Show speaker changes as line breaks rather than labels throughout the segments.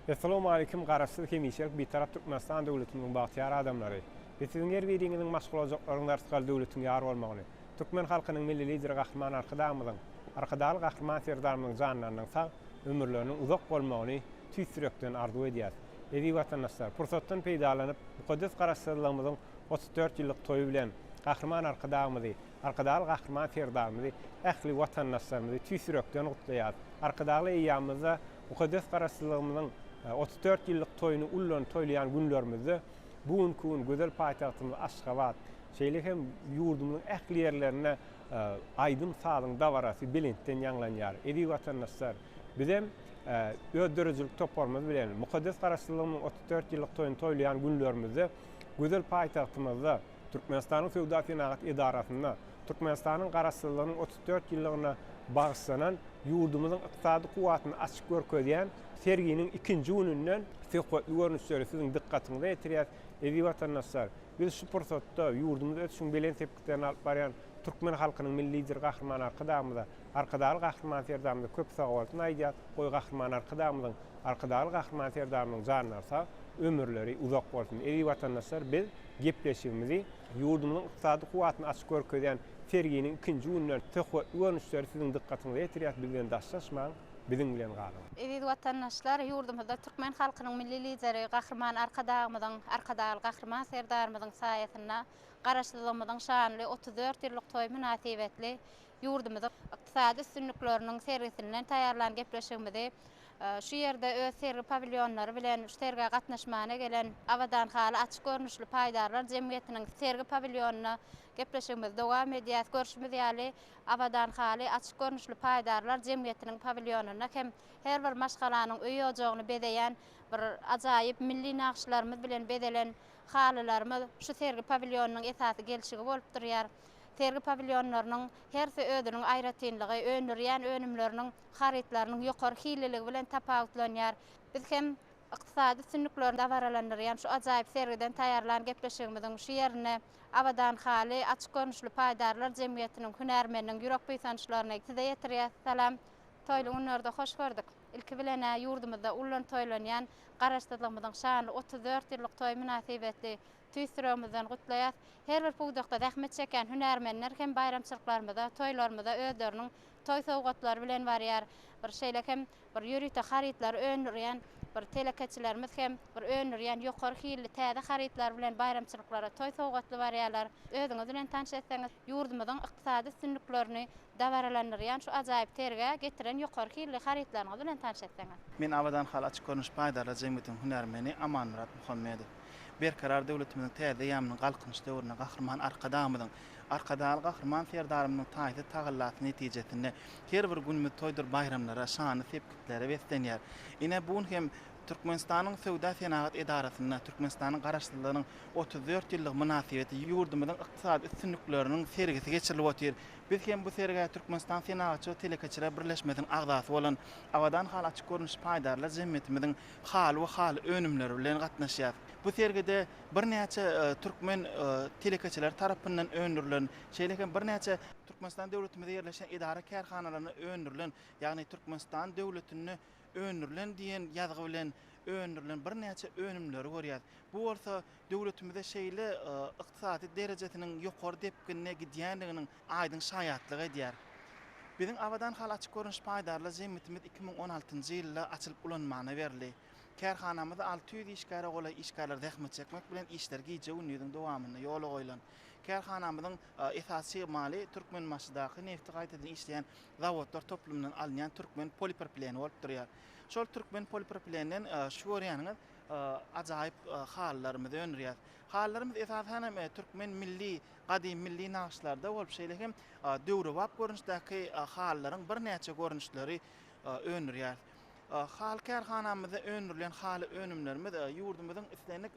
Essalawmaleýkim Garaşsyz hemişelik Bitarap Türkmenistan döwletimiziň bagtyýar adamlary! Biz siziň her biriňiziň maşgala ojaklaryňyz artgaly döwletiň ýar bolmagyny, türkmen halkynyň Milli Lideri Gahryman Arkadagymyzyň, Arkadagly Gahryman Serdarymyzyň janlarynyň sag, ömürleriniň uzak bolmagyny tüýs ýürekden arzuw edýäs. Eziz watandaşlar, pursatdan peýdalanyp, mukaddes Garaşsyzlygymyzyň 34 ýyllyk toýy bilen Gahryman Arkadagymyzy, Arkadagly Gahryman Serdarymyzy, ähli watandaşlarymyzy tüýs ýürekden gutlaýarys. Arkadagly eýýamymyzda mukaddes Garaşsyzlygymyzyň 34 ýyllyk toýuny ullan toýlaýan günlerimizde bu günki gün gözel paýtagtymyz Aşgabat, şeýle hem ýurdumyzyň ähli ýerlerinde aýdym-sazyň dabarasy belentden ýaňlanýar. Eziz watandaşlar, bizem öz döredijilik toparymyz bilen mukaddes Garaşsyzlygymyzyň 34 ýyllyk toýuny toýlaýan günlerimizde gözel paýtagtymyzda, Türkmenistanyň Söwda-senagat edarasynda Türkmenistanyň Garaşsyzlygynyň 34 ýyllygyna bagyşlanan ýurdumyzyň ykdysady kuwwatyny açyp görkezýän serginiň ikinji gününden söhbetli görnüşleri siziň dykgatyňyza ýetirýäris. Eziz watandaşlar, biz şu pursatda ýurdumyzy ösüşiň belent sepgitlerine alyp barýan türkmen halkynyň Milli Lideri Gahryman Arkadagymyza, Arkadagly Gahryman Serdarymyza köp sagbolsun aýdýarys. Goý, Gahryman Arkadagymyzyň, Arkadagly Gahryman Serdarymyzyň janlary sag, ömürleri uzak bolsun! Eziz watandaşlar, biz gepleşigimizi ýurdumyzyň ykdysady kuwwatyny açyp görkezýän serginiň ikinji gününden söhbetli görnüşleri siziň dykgatyňyza ýetirýäris. Bizden daşlaşmaň, biziň bilen galyň!
Eziz watandaşlar, ýurdumyzda türkmen halkynyň Milli Lideri Gahryman Arkadagymyzyň, Arkadagly Gahryman Serdarymyzyň saýasynda Garaşsyzlygymyzyň şanly 34 ýyllyk toýy mynasybetli ýurdumyzyň ykdysady üstünlikleriniň sergisinden taýýarlan gepleşigimizi şu ýerde öz sergi pawilýonlary bilen şu sergä gatnaşmana gelen Abadan haly açyk görnüşli paýdarlar jemgyýetiniň sergi pawilýonynda gepleşigimizi dowam edýäs. Görşümiz ýaly, Abadan haly açyk görnüşli paýdarlar jemgyýetiniň pawilýonynda hem her bir maşgalanyň öý-ojagyny bezeýän bir ajaýyp milli nagyşlarymyz bilen bezelen halylarymyz şu sergi pawilýonynyň esasy gelşigi bolup durýar. Sergi pawilýonlarynyň hersi özüniň aýratynlygy, öndürýän önümleriniň, harytlarynyň ýokary hilliligi bilen tapawutlanýar. Biz hem ykdysady üstünliklerini dabaralandyrýan şu ajaýyp sergiden taýýarlan gepleşigimiziň şu ýerinde Abadan haly açyk görnüşli paýdarlar jemgyýetiniň hünärmeniniň ýürek buýsançlaryny size ýetirýäs. Salam! Toýly günlerde hoş gördük! Ilki bilen-ä ýurdumyzda ullan toýlanýan Garaşsyzlygymyzyň şanly 34 ýyllyk toýy mynasybetli tüýs ýüregimizden gutlaýas. Her bir pudakda zähmet çekýän hünärmenler hem baýramçylyklarymyza, toýlarymyza özleriniň toý sowgatlary bilen barýar. Bir şeýle hem bir ýörite harytlary öndürýän bir telekeçilerimiz hem bir öndürýän ýokary hilli täze harytlary bilen baýramçylyklara toý sowgatly barýarlar. Özüňiz bilen tanyş etseňiz, ýurdumyzyň ykdysady üstünliklerini dabaralandyrýan şu ajaýyp sergä getiren ýokary hilli harytlaryňyz bilen tanyş etseňiz.
Men Abadan haly açyk görnüş paýdarlar jemgyýetiniň hünärmeni Amanmyrat Muhammedow. Berkarar döwletimiziň täze eýýamynyň Galkynyş döwründe Gahryman Arkadagymyzyň, Arkadagly Gahryman Serdarymyzyň taýsyz tagallasy netijesinde her bir günümiz toýdur baýramlara, şanly sepgitlere beslenýär. Ine, bu gün hem Türkmenistanyň Söwda-senagat edarasynda Türkmenistanyň Garaşsyzlygynyň 34 ýyllygy mynasybetli ýurdumyzyň ykdysady üstünlikleriniň sergisi geçirilip otyr. Biz hem bu sergä Türkmenistan Senagatçy we telekeçiler birleşmesiniň agzasy bolan Abadan haly açyk görnüşli paýdarlar jemgyýetimiziň haly we haly önümleri bilen gatnaşýarys. Bu sergide birnäçe türkmen telekeçileri tarapyndan öndürilen, şeýle hem birnäçe Türkmenistan döwletimizde ýerleşen edara-kärhanalarynda öndürilen, ýagny Türkmenistan döwletinde öndürilen diýen ýazgy bilen öndürilen birnäçe önümleri görýäris. Bu bolsa döwletimizde şeýle ykdysady derejesiniň ýokary depginde gidýändiginiň aýdyň şaýatlyk edýär. Biziň Abadan haly açyk görnüş paýdarlar jemgyýetimiz 2016-njy ýylda açylyp ulanmana berildi. Kärhanamyzda 600 işgäre golaý işgärler zähmet çekmek bilen işler gije-gündiziň dowamynda ýola goýlan. Kärhanamyzyň esasy çig maly Türkmenbaşydaky nebti gaýtadan işleýän zawodlar toplumyndan alynýan türkmen polipropileni bolup durýar. Şol türkmen polipropileninden şu görýäniňiz ajaýyp halylarymyzy öndürýäris. Halylarymyz esasan hem türkmen milli, gadymy milli nagyşlarda bolup, şeýle hem döwrebap görnüşdäki halylaryň birnäçe görnüşleri öndürýäris. Haly kärhanamyzda öndürilen haly önümlerimiz ýurdumyzyň islendik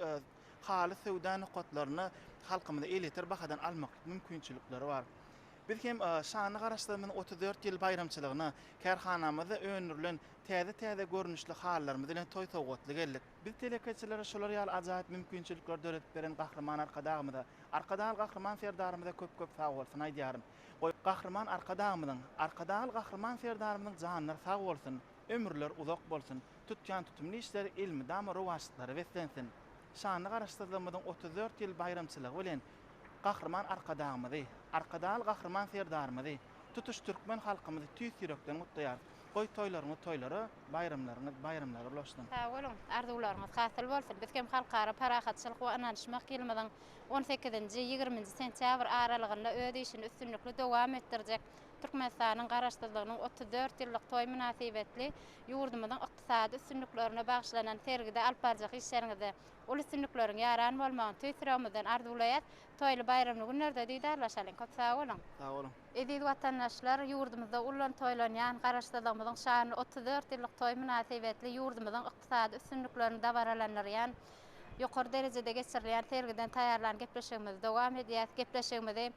haly söwda nokatlarynda halkymyza elýeter bahadan almaklyk mümkinçilikleri bar. Biz hem şanly Garaşsyzlygymyzyň 34 ýyl baýramçylygyna kärhanamyzda öndürilen täze-täze görnüşli halylarymyz bilen toý sowgatly geldik. Biz telekeçilere şular ýaly ajaýyp mümkinçilikleri döredip beren Gahryman Arkadagymyza, Arkadagly Gahryman Serdarymyza köp-köp sagbolsun aýdýaryn. Goý, Gahryman Arkadagymyzyň, Arkadagly Gahryman Serdarymyzyň janlary sag bolsun! Ömürler uzak bolsun, tutýan tutumly işleri elmydama rowaçlyklara beslensin! Şanly Garaşsyzlygymyzyň 34 ýyl baýramçylygy bilen Gahryman Arkadagymyzy, Arkadagly Gahryman Serdarymyzy, tutuş türkmen halkymyzy tüýs ýürekden gutlaýarys. Goý, toýlaryňyz toýlara, baýramlaryňyz baýramlara ulaşsyn!
Sag boluň! Arzuwlaryňyz hasyl bolsun! Biz hem Halkara parahatçylyk we ynanyşmak ýylymyzyň on sekizinji, ýigriminji sentýabr aralygynda öz işini üstünlikli dowam etdirjek Türkmenistanyň Garaşsyzlygynyň 34 ýyllyk toýy mynasybetli ýurdumyzyň ykdysady üstünliklerine bagyşlanan sergide alyp barjak işleriňizde uly üstünlikleriň ýaran bolmagyny tüýs ýüregimizden arzuwlaýas. Toýly baýramly günlerde didarlaşalyň. Köp sag boluň!
Sag boluň!
Eziz watandaşlar, ýurdumyzda ullan toýlanýan Garaşsyzlygymyzyň şanly 34 ýyllyk toýy mynasybetli ýurdumyzyň ykdysady üstünliklerini dabaralandyrýan ýokary derejede geçirilýän sergiden taýýarlan gepleşigimizi dowam edýäs. Gepleşigimizi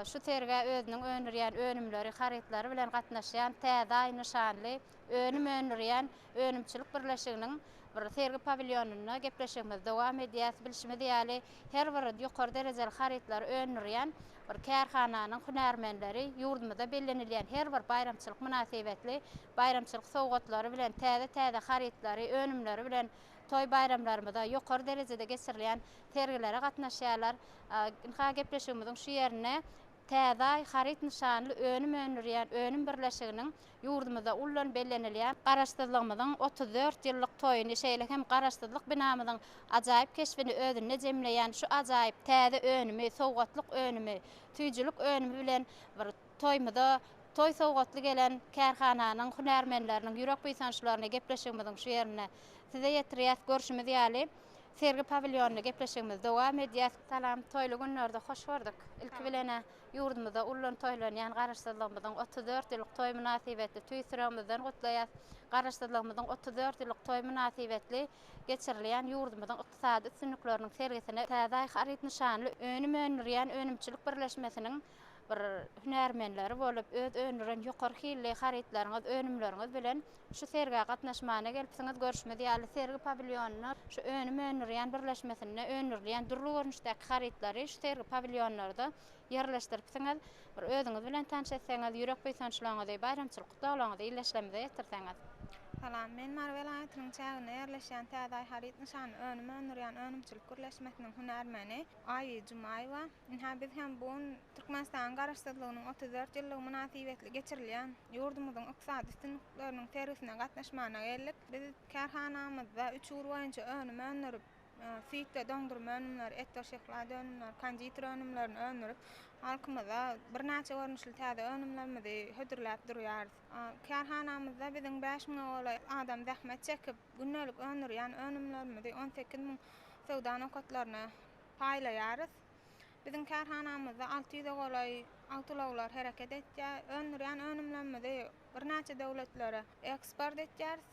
şu sergä özüniň öndürýän önümleri, harytlary bilen gatnaşýan Täze Aý nyşanly önüm öndürýän önümçilik birleşiginiň bir sergi pawilýonynda gepleşigimizi dowam edýäs. Bilşimiz ýaly, her bir ýokary derejeli harytlary öndürýän bir kärhananyň hünärmenleri ýurdumyzda bellenilýän her bir baýramçylyk mynasybetli baýramçylyk sowgatlary bilen, täze-täze harytlary, önümleri bilen toý-baýramlarymyza ýokary derejede geçirilýän sergilere gatnaşýarlar. Ynha, gepleşigimiziň şu ýerinde Täze Aý haryt nyşanly önüm öndürýän önüm birleşiginiň ýurdumyzda ullan bellenilýän Garaşsyzlygymyzyň 34 ýyllyk toýuny, şeýle hem Garaşsyzlyk binamyzyň ajaýyp keşbini özünde jemleýän şu ajaýyp täze önümi, sowgatlyk önümi, süýjülik önümi bilen bir toýumyza toý sowgatly gelen kärhananyň hünärmenleriniň ýürek buýsançlaryny gepleşigimiziň şu ýerinde Size ýetirýäs. Görşümiz ýaly, sergi pawilýonynda gepleşigimizi dowam edýäs. Salam, toýly günlerde hoş gördük. Ilki bilen-ä, ýurdumyzda ullan toýlanýan Garaşsyzlygymyzyň 34 ýyllyk toýy mynasybetli tüýs ýüregimizden gutlaýas. Garaşsyzlygymyzyň 34 ýyllyk toýy mynasybetli geçirilýän ýurdumyzyň ykdysady üstünlikleriniň sergisine Täze Aý haryt nyşanly önüm öndürýän önümçilik birleşmesiniň bir hünärmenleri bolup, öz öndüren ýokary hilli harytlaryňyz, önümleriňiz bilen şu sergä gatnaşmana gelipsiňiz. Görşümiz ýaly, sergi pawilýonynda şu önüm öndürýän birleşmesinde öndürilýän dürli görnüşdäki harytlary şu sergi pawilýonlarda ýerleşdiripsiňiz. Bir özüňiz bilen tanyş etseňiz, ýürek buýsançlaryňyzy, baýramçylyk gutlaglaryňyzy ildeşlerimize ýetirseňiz.
Salam, men Mary welaýatynyň çäginde ýerleşýän Täze Aý haryt nyşanly önüm öndürýän önümçilik birleşmesiniň hünärmeni Aýy Jumaýewa. Ynha, biz hem bu gün Türkmenistanyň Garaşsyzlygynyň 34 ýyllygy mynasybetli geçirilýän ýurdumyzyň ykdysady üstünlikleriniň sergisine gatnaşmana geldik. Biz kärhanamyzda üç ugur boýunça önüm öndürip, süýt we doňdurma önümleri, et we şöhlat önümleri, konditer önümlerini öndürip, halkymyza birnäçe görnüşli täze önümlerimizi hödürläp durýarys. Kärhanamyzda biziň bäş müňe golaý adam zähmet çekip, gündelik öndürýän önümlerimizi 18 müň söwda nokatlaryna paýlaýarys. Biziň kärhanamyzda 600-e golaý awtoulaglar hereket etýär. Öndürýän önümlerimizi birnäçe döwletlere eksport etýäris.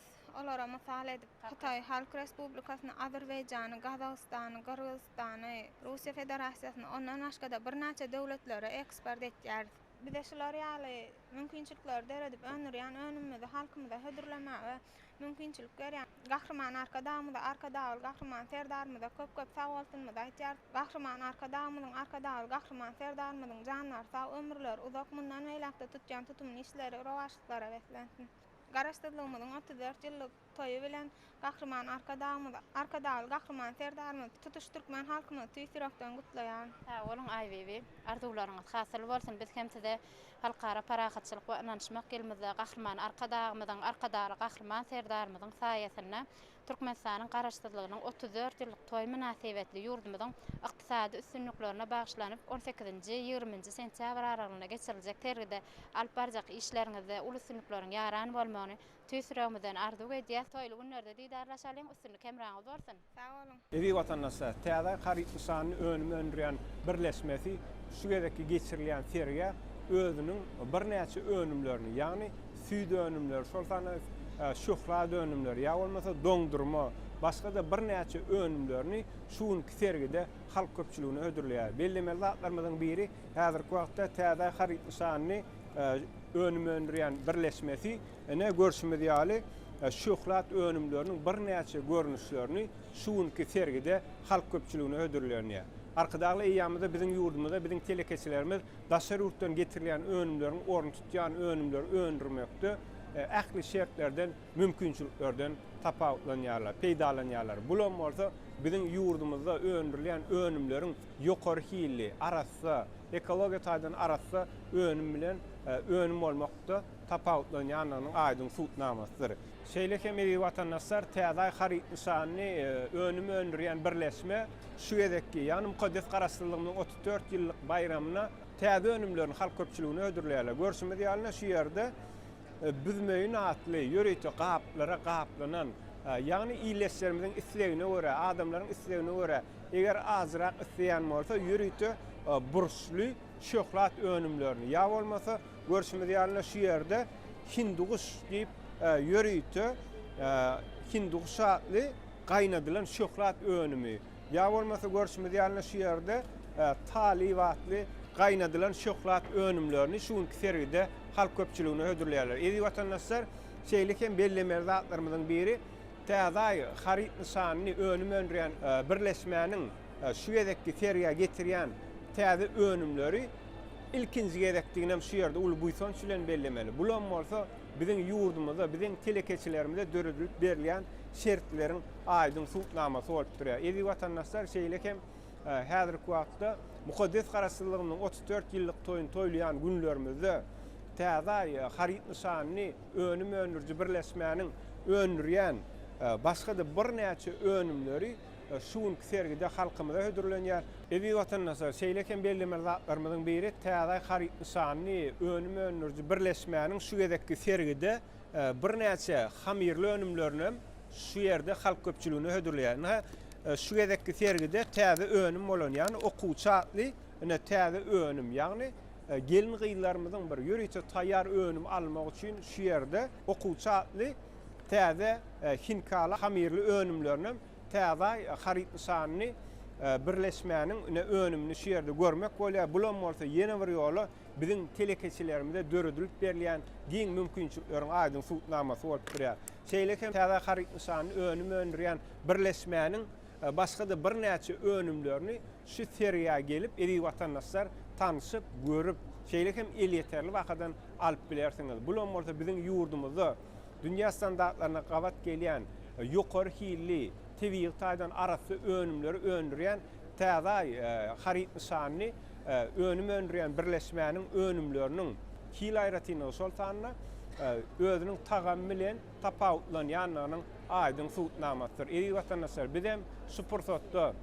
Olara mysal edip, Hytaý Halk Respublikasyny, Azerbaýjany, Gazagystany, Gyrgyzystany, Russiýa Federasiýasyny, ondan başga-da birnäçe döwletlere eksport etýäris. Bize şular ýaly mümkinçilikleri döredip, öndürýän önümimizi halkymyza hödürlemäge mümkinçilik berýän Gahryman Arkadagymyza, Arkadagly Gahryman Serdarymyza köp-köp sagbolsunymyzy aýtýarys. Gahryman Arkadagymyzyň, Arkadagly Gahryman Serdarymyzyň janlary sag, ömürleri uzak, mundan beýläk-de tutýan tutumly işleri rowaçlyklara beslensin! Garaşsyzlygymyzyň 34 ýyllyk toýy bilen Gahryman Arkadagymyzy, Arkadagly Gahryman Serdarymyzy, tutuş türkmen halkymyzy tüýs ýürekden gutlaýaryn.
Sag boluň Aýbibi. Arzuwlaryňyz hasyl bolsun. Biz hem size Halkara parahatçylyk we ynanyşmak ýylymyzda Gahryman Arkadagymyzyň, Arkadagly Gahryman Serdarymyzyň saýasynda Türkmenistanyň Garaşsyzlygynyň 34 ýyllyk toýy mynasybetli ýurdumyzyň ykdysady üstünliklerine bagyşlanyp, on sekizinji, ýigriminji sentýabr aralygynda geçiriljek sergide alyp barjak işleriňizde uly üstünlikleriň ýaran bolmagyny tüýs ýüregimizden arzuw edýäs. Toýly günlerde didarlaşalyň, üstünlik hemraňyz bolsun!
Sag boluň!
Eziz watandaşlar, Täze haryt nyşanly önüm öndürýän birleşmesi şu gezekki geçirilýän sergä özüniň birnäçe önümlerini, ýagny süýt önümleri, şol sanda şöhlat önümleri ýa bolmasa doňdurma, başga-da birnäçe önümlerini şu günki sergide halk köpçüligine hödürleýär. Bellemeli zatlarymyzyň biri, häzirki wagtda Täze haryt nyşanly önüm öndürýän birleşmesi Ine, görşümiz ýaly, şöhlat önümleriniň birnäçe görnüşlerini şu günki sergide halk köpçüligine hödürlenýär. Arkadagly eýýamymyzda biziň ýurdumyzda biziň telekeçilerimiz daşary ýurtdan getirilýän önümleriň ornuny tutýan önümleri öndürmekde. ähli şertlerden, mümkinçiliklerden tapawutlanýarlar, peýdalanýarlar. Bulam bolsa biziň ýurdumyzda öndürilýän önümleriň ýokary hilli, arassa, ekologiýa taýdan arassa önüm bilen önüm bolmakda tapawutlanýandygynyň aýdyň subutnamasydyr. Şeýle hem eziz watandaşlar, Täze Aý haryt nyşanly önüm öndürýän birleşme şu gezekki, ýagny mukaddes Garaşsyzlygymyzyň 34 ýyllyk baýramyna täze önümlerini halk köpçüligine hödürleýärler. Görşümiz ýaly, şu ýerde Büzmeýin atly ýörite gaplara gaplanan, ýagny ildeşlerimiziň islegine görä, adamlaryň islegine görä, eger azrak isleýän bolsa, ýörite burçly şöhlat önümlerini, ýa bolmasa, görşümiz ýaly, şu ýerde Hindiguş diýip ýörite Hindiguş atly gaýnadylan şöhlat önümi, ýa bolmasa görşümiz ýaly şu ýerde Talyp atly gaýnadylan şöhlat önümlerini şu günki sergide halk köpçüligine hödürleýärler. Eziz watandaşlar, şeýle hem bellemeli zatlarymyzyň biri, Täze Aý haryt nyşanyny önüm öndürýän birleşmäniň şu gezekki sergä getirýän täze önümleri ilkinji gezekdiginem şu ýerde uly buýsanç bilen bellemeli. Bulam bolsa biziň ýurdumyzda, biziň telekeçilerimize döredilip berilýän şertleriň aýdyň subutnamasy bolup durýar. Eziz watandaşlar, şeýle hem häzirki wagtda mukaddes Garaşsyzlygymyzyň 34 ýyllyk toýuny toýlaýan günlerimizde Täze Aý haryt nyşanyny önüm öndüriji birleşmäniň öndürýän başga-da birnäçe önümleri şu günki sergide halkymyza hödürlenýär. Eziz watandaşlar, şeýle hem bellemeli zatlarymyzyň biri Täze Aý haryt nyşanly önüm öndüriji birleşmäniň şu gezekki sergide birnäçe hamyrly önümlerini hem şu ýerde halk köpçüligine hödürleýär. Ynha, şu gezekki sergide täze önüm bolan, ýagny Okuwçy atly ine täze önüm, ýagny gelin-gyzlarymyzyň bir ýörite taýýar önüm almak üçin şu ýerde Okuwçy atly täze hinkala hamyrly önümlerini hem Täze Aý haryt nyşanyny birleşmäniň ine önümini şu ýerde görmek bolýar. Bulam bolsa ýene bir ýola biziň telekeçilerimize döredilip berilýän giň mümkinçilikleriň aýdyň subutnamasy bolup durýar. Şeýle hem Täze Aý haryt nyşanyny önüm öndürýän birleşmäniň başga-da birnäçe önümlerini şu sergä gelip eziz watandaşlar tanşyp, görüp, şeýle hem elýeterli bahadan alyp bilersiňiz. Bulam bolsa biziň ýurdumyzda dünýä standartlaryna gabat gelýän ýokary hilli, tebigy taýdan arassa önümleri öndürýän Täze Aý haryt nyşanly önüm öndürýän birleşmäniň önümleriniň hil aýratynlygy, şol sanda özüniň tagamy bilen tapawutlanýandygynyň aýdyň subutnamasydyr. Eziz watandaşlar, biz hem şu pursatda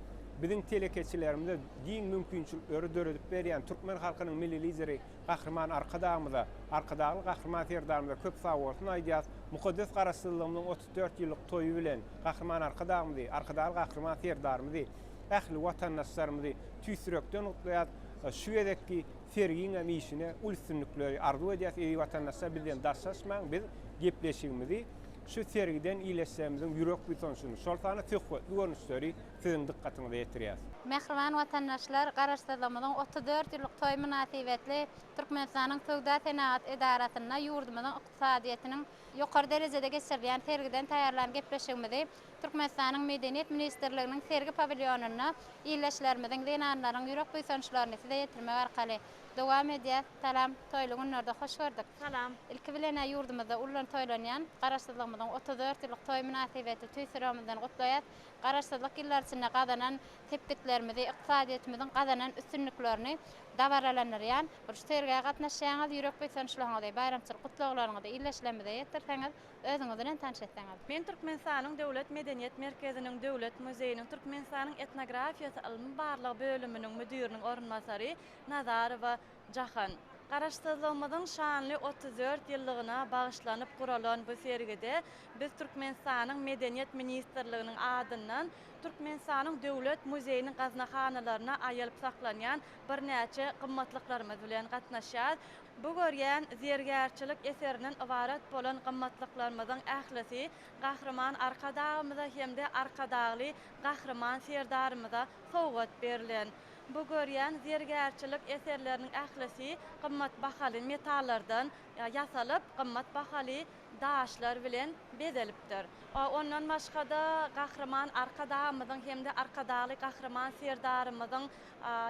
biziň telekeçilerimize giň mümkinçilikleri döredip berýän türkmen halkynyň Milli Lideri Gahryman Arkadagymyza, Arkadagly Gahryman Serdarymyza köp sagbolsun aýdýas. Mukaddes Garaşsyzlygymyzyň 34 ýyllyk toýy bilen Gahryman Arkadagymyzy, Arkadagly Gahryman Serdarymyzy, ähli watandaşlarymyzy tüýs ýürekden gutlaýas. Şu gezekki sergiňem işine uly üstünlikleri arzuw edýäs. Eziz watandaşlar bizden daşlaşmaň, biz gepleşigimizi şu sergiden ildeşlerimiziň ýürek buýsanjyny, şol sanda söhbetli görnüşleri siziň dykgatyňyza ýetirýäs.
Mähriban watandaşlar, Garaşsyzlygymyzyň 34 ýyllyk toýy mynasybetli Türkmenistanyň Söwda-senagat edarasynda ýurdumyzyň ykdysadyýetiniň ýokary derejede geçirilýän sergiden taýýarlan gepleşigimizi Türkmenistanyň Medeniýet ministrliginiň sergi pawilýonynda ildeşlerimiziň, zenanlaryň ýürek buýsançlaryny size ýetirmek arkaly dowam edýäs. Salam, toýly günlerde hoş gördük.
Salam.
Ilki bilen-ä ýurdumyzda ullan toýlanýan Garaşsyzlygymyzyň 34 ýyllyk toýy mynasybetli tüýs ýüregimizden gutlaýas. Garaşsyzlyk ýyllary içinde gazanan sepgitlerimizi, ykdysadyýetimiziň gazanan üstünliklerini dabaralandyrýan bir şu sergä gatnaşýaňyz, ýürek buýsançlygyňyzy, baýramçylyk gutlaglaryňyzy ildeşlerimize ýetirseňiz, özüňiz bilen tanyş etseňiz.
Men Türkmenistanyň Döwlet medeniýet merkeziniň Döwlet muzeýiniň Türkmenistanyň etnografiýasy ylmy-barlag bölüminiň müdiriniň orunbasary Nazarowa Jahan. Garaşsyzlygymyzyň şanly 34 ýyllygyna bagyşlanyp guralan bu sergide biz Türkmenistanyň Medeniýet ministrliginiň adyndan Türkmenistanyň Döwlet muzeýiniň gaznahanalaryna aýalyp saklanýan birnäçe gymmatlyklarymyz bilen gatnaşýarys. Bu görýän zergärçilik eserinden ybarat bolan gymmatlyklarymyzyň ählisi Gahryman Arkadagymyza hem-de Arkadagly Gahryman Serdarymyza sowgat berlen. Bu görýän zergärçilik eserleriniň ählisi gymmat bahaly metallardan, ýasalyp, gymmat bahaly daşlar bilen bezelipdir. Ondan başga-da Gahryman Arkadagymyzyň hem-de Arkadagly Gahryman Serdarymyzyň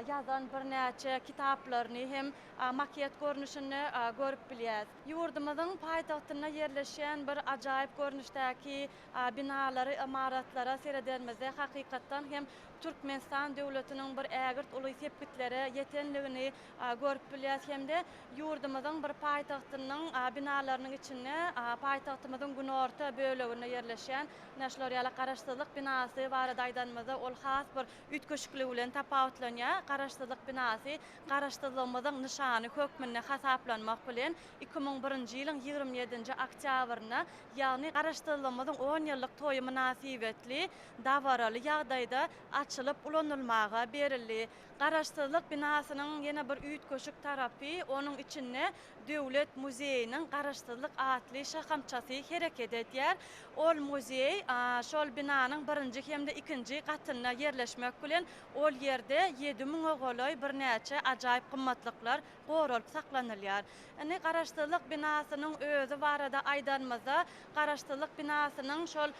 ýazan birnäçe kitaplaryny hem maket görnüşinde görüp bilýäris. Ýurdumyzyň paýtagtynda ýerleşýän bir ajaýyp görnüşdäki binalary, ymaratlara seredenimizde hakykatdan hem Türkmenistan döwletiniň bir ägirt uly sepgitlere ýetenligini görüp bilýäris hem-de ýurdumyzyň bir paýtagtynyň binalarynyň içinde paýtagtymyzyň günorta böleginde ýerleşýän ine şular ýaly Garaşsyzlyk binasy barada aýdanymyzda ol has bir üýtgeşikligi bilen tapawutlanýar. Garaşsyzlyk binasy Garaşsyzlygymyzyň nyşany hökmünde hasaplanmak bilen, 2001-nji ýylyň 27-nji oktýabrynda, ýagny Garaşsyzlygymyzyň on ýyllyk toýy mynasybetli dabaraly ýagdaýda açylyp ulanylmaga berildi. Garaşsyzlyk binasynyň ýene bir üýtgeşik tarapy, onuň içinde Döwlet muzeýiniň Garaşsyzlyk atly şahamçasy hereket edýär. Ol muzeý şol binanyň birinji hem-de ikinji gatynda ýerleşmek bilen, ol ýerde ýedi müňe golaý birnäçe ajaýyp gymmatlyklar goralyp saklanylýar. Indi Garaşsyzlyk binasynyň özi barada aýdanymyzda, Garaşsyzlyk binasynyň şol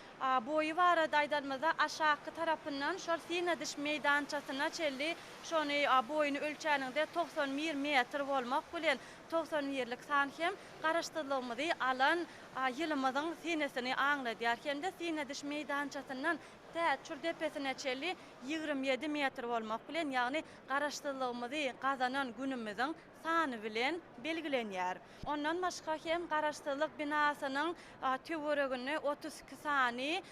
boýy barada aýdanymyzda, aşaky tarapyndan şol syn ediş meýdançasyna çenli şony boýuny ölçäniňde 91 metr bolmak bilen, 91-lik san hem Garaşsyzlygymyzy alan ýylymyzyň senesini aňladýar hem-de syn ediş meýdançasyndan tä çür depesine çenli 27 metr bolmak bilen, ýagny Garaşsyzlygymyzy gazanan günümiziň sany bilen belgilenýär. Ondan başga hem Garaşsyzlyk binasynyň töwereginde 32 sany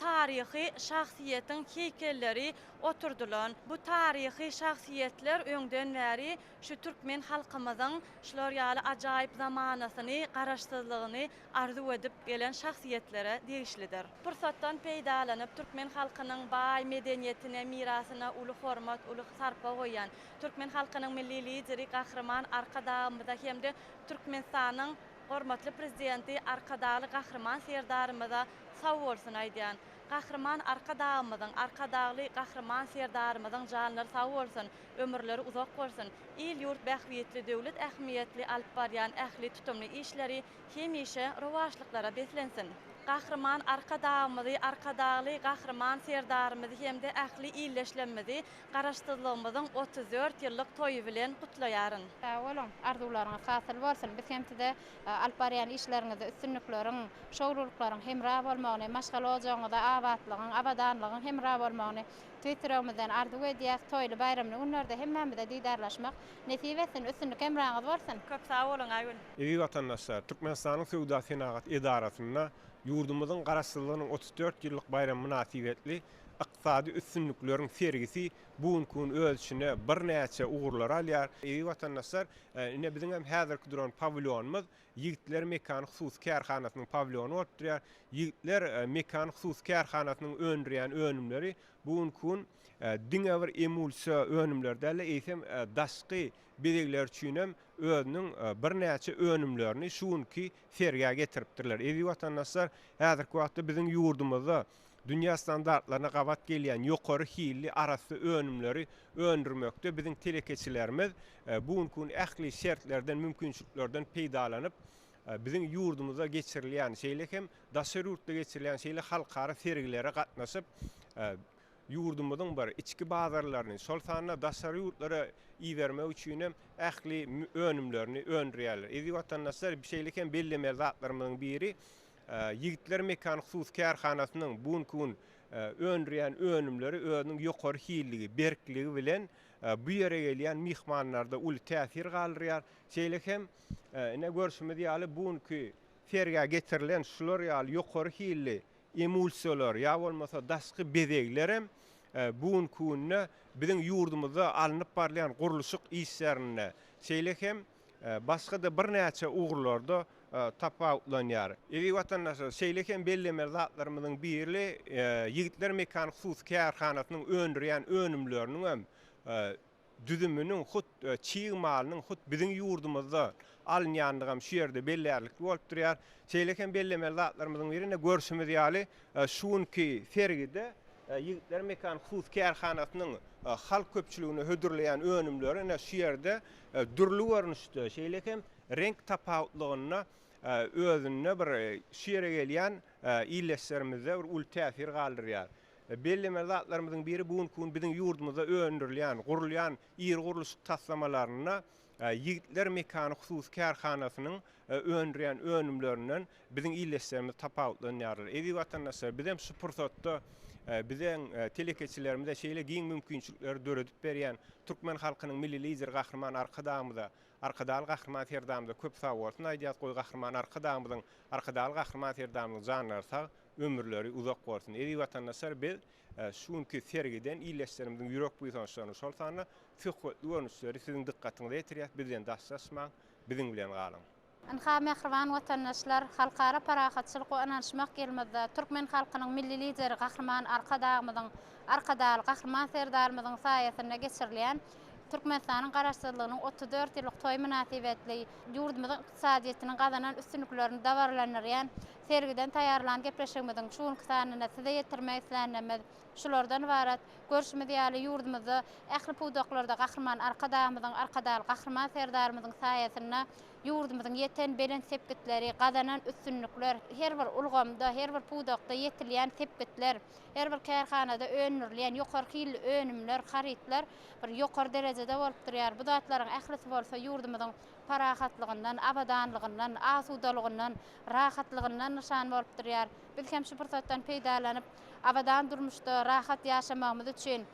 taryhy şahsyýetiň heýkelleri oturdylan. Bu taryhy şahsyýetler öňden bäri şu türkmen halkymyzyň şular ýaly ajaýyp zamanasyny, Garaşsyzlygyny arzuw edip gelen şahsyýetlere degişlidir. Pursatdan peýdalanyp, türkmen halkynyň baý medeniýetine, mirasyna uly hormat, uly sarpa goýýan türkmen halkynyň Milli Lideri Gahryman Arkadagymyza hem-de Türkmenistanyň hormatly Prezidenti Arkadagly Gahryman Serdarymyza sag bolsun aýdýan. Gahryman Arkadagymyzyň, Arkadagly Gahryman Serdarymyzyň janlary sag bolsun, ömürleri uzak bolsun, il-ýurt bähbitli, döwlet ähmiýetli alyp barýan ähli tutumly işleri hemişe rowaçlyklara beslensin! Gahryman Arkadagymyzy, Arkadagly Gahryman Serdarymyzy hem-de ähli ildeşlerimizi Garaşsyzlygymyzyň 34 ýyllyk toýy bilen gutlaýaryn.
Sag boluň, arzuwlaryňyz hasyl bolsun! Biz hem size alyp barýan işleriňizde üstünlikleriň, şowlulyklaryň hemra bolmagyny, maşgala ojagyňyza abatlygyň, abadanlygyň hemra bolmagyny tüýs ýüregimizden arzuw edýäs. Toýly, baýramly günlerde hemmämize didarlaşmak nesip etsin! Üstünlik hemraňyz bolsun!
Köp sag boluň, Aýgül!
Eziz watandaşlar, Türkmenistanyň Söwda-senagat edarasynda ýurdumyzyň Garaşsyzlygynyň 34 ýyllyk baýramy mynasybetli ykdysady üstünlikleriň sergisi bu günki gün öz içine birnäçe ugurlary alýar. Eziz watandaşlar, ine biziň hem häzirki duran pawilýonymyz Ýigitler mekany hususy kärhanasynyň pawilýony bolup durýar. Ýigitler mekany hususy kärhanasynyň öndürýän önümleri bu günki gün diňe bir emulsiýa önümleri däl-de, eýsem daşky bezegler üçin hem özüniň birnäçe önümlerini şu günki sergä getiripdirler. Eziz watandaşlar, häzirki wagtda biziň ýurdumyzda dünýä standartlaryna gabat gelýän ýokary hilli arassa önümleri öndürmekde biziň telekeçilerimiz bu günki gün ähli şertlerden, mümkinçiliklerden peýdalanyp, biziň ýurdumyzda geçirilýän, şeýle hem daşary ýurtda geçirilýän şeýle halkara sergilere gatnaşyp, ýurdumyzyň bir içki bazarlaryny, şol sanda daşary ýurtlara ibermek üçin hem ähli önümlerini öndürýärler. Eziz watandaşlar, şeýle hem bellemeli zatlarymyzyň biri, Ýigitler mekany hususy kärhanasynyň bu günki gün öndürýän önümleri özüniň ýokary hilligi, berkligi bilen bu ýere gelýän myhmanlarda uly täsir galdyrýar. Şeýle hem ine görşümiz ýaly bu günki sergä getirilen şular ýaly ýokary hilli emulsiýalar ýa bolmasa daşky bezegler hem bu günki günde biziň ýurdumyzda alnyp barylýan gurluşyk işlerinde, şeýle hem başga-da birnäçe ugurlarda tapawutlanýar. Eziz watandaşlar, şeýle hem bellemeli zatlarymyzyň biri, Ýigitler mekany hususy kärhanasynyň öndürýän önümleriniň hem düzüminiň hut çig malynyň hut biziň ýurdumyzda alynýandygy hem şu ýerde bellärlikli bolup durýar. Şeýle hem bellemeli zatlarymyzyň biri, ine görşümiz ýaly, şu günki sergide Ýigitler mekany hususy kärhanasynyň halk köpçüligine hödürleýän önümleri ine şu ýerde dürli görnüşde, şeýle hem. Reňk tapawutlygynda özünde bir şu ýere gelýän ildeşlerimizde bir uly täsir galdyrýar. Bellemeli zatlarymyzyň biri bu günki gün biziň ýurdumyzda öndürilýän, gurulýan iri gurluşyk taslamalarynda Ýigitler mekany hususy kärhanasynyň öndürýän önümlerinden biziň ildeşlerimiz tapawutlanýarlar. Eziz watandaşlar, bizem şu pursatda biziň telekeçilerimize şeýle giň mümkinçilikleri döredip berýän türkmen halkynyň Milli Lideri Gahryman Arkadagymyza, Arkadagly Gahryman Serdarymyza köp sagbolsun aýdýarys. Goý, Gahryman Arkadagymyzyň, Arkadagly Gahryman Serdarymyzyň janlary sag, ömürleri uzak bolsun! Eziz watandaşlar, biz şu günki sergiden ildeşlerimiziň ýürek buýsançlaryny, şol sanda söhbetli görnüşleri siziň dykgatyňyza ýetirýäris. Bizden daşlaşmaň, biziň bilen galyň!
Ynha, mähriban watandaşlar, Halkara parahatçylyk we ynanyşmak ýylymyzda türkmen halkynyň Milli Lideri Gahryman Arkadagymyzyň, Arkadagly Gahryman Serdarymyzyň saýasynda geçirilýän Türkmenistanyň Garaşsyzlygynyň 34 ýyllyk toýy mynasybetli ýurdumyzyň ykdysadyýetiniň gazanan üstünliklerini dabaralandyrýan sergiden taýýarlan gepleşigimiziň şu günki sanynda size ýetirmek islänlerimiz şulardan ybarat. Görşümiz ýaly, ýurdumyzda ähli pudaklarda Gahryman Arkadagymyzyň, Arkadagly Gahryman Serdarymyzyň saýasynda ýurdumyzyň ýeten belent sepgitleri, gazanan üstünlikler, her bir ulgamda, her bir pudakda ýetilýän sepgitler, her bir kärhanada öndürilýän ýokary hilli önümler, harytlar bir ýokary derejede bolup durýar. Bu zatlaryň ählisi bolsa ýurdumyzyň parahatlygyndan, abadanlygyndan, asudalygyndan, rahatlygyndan nyşan bolup durýar. Biz hem şu pursatdan peýdalanyp, abadan durmuşda rahat ýaşamagymyz üçin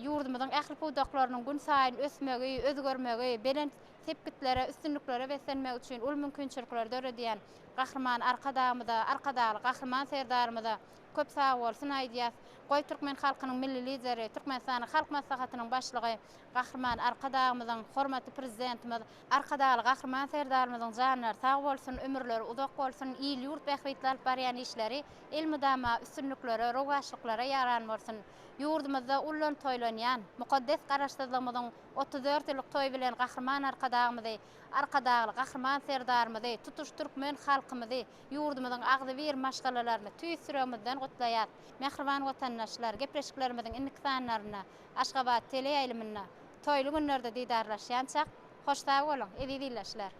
ýurdumyzyň ähli pudaklarynyň günsaýyn ösmegi, özgermegi, belent sepgitlere, üstünliklere beslenmegi üçin uly mümkinçilikleri döredýän Gahryman Arkadagymyza, Arkadagly Gahryman Serdarymyza köp sagbolsun aýdýas. Goý, türkmen halkynyň Milli Lideri, Türkmenistanyň Halk Maslahatynyň Başlygy Gahryman Arkadagymyzyň, hormatly Prezidentimiz Arkadagly Gahryman Serdarymyzyň janlary sag bolsun, ömürleri uzak bolsun, il-ýurt bähbitli alyp barýan işleri elmydama üstünliklere, rowaçlyklara ýaran bolsun! Ýurdumyzda ullan toýlanýan, mukaddes Garaşsyzlygymyzyň 34 ýyllyk toýy bilen Gahryman Arkadagymyzy, Arkadagly Gahryman Serdarymyzy, tutuş türkmen halkymyzy, ýurdumyzyň agzybir maşgalalaryny tüýs ýüregimizden gutlaýas! Mähriban watandaşlar, gepleşiklerimiziň indiki sanlarynda Aşgabat teleýaýlymynda toýly günlerde didarlaşýançak, hoş sag boluň, eziz ildeşler!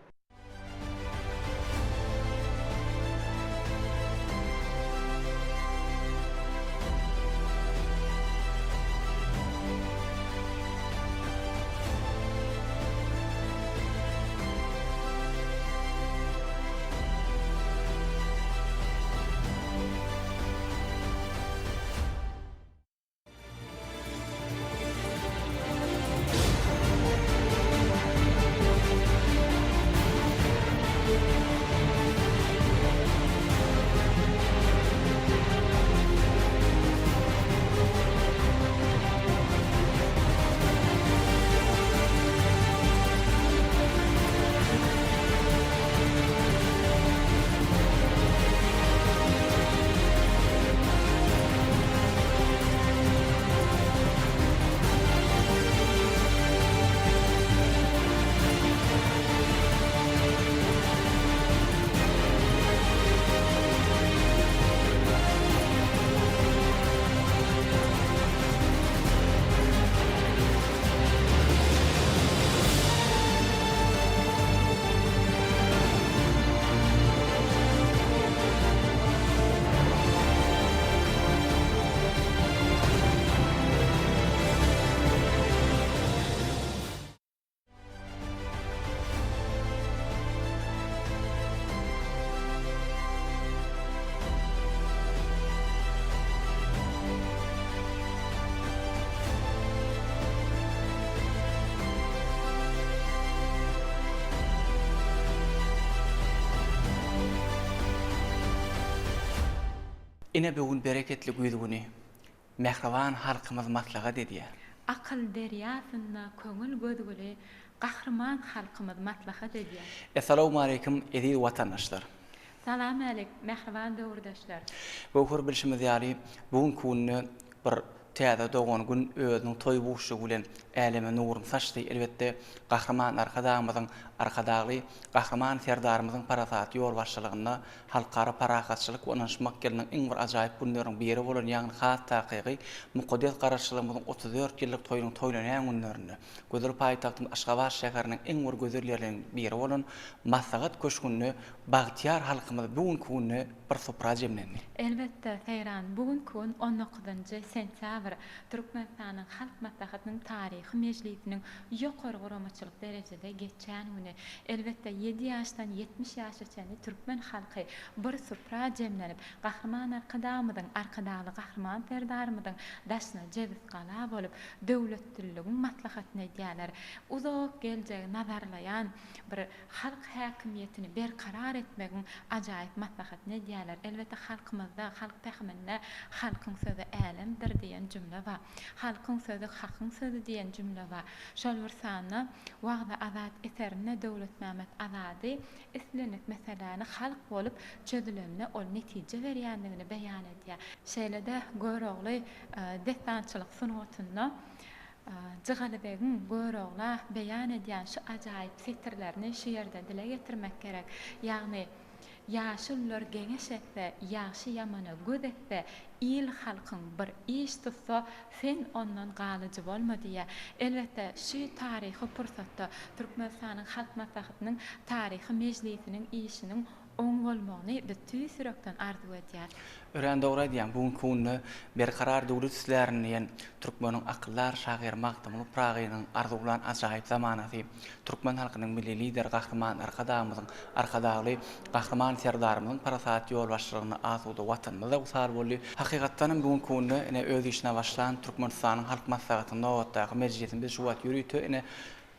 Ine bu gün bereketli güýz güni. Mähriban halkymyz maslahat edýär.
Akyl derýasynda köňül gözgüli Gahryman halkymyz maslahat edýär.
Essalawmaleýkim eziz watandaşlar.
Salam älik, mähriban döwürdeşler.
Göwher bilşimiz ýaly bu günki günde bir. Täze dogan Gün özüniň toý buşlugy bilen äleme nuruny saçdy. Elbetde, Gahryman Arkadagymyzyň, Arkadagly Gahryman Serdarymyzyň parasatly ýolbaşçylygynda Halkara parahatçylyk we ynanyşmak ýylynyň iň bir ajaýyp günleriniň biri bolan, ýagny has takygy, mukaddes Garaşsyzlygymyzyň 34 ýyllyk toýunyň toýlanýan günlerinde, gözel paýtagtymyz Aşgabat şäheriniň iň bir gözel ýerleriniň biri bolan Maslahat köşgünde bagtyýar halkymyz bu günki günde bir supra jemlendi.
Elbetde, Seýran, bu günki gün on dokuzynjy sentýabr, Türkmenistanyň Halk Maslahatynyň taryhy mejlisiniň ýokary guramaçylyk derejede geçýän güni. Elbetde, ýedi ýaşdan 70 ýaşa çenli türkmen halky bir supra jemlenip, Gahryman Arkadagymyzyň, Arkadagly Gahryman Serdarymyzyň daşyna jebis gala bolup, döwletliligiň maslahatyny edýärler. Uzak geljegi nazarlaýan bir halk häkimiýetini berkarar etmegiň ajaýyp maslahatyny edýärler. Elbetde, halkymyzda, halk pähiminde Halkyň sözi älemdir diýen jümle bar. Halkyň sözi Hakyň sözi diýen jümle bar. Şol bir sanda Wagzy-Azat eserinde Döwletmämmet Azady islendik meseläni halk bolup çözülende ol netije berýändigini beýan edýär. Şeýle-de Görogly dessançylyk sungatynda Jygalybegiň Görogla beýan edýän şu ajaýyp setirlerini şu ýerde dile getirmek gerek. Ýagny, Ýaşulular geňeş etse, ýagşy-ýamana göz etse, il-halkyň bir iş tutsa, sen ondan galyjy bolma diýýär. Elbetde, şu taryhy pursatda Türkmenistanyň Halk Maslahatynyň taryhy mejlisiniň işiniň oň bolmagyny biz tüýs ýürekden arzuw edýäris.
Örän dogry aýdýaň, bu günki günde Berkarar döwlet islärin diýen türkmeniň akyldar şahyry Magtymguly Pyragynyň arzuwlan ajaýyp zamanasy, türkmen halkynyň Milli Lideri Gahryman Arkadagymyzyň, Arkadagly Gahryman Serdarymyzyň parasatly ýolbaşçylygynda asuda Watanymyza wysal boldy. Hakykatdan hem bu günki günde ine öz işine başlan Türkmenistanyň Halk Maslahatynyň nobatdaky mejlisini biz şu wagt ýörite ine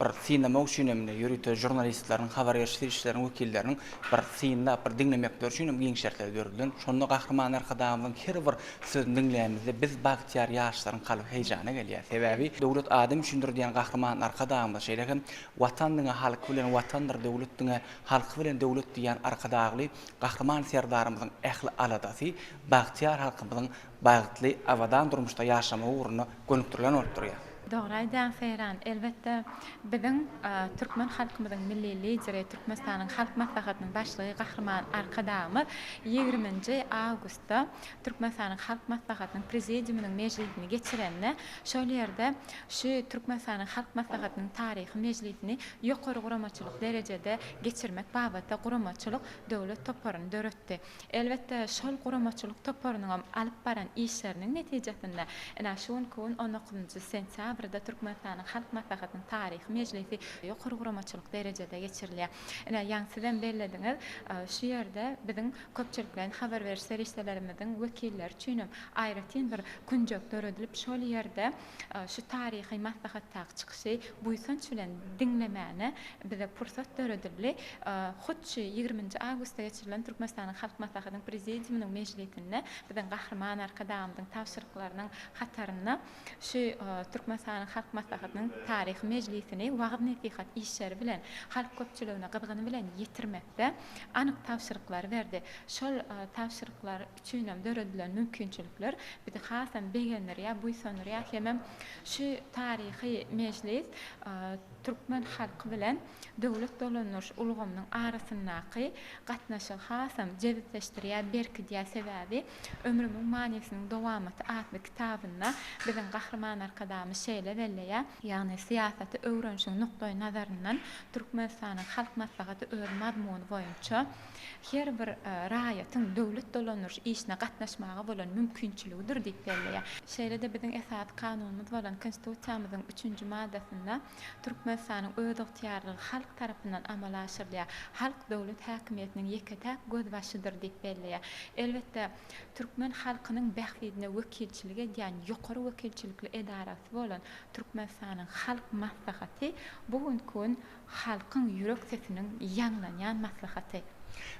bir synlamak üçin hem indi ýörite žurnalistleriň, habar beriş serişdeleriniň wekilleriniň bir synlap, bir diňlemekleri üçin hem giň şertler döredilen. Şonda Gahryman Arkadagymyzyň her bir sözüni diňlänimizde biz bagtyýar ýaşlaryň kalby heýjana gelýär. Sebäbi Döwlet adam üçindir diýen Gahryman Arkadagymyz, şeýle hem Watan diňe halky bilen Watandyr, döwlet diňe halky bilen döwlet diýen Arkadagly Gahryman Serdarymyzyň ähli aladasy bagtyýar halkymyzyň bagtly, abadan durmuşda ýaşamagy ugrunda gönükdirilen bolup durýar.
Dogry aýdýaň Seýran. Elbetde, biziň türkmen halkymyzyň Milli Lideri, Türkmenistanyň Halk Maslahatynyň Başlygy Gahryman Arkadagymyz ýigriminji awgustda Türkmenistanyň Halk Maslahatynyň Prezidiumynyň mejlisini geçirende, şol ýerde şu Türkmenistanyň Halk Maslahatynyň taryhy mejlisini ýokary guramaçylyk derejede geçirmek babatda guramaçylyk döwlet toparyny döretdi. Elbetde, şol guramaçylyk toparynyňam alyp baran işleriniň netijesinde, ine, şu günki gün on dokuzynjy sentýabrda Türkmenistanyň Halk Maslahatynyň taryhy mejlisi ýokary guramaçylyk derejede geçirilýär. Ine, ýaňy sizem bellediňiz, şu ýerde biziň köpçülikleýin habar beriş serişdelerimiziň wekilleri üçinem aýratyn bir künjek döredilip, şol ýerde şu taryhy maslahatdaky çykyşy buýsanç bilen diňlemäne bize pursat döredildi. Hut şu ýigriminji awgustda geçirilen Türkmenistanyň Halk Maslahatynyň Prezidiumynyň mejlisinde biziň Gahryman Arkadagymyzyň tabşyryklarynyň hatarynda şu Türkmenistanyň Halk Maslahatynyň taryhy mejlisini wagyz-nesihat işleri bilen halk köpçüligine gyzgyny bilen ýetirmekde anyk tabşyryklary berdi. Şol tabşyryklar üçinem döredilen mümkinçilikler bizi hasam begendirýär, buýsandyrýar hemem şu taryhy mejlis türkmen halky bilen döwlet dolandyryş ulgamynyň arasyndaky gatnaşygy hasam jebisleşdirýär, berkidýär. Sebäbi Ömrümiň manysynyň dowamaty atly kitabynda biziň Gahryman Arkadagymyz şeýle belleýär, Ýagny syýasaty öwrenişiň nukdaý nazaryndan Türkmenistanyň Halk Maslahaty öz mazmuny boýunça her bir raýatyň döwlet dolandyryş işine gatnaşmaga bolan mümkinçiligidir diýip belleýär. Şeýle-de biziň Esasy Kanunymyz bolan Konstitusiýamyzyň üçünji maddasynda Türkmenistanyň özygtyýarlygy halk tarapyndan amala aşyrylýar, halk döwlet häkimiýetiniň ýeke-täk gözbaşydyr diýip belleýär. Elbetde, türkmen halkynyň bähbidine wekilçilik edýän ýokary wekilçilikli edarasy bolan Türkmenistanyň Halk Maslahaty bu günki gün Halkyň ýürek sesiniň ýaňlanýan maslahaty.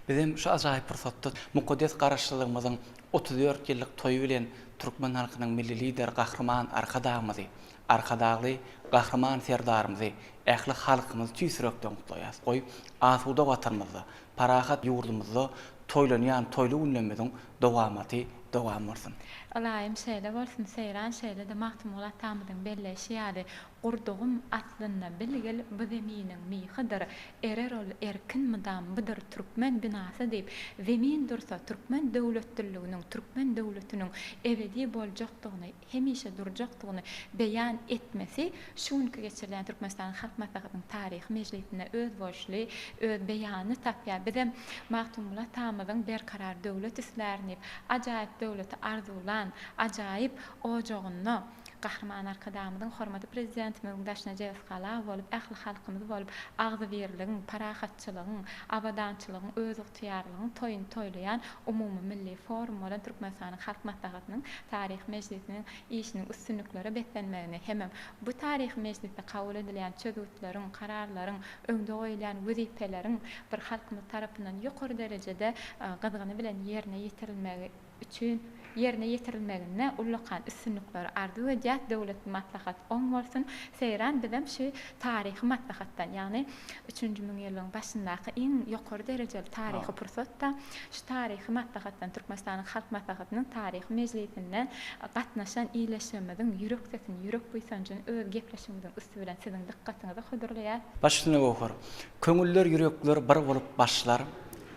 Bizem şu ajaýyp pursatda mukaddes Garaşsyzlygymyzyň 34 ýyllyk toýy bilen türkmen halkynyň Milli Lideri Gahryman Arkadagymyzy, Arkadagly Gahryman Serdarymyzy, ähli halkymyzy tüýs ýürekden gutlaýarys. Goý, asuda Watanymyzda, parahat ýurdumyzda toýlanýan toýly günlerimiziň dowamaty. dowam bolsun.
Ylaýym şeýle bolsun Seýran şeýle-de Magtymguly atamyzyň belleýşi ýaly Gurdugym aslynda bilgil bu zeminiň myhydyr, Erer ol erkin mydam budur türkmen binasy diýip, zemin dursa türkmen döwletliliginiň, türkmen döwletiniň ebedi boljakdygyny, hemişe durjakdygyny beýan etmesi şu günki geçirilýän Türkmenistanyň Halk Maslahatynyň taryhy mejlisinde özboluşly öz beýanyny tapýar. Bizem Magtymguly atamyzyň Berkarar döwlet islärin diýip, ajaýyp döwleti arzuwlan ajaýyp ojagynda Gahryman Arkadagymyzyň, hormatly Prezidentimiziň daşyna jebis gala bolup, ähli halkymyz bolup, agzybirligiň, parahatçylygyň, abadançylygyň, özygtyýarlygyň toýuny toýlaýan umumymilli forum bolan Türkmenistanyň Halk Maslahatynyň taryhy mejlisiniň işiniň üstünliklere beslenmegini hemem bu taryhy mejlisde kabul edilýän çözgütleriň, kararlaryň, öňde goýulýan wezipeleriň bir halkymyz tarapyndan ýokary derejede gyzgyny bilen ýerine ýetirilmegi üçin ýerine ýetirilmeginde ullakan üstünlikleri arzuw edýäs. Döwletli maslahat oň bolsun. Seýran bizem şu taryhy maslahatdan, ýagny üçünji müňýyllygyň başyndaky iň ýokary derejeli taryhy pursatda şu taryhy maslahatdan Türkmenistanyň Halk Maslahatynyň taryhy mejlisinde gatnaşan ildeşlerimiziň ýürek sesini, ýürek buýsanjyny öz gepleşigimiziň üsti bilen siziň dykgatyňyza hödürleýäs.
Baş üstüne Göwher. Köňüller ýürekler bir bolup başlar.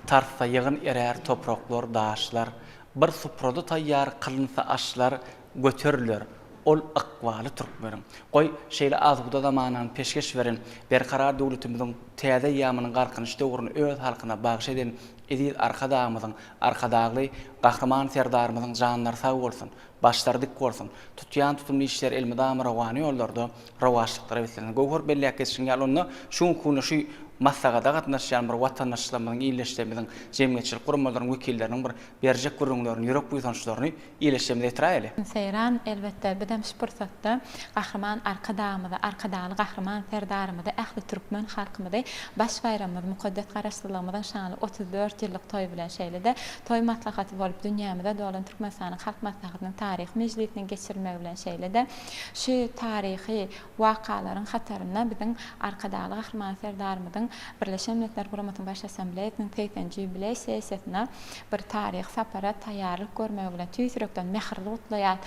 Tarsa ýygyn erär topraklar, daşlar, Bir suprada taýýar kylynsa aşlar, Göteriler ol ykbaly türkmeniň. Goý, şeýle asuda zamanany peşgeş beren Berkarar döwletimiziň täze eýýamynyň Galkynyş döwrüni öz halkyna bagyş eden eziz Arkadagymyzyň, Arkadagly Gahryman Serdarymyzyň janlary sag bolsun! Başlary dik bolsun! Tutýan tutumly işleri elmydama rowana ýollarda rowaçlyklara beslensin! Göwher belläp geçişiň ýaly onda şu günki günde şu maslahata gatnaşýan bir watandaşlarymyzyň, ildeşlerimiziň, jemgyýetçilik guramalarynyň wekilleriniň bir berjek gürrüňlerini, ýürek buýsançlaryny ildeşlerimize ýetiräýeli.
Seýran, elbetde, bizem şu pursatda Gahryman Arkadagymyzy, Arkadagly Gahryman Serdarymyzy, ähli türkmen halkymyzy baş baýramymyz, mukaddes Garaşsyzlygymyzyň şanly 34 ýyllyk toýy bilen, şeýle-de toý maslahaty bolup dünýämize dolan Türkmenistanyň Halk Maslahatynyň taryhy mejlisiniň geçirilmegi bilen, şeýle-de şu taryhy wakalaryň hatarynda biziň Arkadagly Gahryman Serdarymyzyň Birleşen Milletler Guramasynyň Baş Assambleýasynyň segseninji ýubileý sessiýasyna bir taryhy sapara taýýarlyk görmegi bilen tüýs ýürekden mähirli gutlaýar.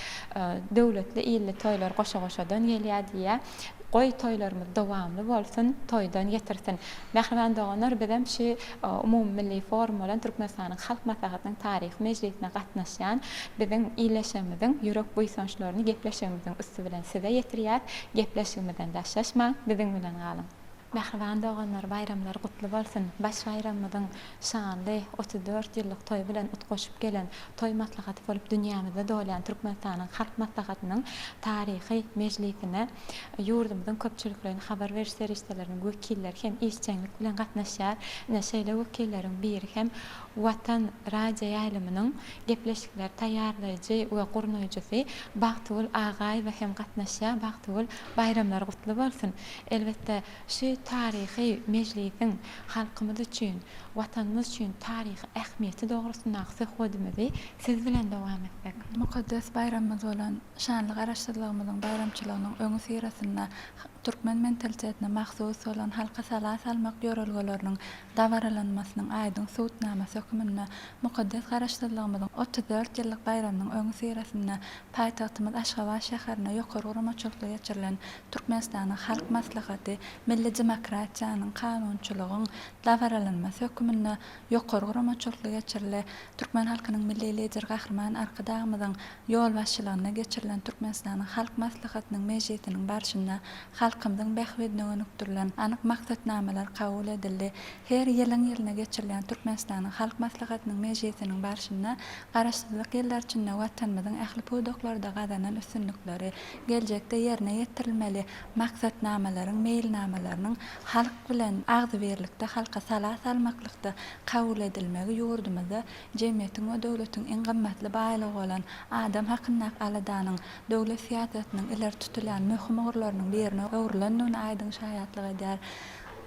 Döwletli illi toýlar goşa-goşadan gelýär diýýär. Goý, toýlarymyz dowamly bolsun, toýdan getirsin. Mähriban doganlar, bizem şu umumymilli forum bolan Türkmenistanyň Halk Maslahatynyň taryhy mejlisine gatnaşýan biziň ildeşlerimiziň ýürek buýsançlaryny gepleşigimiziň üsti bilen size ýetirýäs. Gepleşigimizden daşlaşmaň, biziň bilen galyň! Mähriban doganlar, baýramlar gutly bolsun! Baş baýramymyzyň şanly 34 ýyllyk toýy bilen utgaşyp gelen toý maslahaty bolup dünýämizde dolýan Türkmenistanyň Halk Maslahatynyň taryhy mejlisine ýurdumyzyň köpçülikleýin habar beriş serişdeleriniň wekilleri hem işjeňlik bilen gatnaşýar. Ine, şeýle wekilleriň biri hem Watan radioýaýlymynyň gepleşikleri taýýarlaýjy we gurnaýjysy Bagtygül Agaýewa hem gatnaşýar. Bagtygül, baýramlar gutly bolsun! Elbetde, şu taryhy mejlisiň halkymyz üçin, Watanymyz üçin taryhy ähmiýeti dogrusyndaky söhbedimizi siz bilen dowam etsek.
Mukaddes baýramymyz bolan şanly Garaşsyzlygymyzyň baýramçylygynyň öňüsyrasynda türkmen mentalitetine mahsus bolan halka sala salmak ýörelgeleriniň dabaralanmasynyň aýdyň subutnamasy hökmünde mukaddes Garaşsyzlygymyzyň 34 ýyllyk baýramynyň öňüsyrasynda paýtagtymyz Aşgabat şäherinde ýokary guramaçylykda geçirilen Türkmenistanyň Halk Maslahaty milli demokratiýanyň, kanunçylygyň dabaralanmasy hökmünde ýokary guramaçylykly geçirildi. Türkmen halkynyň Milli Lideri Gahryman Arkadagymyzyň ýolbaşçylygynda geçirilen Türkmenistanyň Halk Maslahatynyň mejlisiniň barşynda halkymyzyň bähbidine gönükdirilen anyk maksatnamalar kabul edildi. Her ýylyň-ýylyna geçirilýän Türkmenistanyň Halk Maslahatynyň mejlisiniň barşynda Garaşsyzlyk ýyllary içinde Watanymyzyň ähli pudaklarda gazanan üstünlikleri, geljekde ýerine ýetirilmeli maksatnamalaryň, meýilnamalarynyň halk bilen agzybirlikde halka sala salmaklykda kabul edilmegi ýurdumyzda jemgyýetiň we döwletiň iň gymmatly baýlygy bolan adam hakyndaky aladanyň döwlet syýasatynyň ileri tutulýan möhüm ugurlarynyň birine öwrülendigine aýdyň şaýatlyk edýär.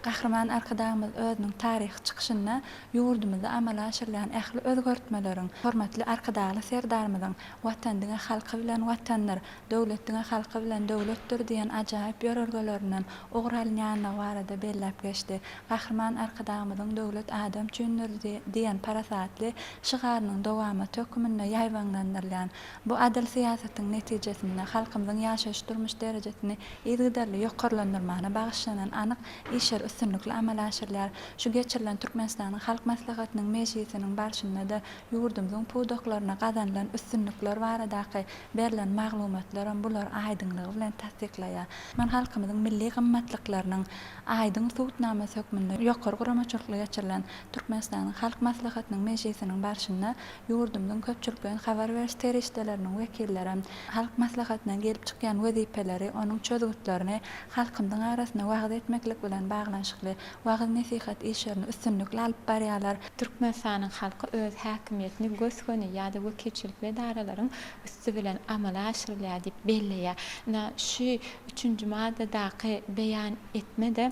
Gahryman Arkadagymyz özüniň taryhy çykyşynda ýurdumyzda amala aşyrylýan ähli özgertmeleriň, hormatly Arkadagly Serdarymyzyň Watan diňe halky bilen Watandyr, döwlet diňe halky bilen döwletdir diýen ajaýyp ýörelgelerinden ugur alynýandygy barada belläp geçdi. Gahryman Arkadagymyzyň Döwlet adam üçindir diýen parasatly şygarynyň dowamaty höküminde ýaýbaňlandyrylýan bu adyl syýasatyň netijesinde halkymyzyň ýaşaýyş-durmuş derejesini yzygiderli ýokarlandyrmana bagyşlanan anyk işler üstünlikli amala aşyrylýar. Şu geçirilen Türkmenistanyň Halk Maslahatynyň mejlisiniň barşynda-da ýurdumyzyň pudaklarynda gazanylan üstünlikler baradaky berlen maglumatlaram bulary aýdyňlygy bilen tassyklaýar. Türkmen halkymyzyň milli gymmatlyklarynyň aýdyň subutnamasy hökmünde ýokary guramaçylykly geçirilen Türkmenistanyň Halk Maslahatynyň mejlisiniň barşynda ýurdumyzyň köpçülikleýin habar beriş serişdeleriniň wekillerem Halk Maslahatyndan gelip çykýan wezipeleri, onuň çözgütlerini halkymyzyň arasynda wagyz etmeklik bilen baglanyşykly wagyz-nesihat işlerini üstünlikli alyp barýarlar.
Türkmenistanyň halky öz häkimiýetini gös-göni ýa-da wekilçilikli edaralaryň üsti bilen amala aşyrylýar diýip belleýär. Ynha, şu üçünji maddadaky beýan etme-de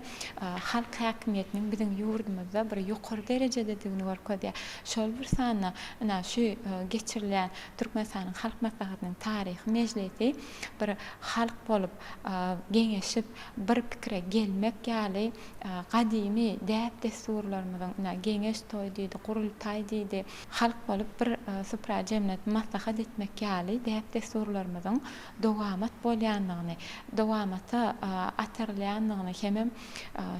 halk häkimiýetiniň biziň ýurdumyzda bir ýokary derejededigini görkezýär. Şol bir sanda, ynha, şu geçirilýän Türkmenistanyň Halk Maslahatynyň taryhy mejlisi bir halk bolup geňeşip, bir pikire gelmek ýaly gadymy däp-dessurlarymyzyň, ynha, geňeş toý diýdi, gurultaý diýdi, halk bolup bir supra jemlenip maslahat etmek ýaly däp-dessurlarymyzyň dowamat bolýandygyny, dowamata atarylýandygyny hemem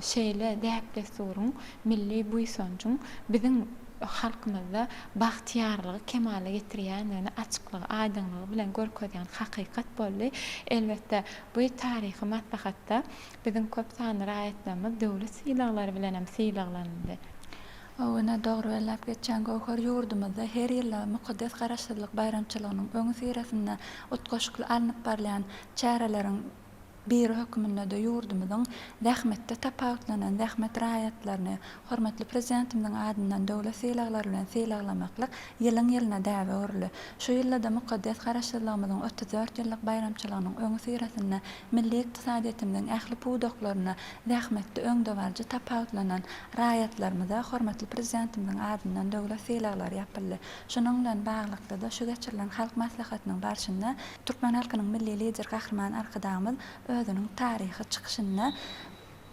şeýle däp-dessuryň, milli buýsanjyň biziň halkymyzda bagtyýarlygy kemala getirýändigini açyklygy, aýdyňlygy bilen görkezýän hakykat boldy. Elbetde, bu taryhy maslahatda biziň köp sanly raýatlarymyz döwlet sylaglary bilenem sylaglanyldy.
Ine, dogry belläp geçýäň, Göwher, ýurdumyzda her ýylda mukaddes Garaşsyzlyk baýramçylygynyň öňüsyrasynda utgaşykly alnyp barylýan çäreleriň biri hökmünde-de ýurdumyzyň zähmetde tapawutlanan zähmet raýatlaryny hormatly Prezidentimiziň adyndan döwlet sylaglary bilen sylaglamaklyk ýylyň-ýylyna däbe öwrüldi. Şu ýylda-da mukaddes Garaşsyzlygymyzyň 34 ýyllyk baýramçylygynyň öňüsyrasynda milli ykdysadyýetimiziň ähli pudaklarynda zähmetde öňdebaryjy tapawutlanan raýatlarymyza hormatly Prezidentimiziň adyndan döwlet sylaglary ýapyldy. Şunuň bilen baglylykda-da, şu geçirilen Halk Maslahatynyň barşynda türkmen halkynyň Milli Lideri Gahryman Arkadagymyz özüniň taryhy çykyşynda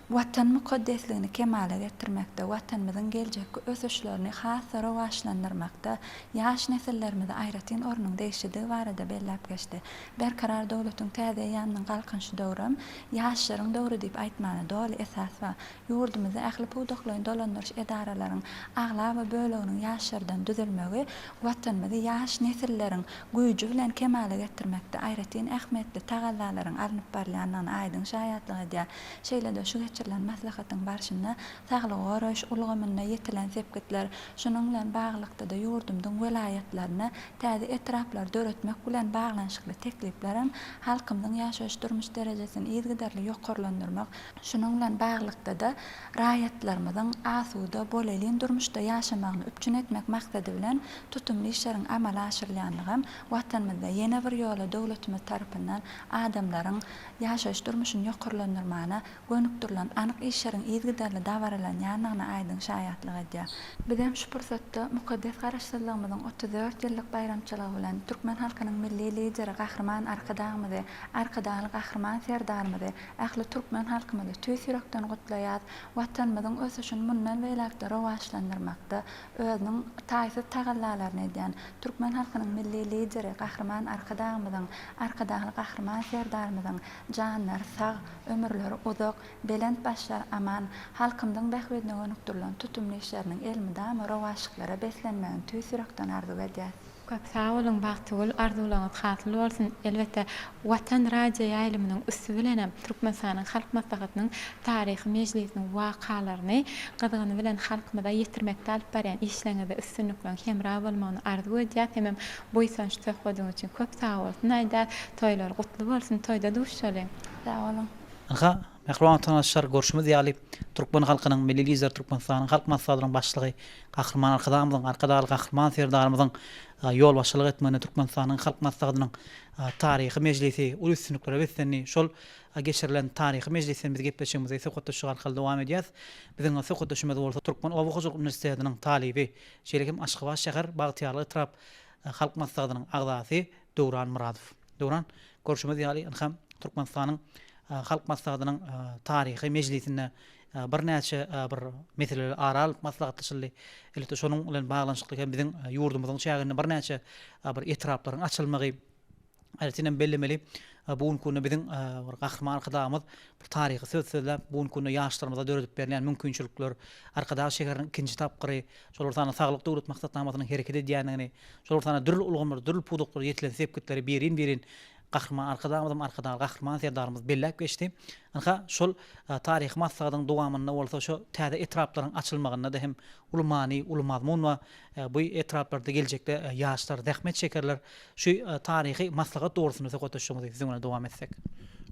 Watan mukaddesligini kemala getirmekde, Watanymyzyň geljekki ösüşlerini has-da rowaçlandyrmakda ýaş nesillerimize aýratyn ornuň degişlidigi barada belläp geçdi. Berkarar döwletiň täze eýýamynyň Galkynyşy döwrem ýaşlaryň döwri diýip aýtmana doly esas bar. Ýurdumyzda ähli pudaklaýyn dolandyryş edaralaryň aglaba böleginiň ýaşlardan düzülmegi Watanymyzy ýaş nesilleriň güýji bilen kemala getirmekde aýratyn ähmiýetli tagallalaryň alnyp barylýandygyna aýdyň şaýatlyk edýär. Şeýle-de şu geçirilen maslahatyň barşynda saglygy goraýyş ulgamynda ýetilen sepgitler, şunuň bilen baglylykda-da ýurdumyzyň welaýatlarynda täze etraplary döretmek bilen baglanyşykly tekliplerem halkymyzyň ýaşaýyş-durmuş derejesini yzygiderli ýokarlandyrmak, Şunuň bilen baglylykda-da, raýatlarymyzyň asuda, bolelin durmuşda ýaşamagyny üpjün etmek maksady bilen tutumly işleriň amala aşyrylýanlygam Watanymyzda ýene bir ýola döwletimiz tarapyndan adamlaryň ýaşaýyş-durmuşyny ýokarlandyrmana gönükdirilen anyk işleriň yzygiderli dabaralanýandygyna aýdyň şaýatlyk edýär. Bizem şu pursatda mukaddes Garaşsyzlygymyzyň 34 ýyllyk baýramçylygy bilen türkmen halkynyň Milli Lideri Gahryman Arkadagymyzy, Arkadagly Gahryman Serdarymyzy, Ähli türkmen halkymyzy tüýs ýürekden gutlaýas. Watanymyzyň ösüşini mundan beýläk-de rowaçlandyrmakda özüniň taýsyz tagallalaryny edýän türkmen halkynyň Milli Lideri Gahryman Arkadagymyzyň, Arkadagly Gahryman Serdarymyzyň janlary sag, ömürleri uzak, belent başlary aman, halkymyzyň bähbidine gönükdirilen tutumly işleriniň elmydama rowaçlyklara beslenmegini tüýs ýürekden arzuw edýäs.
Köp sag boluň Bagtygül arzuwlaryňyz hasyl bolsun. Elbetde Watan radioýaýlymynyň üsti bilenem Türkmenistanyň Halk Maslahatynyň taryhy mejlisiniň wakalaryny gyzgyny bilen halkymyza ýetirmekde alyp barýan işleriňizde üstünlikleriň hemra bolmagyny arzuw edýäs hemem buýsanç söhbediňiz üçin köp sag bolsun aýdýas. Toýlar gutly bolsun toýda duşalyň.
Sag boluň.
Ynha,
Mähriban watandaşlar, görşümiz ýaly, türkmen halkynyň Milli Lideri, Türkmenistanyň Halk Maslahatynyň Başlygy Gahryman Arkadagymyzyň, Arkadagly Gahryman Serdarymyzyň ýolbaşçylyk etmeginde Türkmenistanyň Halk Maslahatynyň taryhy mejlisi uly üstünliklere beslendi. Şol geçirilen taryhy mejlisden biz gepleşigimizi söhbetdeşlik arkaly dowam edýäris. Biziň söhbetdeşimiz bolsa Türkmen oba hojalyk uniwersitetiniň talyby, şeýle hem Aşgabat şäher Bagtyýarlyk etrap Halk Maslahatynyň agzasy Döwran Myradow. Döwran, görşümiz ýaly, ynha, Türkmenistanyň Halk Maslahatynyň taryhy mejlisinde birnäçe bir meseleler ara alyp maslahatlaşyldy. Elbetde, şonuň bilen baglanyşykly hem biziň ýurdumyzyň çäginde birnäçe bir etraplaryň açylmagy, aýratyn hem bellemeli, bu günki günde biziň bir Gahryman Arkadagymyz bir taryhy söz sözläp, bu günki günde ýaşlarymyza döredip berilýän mümkinçilikler, Arkadag şäheriniň ikinji tapgyry, şol bir sanda Saglyk döwlet maksatnamasynyň hereket edýändigini, şol bir sanda dürli ulgamlarda, dürli pudaklarda ýetilen sepgitleri birin-birin Gahryman Arkadagymyzam, Arkadagly Gahryman Serdarymyz belläp geçdi. Ynha, şol taryhy maslahatyň dowamynda bolsa şu täze etraplaryň açylmagynda-da hem uly many, uly mazmun bar. Bu etraplarda geljekde ýaşlar zähmet çekerler. Şu taryhy maslahat dogrusynda söhbetdeşligimizi siziň bilen dowam etsek.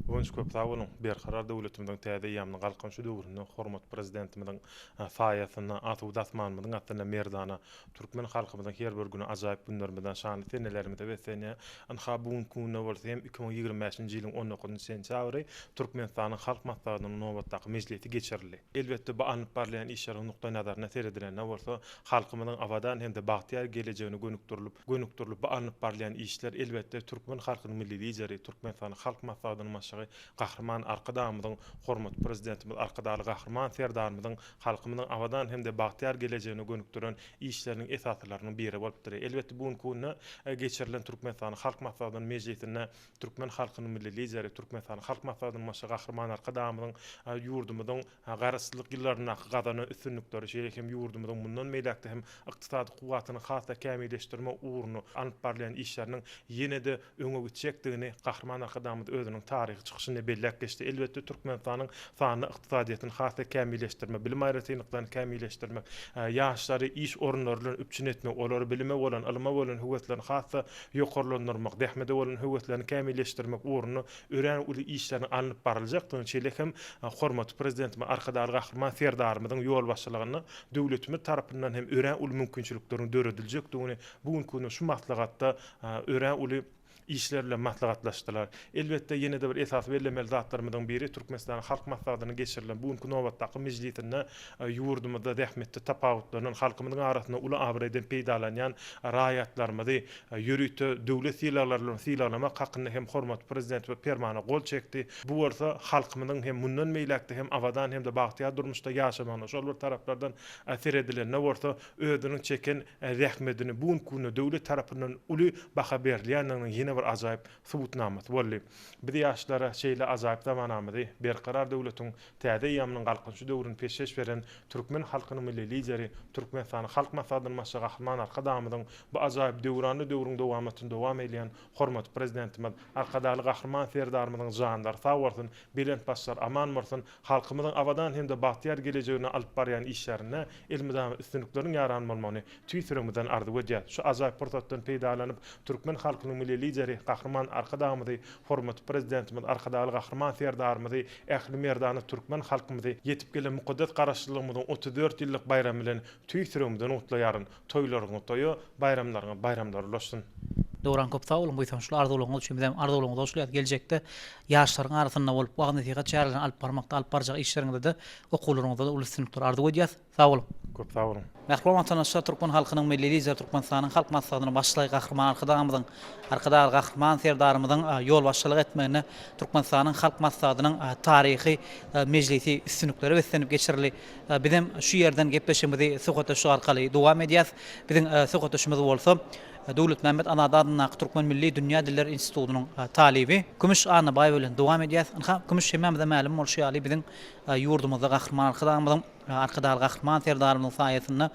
Guwanç köp sag boluň. Berkarar döwletimiziň täze eýýamynyň Galkynyşy döwründe hormatly Prezidentimiziň saýasynda asuda asmanymyzyň astynda merdana türkmen halkymyzyň her bir güni ajaýyp günlerimizden, şanly senelerimize beslenýär. Ynha, bu günki günde bolsa hem 2025-nji ýylyň on dokuzynjy sentýabry Türkmenistanyň Halk Maslahatynyň nobatdaky mejlisi geçirildi. Elbetde, bu alnyp barylýan işleriň nukdaýnazaryndan seredilende bolsa, halkymyzyň abadan hem-de bagtyýar gelejegine gönükdirilip, gönükdirilip bu alnyp barylýan işler, elbetde, türkmen halkynyň Milli Lideri, Türkmenistanyň Halk Maslahatynyň Başlygy Gahryman Arkadagymyzyň, hormatly Prezidentimiz Arkadagly Gahryman Serdarymyzyň halkymyzyň abadan hem-de bagtyýar gelejegine gönükdiren işleriniň esasylarynyň biri bolup durýar. Elbetde, bu günki günde geçirilen Türkmenistanyň Halk Maslahatynyň mejlisinde türkmen halkynyň Milli Lideri, Türkmenistanyň Halk Maslahatynyň Başlygy Gahryman Arkadagymyzyň ýurdumyzyň Garaşsyzlyk ýyllaryndaky gazanan üstünlikleri, şeýle hem ýurdumyzyň mundan beýläk-de hem ykdysady kuwwatyny has-da kämilleşdirmek ugrunda alnyp barylýan işleriniň ýene-de öňe gitjekdigini Gahryman Arkadagymyz özüniň taryhy çykyşynda belläp geçdi. Elbetde, Türkmenistanyň sanly ykdysadyýetini has-da kämilleşdirmek, bilim aýratynlyklaryny kämilleşdirmek, ýaşlary iş orunlary bilen üpjün etmek, olary bilime bolan, ylyma bolan höweslerini has-da ýokarlandyrmak, zähmete bolan höweslerini kämilleşdirmek ugrunda örän uly işleriň alnyp baryljakdygyny, şeýle hem hormatly Prezidentimiz Arkadagly Gahryman Serdarymyzyň ýolbaşçylygynda döwletimiz tarapyndan hem örän uly mümkinçilikleriň dörediljekdigini bu günki günde şu maslahatda örän uly işler bilen maslahatlaşdylar. Elbetde, ýene-de bir esasy bellemeli zatlarymyzyň biri Türkmenistanyň Halk Maslahatynyň geçirilen bu günki nobatdaky mejlisinde ýurdumyzda zähmetde tapawutlanan, halkymyzyň arasynda uly abraýdan peýdalanýan raýatlarymyzy ýörite döwlet sylaglary bilen sylaglamak hakynda hem hormatly Prezidentimiz Permana gol çekdi. Bu bolsa halkymyzyň hem mundan beýläk-de hem abadan hem-de bagtyýar durmuşda ýaşamagyna, şol bir taraplardan seredilende bolsa, özüniň çeken zähmedini bu günki günde döwlet tarapyndan uly baha berilýändiginiň ýene bir ajaýyp subutnamasy boldy. Biz ýaşlara şeýle ajaýyp zamanamyzy, Berkarar döwletiň täze eýýamynyň Galkynyşy döwrüni peşgeş beren türkmen halkynyň Milli Lideri, Türkmenistanyň Halk Maslahatynyň Başlygy Gahryman Arkadagymyzyň bu ajaýyp döwranly döwrüň dowamatyny dowam eýleýän hormatly Prezidentimiz Arkadagly Gahryman Serdarymyzyň janlary sag bolsun, belent başlary aman bolsun, halkymyzyň abadan hem-de bagtyýar gelejegine alyp barýan işlerinde elmydama üstünlikleriň ýaran bolmagyny tüýs ýüregimizden arzuw edýäris. Şu ajaýyp pursatdan peýdalanyp, türkmen halkynyň Milli Lideri Gahryman Arkadagymyzy, hormatly Prezidentimiz Arkadagly Gahryman Serdarymyzy, ähli merdana türkmen halkymyzy ýetip gelen mukaddes Garaşsyzlygymyzyň 34 ýyllyk baýramy bilen tüýs ýüregimizden gutlaýaryn. Toýlaryňyz toýa, baýramlaryňyz baýramlara ulaşsyn!
Döwran köp sag boluň buýsançly arzuwlaryňyz üçin bizem arzuwlaryňyza goşulýas geljekde ýaşlaryň arasynda bolup wagyz nesihat çärelerini alyp barmakda alyp barjak işleriňizde okuwlaryňyzda-da uly üstünlikler arzuw edýäs sag boluň.
Köp sag boluň.
Mähriban watandaşlar Türkmen halkynyň Milli Lideri Türkmenistanyň Halk Maslahatynyň Başlygy Gahryman Arkadagymyzyň Arkadagly Gahryman Serdarymyzyň ýolbaşçylyk etmeginde Türkmenistanyň Halk Maslahatynyň taryhy mejlisi üstünliklere beslenip geçirildi. Bizem şu ýerden gepleşigimizi söhbetdeşlik arkaly dowam edýäs. Biziň söhbetdeşimiz bolsa Döwletmämmet Azady adyndaky Türkmen milli dünýä dilleri institutynyň talyby Kümüş Annabaýewa bilen dowam edýäs. Ynha, Kümüş hemmämize mälim bolşy ýaly biziň ýurdumyzda Gahryman Arkadagymyzyň. Arkadagly Gahryman Serdarymyzyň saýasynda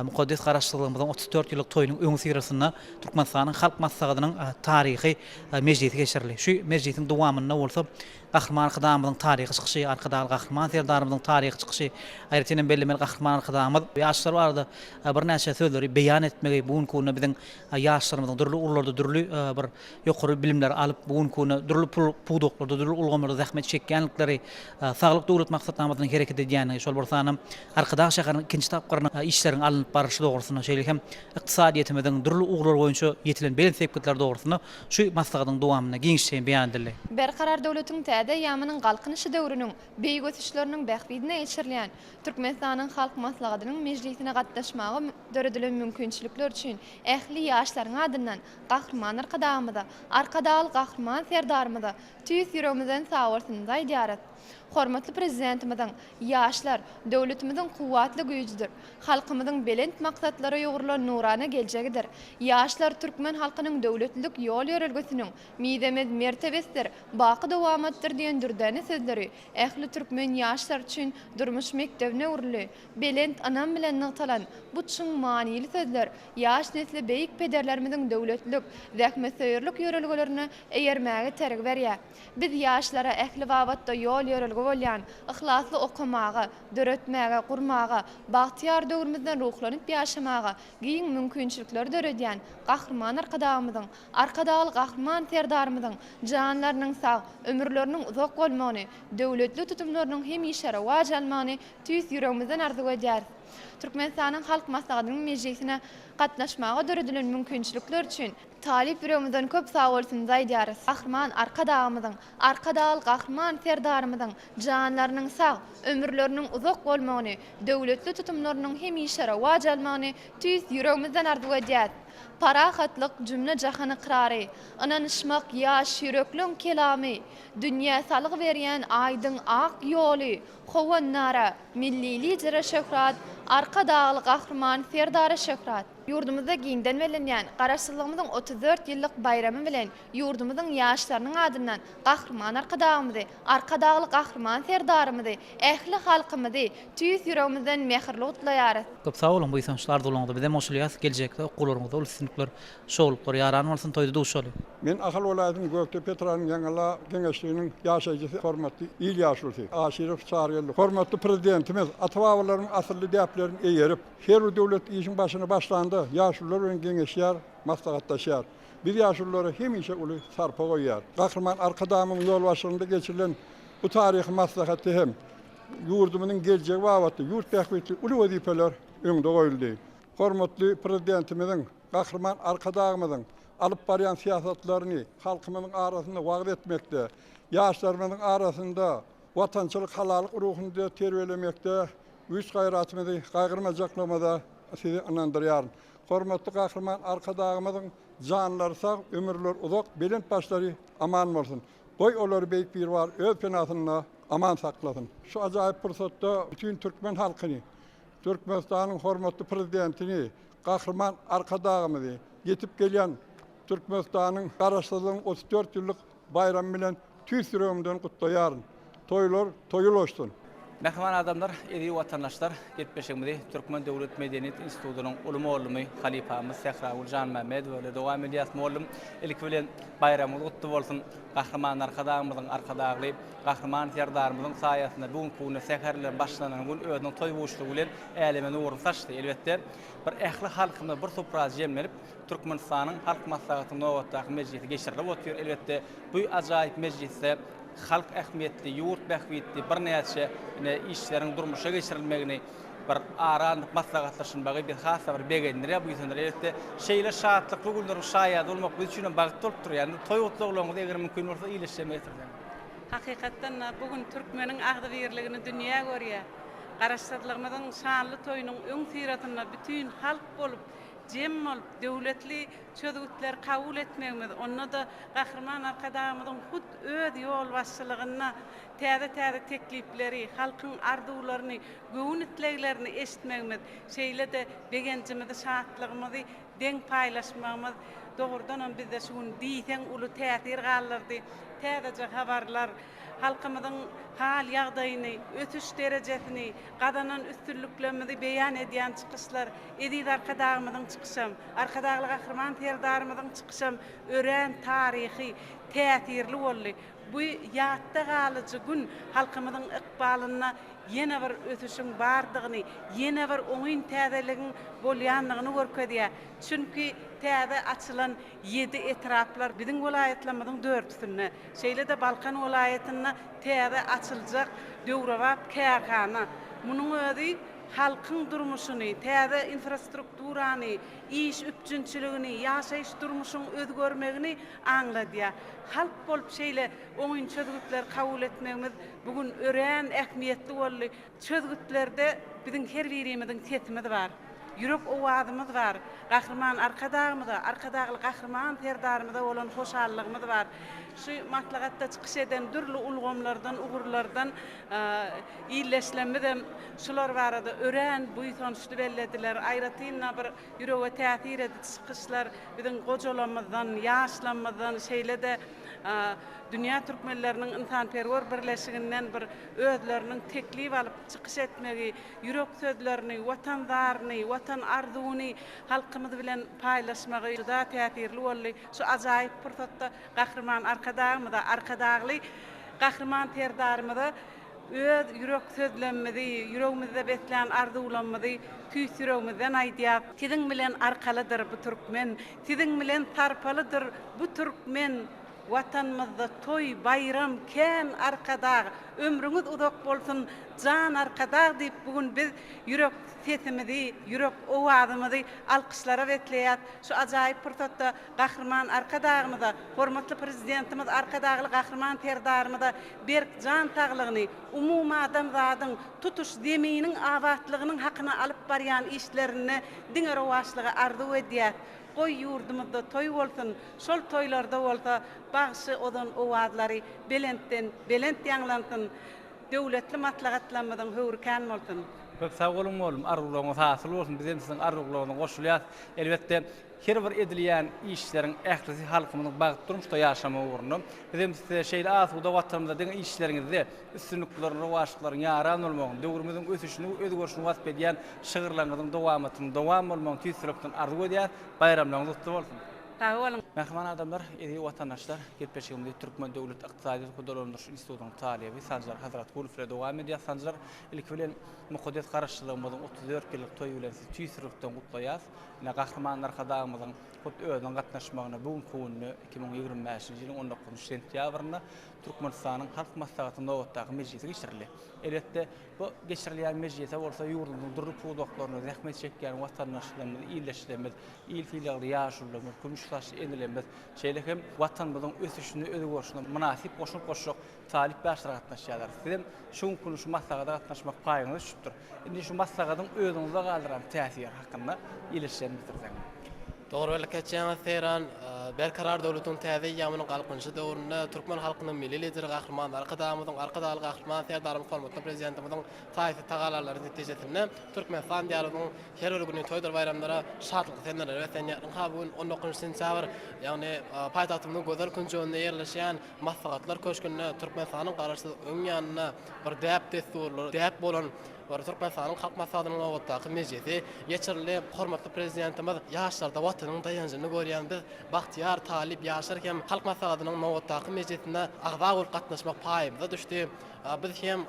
mukaddes Garaşsyzlygymyzyň 34 ýyllyk toýunyň öňüsyrasynda Türkmenistanyň Halk Maslahatynyň taryhy mejlisi geçirildi. Şu mejlisiň dowamynda bolsa Gahryman Arkadagymyzyň taryhy çykyşy, Arkadagly Gahryman Serdarymyzyň taryhy çykyşy, aýratyn hem bellemeli Gahryman Arkadagymyz ýaşlar barada birnäçe sözleri beýan etmegi bu günki günde biziň ýaşlarymyzyň dürli ugurlarda dürli bir ýokary bilimleri alyp, bu günki günde dürli pudaklarda, dürli ulgamlarda zähmet çekýänlikleri, Saglyk döwlet maksatnamasynyň hereket edýändigi, şol bir sanda Arkadag şäheriniň ikinji tapgyrynyň işleriň alnyp barlyşy dogrusynda, şeýle hem ykdysadyýetimiziň dürli ugurlar boýunça ýetilen belent sepgitleri dogrusynda şu maslahatyň dowamynda giňişleýin beýan edildi.
Berkarar döwletiň täze eýýamynyň Galkynyşy döwrüniň beýik ösüşleriniň bähbidine geçirilýän Türkmenistanyň Halk Maslahatynyň mejlisine gatnaşmaga döredilen mümkinçilikler üçin ähli ýaşlaryň adyndan Gahryman Arkadagymyza, Arkadagly Gahryman Serdarymyza tüýs ýüregimizden sagbolsunymyzy aýdýarys. Hormatly Prezidentimiziň, Ýaşlar, döwletimiziň kuwwatly güýjüdir, halkymyzyň belent maksatlara ýugrulan nurana geljegidir. Ýaşlar türkmen halkynyň döwletlilik ýol-ýörelgesiniň mizemez mertebesidir, baky dowamatdyr diýen dürdäne sözleri ähli türkmen ýaşlary üçin durmuş mekdebine öwrüldi. Belent ynam bilen nygtalan bu çuň manyly sözler ýaş nesle beýik pederlerimiziň döwletlilik, zähmetsöýerlik ýörelgelerine eýermäge tergi berýär. Biz ýaşlara ähli babatda ýol-ýörelge bolýan, yhlasly okamaga, döretmäge, gurmaga, bagtyýar döwrümizden ruhlanyp ýaşamaga giň mümkinçilikleri döredýän Gahryman Arkadagymyzyň, Arkadagly Gahryman Serdarymyzyň janlarynyň sag, ömürleriniň uzak bolmagyny, döwletli tutumlarynyň hemişe rowaç almagyny tüýs ýüregimizden arzuw edýäris. Türkmenistanyň Halk Maslahatynyň mejlisine gatnaşmaga döredilen mümkinçilikler üçin talyp ýüregimizden köp sagbolsunymyzy aýdýarys. Gahryman Arkadagymyzyň, Arkadagly Gahryman Serdarymyzyň janlarynyň sag, ömürleriniň uzak bolmagyny, döwletli tutumlarynyň hemişe rowaç almagyny tüýs ýüregimizden arzuw edýäs. Parahatlyk jümle-jahan ykrary, Ynanyşmak ýaş ýürekleň kelamy, Dünýä salgy berýän aýdyň ak ýoly, Howandara, Milli Lidere şöhrat, Arkadagly Gahryman Serdara şöhrat! Ýurdumyzda giňden bellenýän Garaşsyzlygymyzyň 34 ýyllyk baýramy bilen ýurdumyzyň ýaşlarynyň adyndan Gahryman Arkadagymyzy, Arkadagly Gahryman Serdarymyzy, ähli halkymyzy tüýs ýüregimizden mähirli gutlaýarys.
Köp sag boluň buýsançly arzuwlaryňyza bizem goşulýas geljekde okuwlaryňyzda uly üstünlikler şowluklar ýaran bolsun toýda duşaly.
Men Ahal welaýatynyň Gökdepe etrabynyň Ýaňgala geňeşliginiň ýaşaýjysy hormatly il ýaşulusy Aşyrow Çarygeldi. Hormatly Prezidentimiz ata-babalarymyň asylly däplerine eýerip, her bir döwlet işiň başyny başlanda ýaşulular bilen geňeşýär, maslahatlaşýar. Biz ýaşululara hemişe uly sarpa goýýar. Gahryman Arkadagymyzyň ýolbaşçylygynda geçirilen bu taryhy maslahatda hem ýurdumyzyň geljegi babatda ýurt bähbitli uly wezipeler öňde goýuldy. Hormatly Prezidentimiziň, Gahryman Arkadagymyzyň alyp barýan syýasatlaryny halkymyzyň arasynda wagyz etmekde, ýaşlarymyzyň arasynda watançylyk, halallyk ruhunda terbiýelemekde güýç-gaýratymyzy gaýgyrmajaklygymyza sizi ynandyrýaryn. Hormatly Gahryman Arkadagymyzyň janlary sag, ömürleri uzak, belent başlary aman bolsun! Goý, olary Beýik Biribar öz penasynda aman saklasyn! Şu ajaýyp pursatda bütin türkmen halkyny, Türkmenistanyň hormatly Prezidentini, Gahryman Arkadagymyzy ýetip gelýän Türkmenistanyň Garaşsyzlygynyň 34 ýyllyk baýramy bilen tüýs ýüregimden gutlaýaryn. Toýlar toýa ulaşsyn!
Mähriban adamlar, eziz watandaşlar, gepleşigimizi Türkmen döwlet medeniýet institutynyň uly mugallymy, halypamyz Sähragül Janmämmedowa bilen dowam edýäris. Mugallym, ilki bilen baýramyňyz gutly bolsun! Gahryman Arkadagymyzyň, Arkadagly Gahryman Serdarymyzyň saýasynda bu günki günde säher bilen başlanan gün özüniň toý buşlugy bilen äleme nuruny saçdy. Elbetde, bir ähli halkymyz bir supra jemlenip, Türkmenistanyň Halk Maslahatynyň nobatdaky mejlisi geçirilip otyr. Elbetde, bu ajaýyp mejlisde halk ähmiýetli, ýurt bähbitli birnäçe ine işleriň durmuşa geçirilmegini bir ara alnyp maslahatlaşylmagy bizi has-da bir begendirýär, buýsandyrýar. Elbetde, şeýle şatlykly günleriň şaýady bolmak biz üçin hem bagt bolup durýar. Indi toý gutlaglaryňyzy eger mümkin bolsa ildeşlerime ýetirseňiz.
Hakykatdan-da, bu gün türkmeniň agzybirligini dünýä görýär. Garaşsyzlygymyzyň şanly toýunyň öňüsyrasynda bütin halk bolup, jem bolup, döwletli çözgütleri kabul etmegimiz, onda-da Gahryman Arkadagymyzyň hut öz ýolbaşçylygynda täze-täze teklipleri, halkyň arzuwlaryny, göwün isleglerini eşitmegimiz, şeýle-de begenjimizi, şatlygymyzy deň paýlaşmagymyz. Dogrudanam bizde şu gün diýseň uly täsir galdyrdy. Täzeje habarlar, halkymyzyň hal-ýagdaýyny, ösüş derejesini, gazanan üstünliklerimizi beýan edýän çykyşlar, eziz Arkadagymyzyň çykyşam, Arkadagly Gahryman Serdarymyzyň çykyşam örän taryhy, täsirli boldy. Bu ýatda galyjy gün halkymyzyň ykbalynda ýene bir ösüşiň bardygyny, ýene bir oňyn täzeligiň bolýandygyny görkezýär. Çünki täze açylan ýedi etraplar biziň welaýatlarymyzyň dördüsinde, şeýle-de Balkan welaýatynda täze açyljak döwrebap kärhana, munuň özi halkyň durmuşyny, täze infrastrukturany, iş üpjünçiligini, ýaşaýyş-durmuşyň özgermegini aňladýar. Halk bolup şeýle oňyn çözgütleri kabul etmegimiz bu gün örän ähmiýetli boldy. Çözgütlerde biziň her birimiziň sesimiz bar. Ýürek owazymyz bar. Gahryman Arkadagymyza, Arkadagly Gahryman Serdarymyza bolan hoşallygymyz bar. Şu maslahatda çykyş eden dürli ulgamlardan, ugurlardan ildeşlerimizem şular barada örän buýsançly bellediler. Aýratyn-da bir ýürege täsir ediji çykyşlar biziň gojalarymyzdan, ýaşlarymyzdan, şeýle-de Dünýä türkmenleriniň ynsanperwer birleşiginden bir özleriniň teklip alyp çykyş etmegi, ýürek sözlerini, Watan zaryny, Watan arzuwyny halkymyz bilen paýlaşmagy juda täsirli boldy. Şu ajaýyp pursatda Gahryman Arkadagymyza, Arkadagly Gahryman Serdarymyza öz ýürek sözlemimizi, ýüregimizde beslän arzuwlarymyzy tüýs ýüregimizden aýdýas. Siziň bilen arkalydyr bu türkmen, Siziň bilen sarpalydyr bu türkmen. Watanymyzda toý, baýram kän Arkadag, ömrüňiz uzak bolsun, jan Arkadag diýip bu gün biz ýürek sesimizi, ýürek owazymyzy alkyşlara besleýäs. Şu ajaýyp pursatda Gahryman Arkadagymyza, hormatly Prezidentimiz Arkadagly Gahryman Serdarymyza berk jan saglygyny, umumadamzadyň, tutuş Zeminiň abatlygynyň hakyna alyp barýan işlerinde diňe rowaçlygy arzuw edýäs. Goý, ýurdumyzda toý bolsun, şol toýlarda bolsa bagşy ozan owazlary belentden belent ýaňlansyn, döwletli maslahatlarymyzyň höwri kän bolsun!
Köp sag boluň mugallym, arzuwlaryňyz hasyl bolsun, bizem siziň arzuwlaryňyza goşulýas. Elbetde, her bir edilýän işleriň ählisi halkymyzyň bagtly durmuşda ýaşamagy ugrunda. Bizem size şeýle asuda Watanymyzda diňe işleriňizde üstünlikleriň, rowaçlyklaryň ýaran bolmagyny, döwrümiziň ösüşini we özgerişini wasp edýän şygyrlaryňyzyň dowamatynyň dowam bolmagyny tüýs ýürekden arzuw edýäris. Baýramlaryňyz gutly bolsun!
Sag boluň!
Mähriban adamlar, eziz watandaşlar, gepleşigimizi Türkmen döwlet ykdysadyýet we dolandyryş institutynyň talyby Sanjar Hazratgulow bilen dowam edýäris. Sanjar, ilki bilen mukaddes Garaşsyzlygymyzyň 34 ýyllyk toýy bilen sizi tüýs ýürekden gutlaýarys. Ine, Gahryman Arkadagymyzyň hut özüniň gatnaşmagynda bu günki günde, 2025-nji ýylyň on dokuzynjy sentýabrynda Türkmenistanyň Halk Maslahatynyň nobatdaky mejlisi geçirildi. Elbetde, bu geçirilýän mejlise bolsa ýurdumyzyň dürli pudaklarynda zähmet çekýän watandaşlarymyz, ildeşlerimiz, il sylagly ýaşulularymyz, kümüş saçly enelerimiz, şeýle hem Watanymyzyň ösüşine, özgerişine mynasyp goşant goşjak talyp ýaşlar gatnaşýarlar. Sizem şu günki gün şu maslahata gatnaşmak paýyňyza düşüpdir. Indi şu maslahatyň özüňizde galdyran täsiri hakynda ildeşlerimize ýetirseňiz.
Dogry bellik etýäňiz Seýran. Berkarar döwletiň täze eýýamynyň Galkynyşy döwründe türkmen halkynyň Milli Lideri Gahryman Arkadagymyzyň, Arkadagly Gahryman Serdarymyz hormatly Prezidentimiziň taýsyz tagallalary netijesinde Türkmenistan Diýarymyzyň her bir güni toýdur baýramlara, şatlykly senelere beslenýär. Ynha bu gün on dokuzynjy sentýabr, ýagny paýtagtymyzyň gözel künjeginde ýerleşýän Maslahatlar köşgünde Türkmenistanyň Garaşsyz öň ýanynda bir däp-dessurlar däp bolan bir Türkmenistanyň Halk Maslahatynyň nobatdaky mejlisi geçirildi. Hormatly Prezidentimiz ýaşlarda Watanyň daýanjyny görýän biz, bagtyýar talyp ýaşlar hem Halk Maslahatynyň nobatdaky mejlisine agza bolup gatnaşmak paýymyza düşdi. Biz hem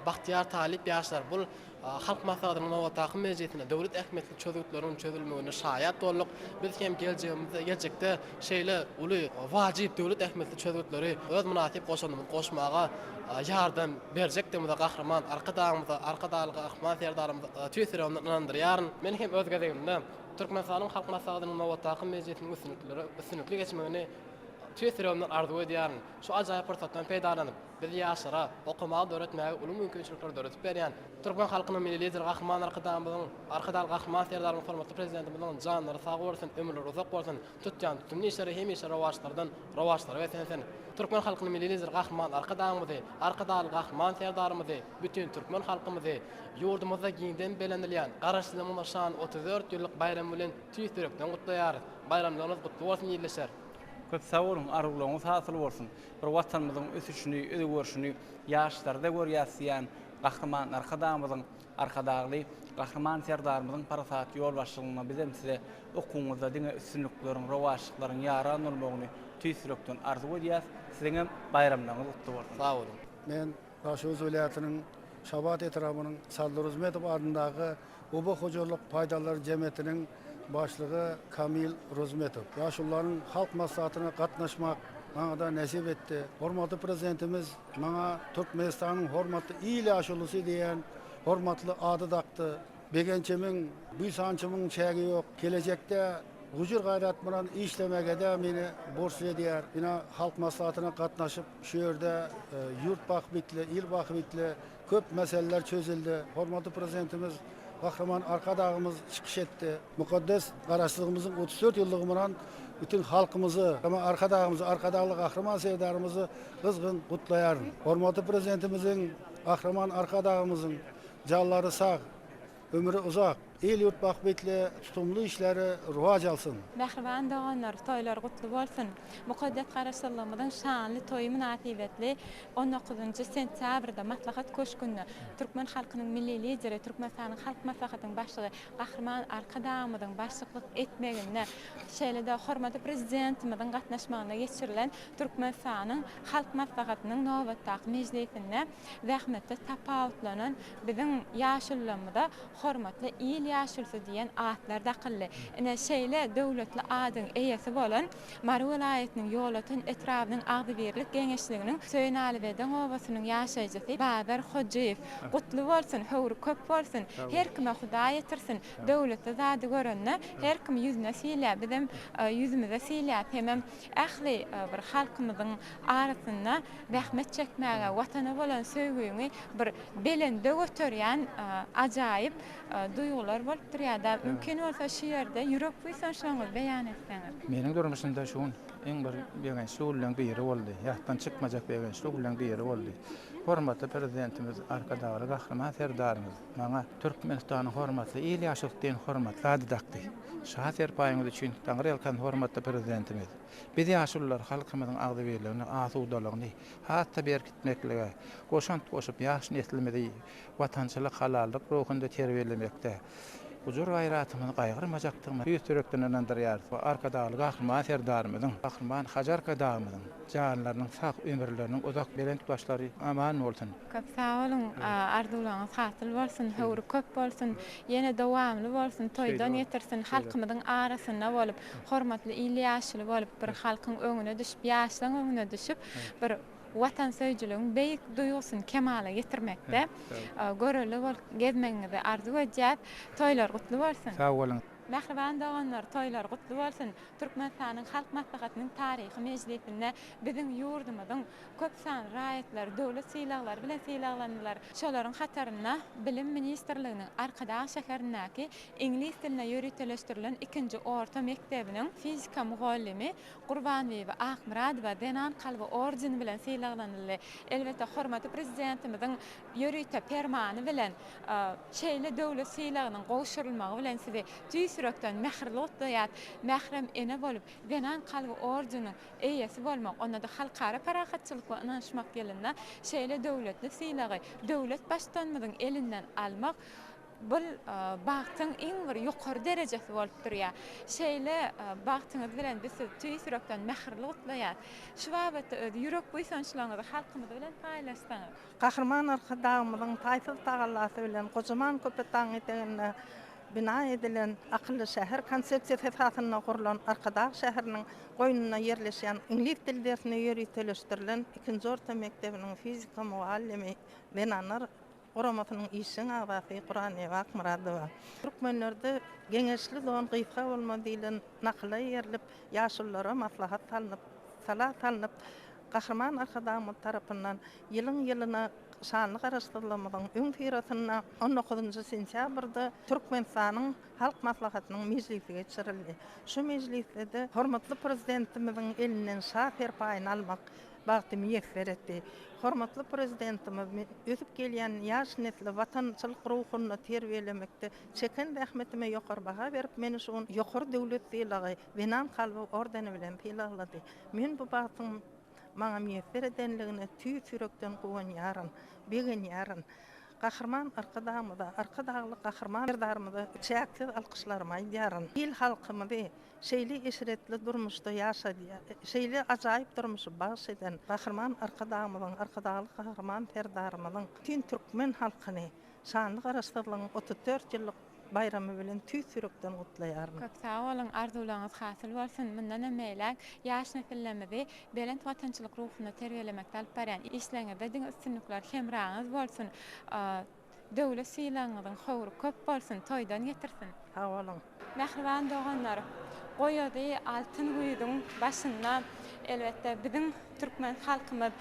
bagtyýar talyp ýaşlar bul Halk Maslahatynyň nobatdaky mejlisinde döwlet ähmiýetli çözgütleriň çözülmegine şaýat bolduk. Biz hem geljegimizde, geljekde şeýle uly, wajyp döwlet ähmiýetli çözgütleri öz mynasyp goşandymyzy goşmaga ýardam berjekdigimize Gahryman Arkadagymyza, Arkadagly Gahryman Serdarymyza tüýs ýüregimden ynandyrýaryn. Men hem öz gezegimde Türkmenistanyň Halk Maslahatynyň nobatdaky mejlisiniň üstünlikli geçmegini. Tüýs ýüregimden arzuw edýärin. Şu ajaýyp pursatdan peýdalanyp, biz ýaşlara okamagy, döretmäge uly mümkinçilikleri döredip berýän türkmen halkynyň Milli Lideri Gahryman Arkadagymyzyň, Arkadagly Gahryman Serdarymyz hormatly Prezidentimiziň janlary sag bolsun, ömürleri uzak bolsun, tutýan tutumly işleri hemişe rowaçlardan rowaçlara beslensin. Türkmen halkynyň Milli Lideri Gahryman Arkadagymyzy, Arkadagly Gahryman Serdarymyzy, bütin türkmen halkymyzy ýurdumyzda giňden bellenilýän Garaşsyzlygymyzyň şanly 34 ýyllyk baýramy bilen tüýs ýürekden gutlaýarys. Baýramlaryňyz gutly bolsun ildeşler!
Köp sag boluň, arzuwlaryňyz hasyl bolsun! Bir Watanymyzyň ösüşini, özgerişini ýaşlarda görýäs diýýän Gahryman Arkadagymyzyň, Arkadagly Gahryman Serdarymyzyň parasatly ýolbaşçylygynda bizem size okuwyňyzda diňe üstünlikleriň, rowaçlyklaryň ýaran bolmagyny tüýs ýürekden arzuw edýäs. Siziňem baýramlaryňyz gutly bolsun!
Sag boluň!
Men Daşoguz welaýatynyň Şabat etrabynyň Sally Ruzmedow adyndaky oba hojalyk paýdarlar jemgyýetiniň başlygy Kamil Ruzmetow. Ýaşulularyň halk maslahatyna gatnaşmak maňa-da nesip etdi. Hormatly Prezidentimiz maňa Türkmenistanyň hormatly il ýaşulusy diýen hormatly ady dakdy. Begenjimiň, buýsanjymyň çägi ýok. Gelejekde gujur-gaýrat bilen işlemegede meni borçly edýär. Ine, halk maslahatyna gatnaşyp, şu ýerde ýurt bähbitli, il bähbitli köp meseleler çözüldi. Hormatly Prezidentimiz Gahryman Arkadagymyz çykyş etdi. Mukaddes Garaşsyzlygymyzyň 34 ýyllygy bilen bütin halkymyzy, Gahryman Arkadagymyzy, Arkadagly Gahryman Serdarymyzy gyzgyn gutlaýaryn. Hormatly Prezidentimiziň, Gahryman Arkadagymyzyň janlary sag, ömri uzak, il-ýurt bähbitli tutumly işleri rowaç alsyn!
Mähriban doganlar, toýlar gutly bolsun! Mukaddes Garaşsyzlygymyzyň şanly toýy mynasybetli on dokuzynjy sentýabrda Maslahat köşgünde türkmen halkynyň Milli Lideri, Türkmenistanyň Halk Maslahatynyň Başlygy Gahryman Arkadagymyzyň başlyklyk etmeginde, şeýle-de hormatly Prezidentimiziň gatnaşmagynda geçirilen Türkmenistanyň Halk Maslahatynyň nobatdaky mejlisinde zähmetde tapawutlanan biziň ýaşulularymyza Hormatly il ýaşulusy diýen atlar dakyldy. Ine, şeýle döwletli adyň eýesi bolan Mary welaýatynyň Ýolöten etrabynyň Agzybirlik geňeşliginiň Söýünalybedeň obasynyň ýaşaýjysy Bazar Hojyýew. Gutly bolsun, höwri köp bolsun, her kime Hudaý ýetirsin, döwletli zady görende her kim ýüzüne sylýar, bizem ýüzümize sylýas hemem ähli bir halkymyzyň arasynda zähmet çekmäge, Watana bolan söýgüňi bir belende göterýän ajaýyp duýgular bolup durýar-da. Mümkin bolsa şu ýerde ýürek buýsançlaryňyzy beýan etseňiz.
Meniň durmuşymda şu gün iň bir begençli günleň biri boldy. Ýatdan çykmajak begençli günleň biri boldy. Hormatly Prezidentimiz Arkadagly Gahryman Serdarymyz maňa Türkmenistanyň hormatly il ýaşulusy diýen hormatly ady dakdy. Şa serpaýyňyz üçin Taňryýalkasyn hormatly Prezidentimiz. Biz ýaşulular halkymyzyň agzybirligini, asudalygyny has-da berkitmeklige goşant goşup, ýaş neslimizi watançylyk, halallyk ruhunda terbiýelemekde gujur-gaýratymyzy gaýgyrmajakdygymyza tüýs ýürekden ynandyrýarys. Arkadagly Gahryman Serdarymyzyň, Gahryman Hajy Arkadagymyzyň janlarynyň sag, ömürleriniň uzak, belent başlary aman bolsun!
Köp sag boluň, arzuwlaryňyz hasyl bolsun, höwri köp bolsun, ýene dowamly bolsun, toýdan getirsin, halkymyzyň arasynda bolup, hormatly il ýaşuly bolup, bir halkyň öňüne düşüp, ýaşlaň öňüne düşüp, bir watansöýüjiligiň beýik duýgusyny kemala getirmekde görelde bolup gezmegiňizi arzuw edýäs. Toýlar gutly bolsun!
Sag boluň!
Mähriban doganlar, toýlar gutly bolsun! Türkmenistanyň Halk Maslahatynyň taryhy mejlisinde biziň ýurdumyzyň köp sanly raýatlary döwlet sylaglary bilen sylaglandylar. Şolaryň hatarynda Bilim ministrliginiň Arkadag şäherindäki iňlis diline ýöriteleşdirilen ikinji orta mekdebiniň fizika mugallymy Gurbanbibi Akmyradowa Zenan kalby ordeni bilen sylaglanyldy. Elbetde, hormatly Prezidentimiziň ýörite Permany bilen şeýle döwlet sylagynyň gowşurylmagy bilen sizi tüýs ýürekden mähirli gutlaýarys. Mährem ene bolup, Zenan kalby ordeniniň eýesi bolmak, onda-da Halkara parahatçylyk we ynanyşmak ýylynda şeýle döwletli sylagy döwlet Baştutanymyzyň elinden almak bul bagtyň iň bir ýokary derejesi bolup durýar. Şeýle bagtyňyz bilen biz sizi tüýs ýürekden mähirli gutlaýarys. Şu babatda öz ýürek buýsançlaryňyzy halkymyz bilen paýlaşsaňyz.
Gahryman Arkadagymyzyň taýsyz tagallasy bilen gojaman Köpetdagyň eteginde bina edilen akylly şäher konsepsiýasy esasynda gurlan Arkadag şäheriniň goýnunda ýerleşýän iňlis dili dersine ýöriteleşdirilen ikinji orta mekdebiniň fizika mugallymy zenanlar guramasynyň işjeň agzasy Guranbibi Akmyradowa. Türkmenlerde Geňeşli don gysga bolmaz diýlen nakyla eýerilip, ýaşululara maslahat salnyp. sala salnyp, Gahryman Arkadagymyz tarapyndan ýylyň-ýylyna şanly Garaşsyzlygymyzyň öňüsyrasynda on dokuzynjy sentýabrda Türkmenistanyň Halk Maslahatynyň mejlisi geçirildi. Şu mejlisde-de hormatly Prezidentimiziň elinden Şa serpaýyny almak bagty miýesser etdi. Hormatly Prezidentimiz ösüp gelýän ýaş nesli watançylyk ruhunda terbiýelemekde çeken zähmetime ýokary baha berip, meni şu gün ýokary döwlet sylagy, Zenan kalby ordeni bilen sylaglady. Men bu bagtyň maňa miýesser edenligine tüýs ýürekden guwanýaryn, begenýärin. Gahryman Arkadagymyza, Arkadagly Gahryman Serdarymyza çäksiz alkyşlarymy aýdýaryn. Il-halkymyzy şeýle eşretli durmuşda ýaşadýan, şeýle ajaýyp durmuşy bagyş eden Gahryman Arkadagymyzyň, Arkadagly Gahryman Serdarymyzyň bütin türkmen halkyny şanly Garaşsyzlygyň 34 ýyllyk baýramy bilen tüýs ýürekden gutlaýaryn.
Köp sag boluň, arzuwlaryňyz hasyl bolsun! Mundanam beýläk ýaş nesillerimizi belent watançylyk ruhunda terbiýelemekde alyp barýan işleriňizde diňe üstünlikler hemraňyz bolsun! Döwlet sylagyňyzyň höwri köp bolsun, toýdan getirsin!
Sag boluň!
Mähriban doganlar, goýazy altyn güýzüň başynda, elbetde, biziň türkmen halkymyz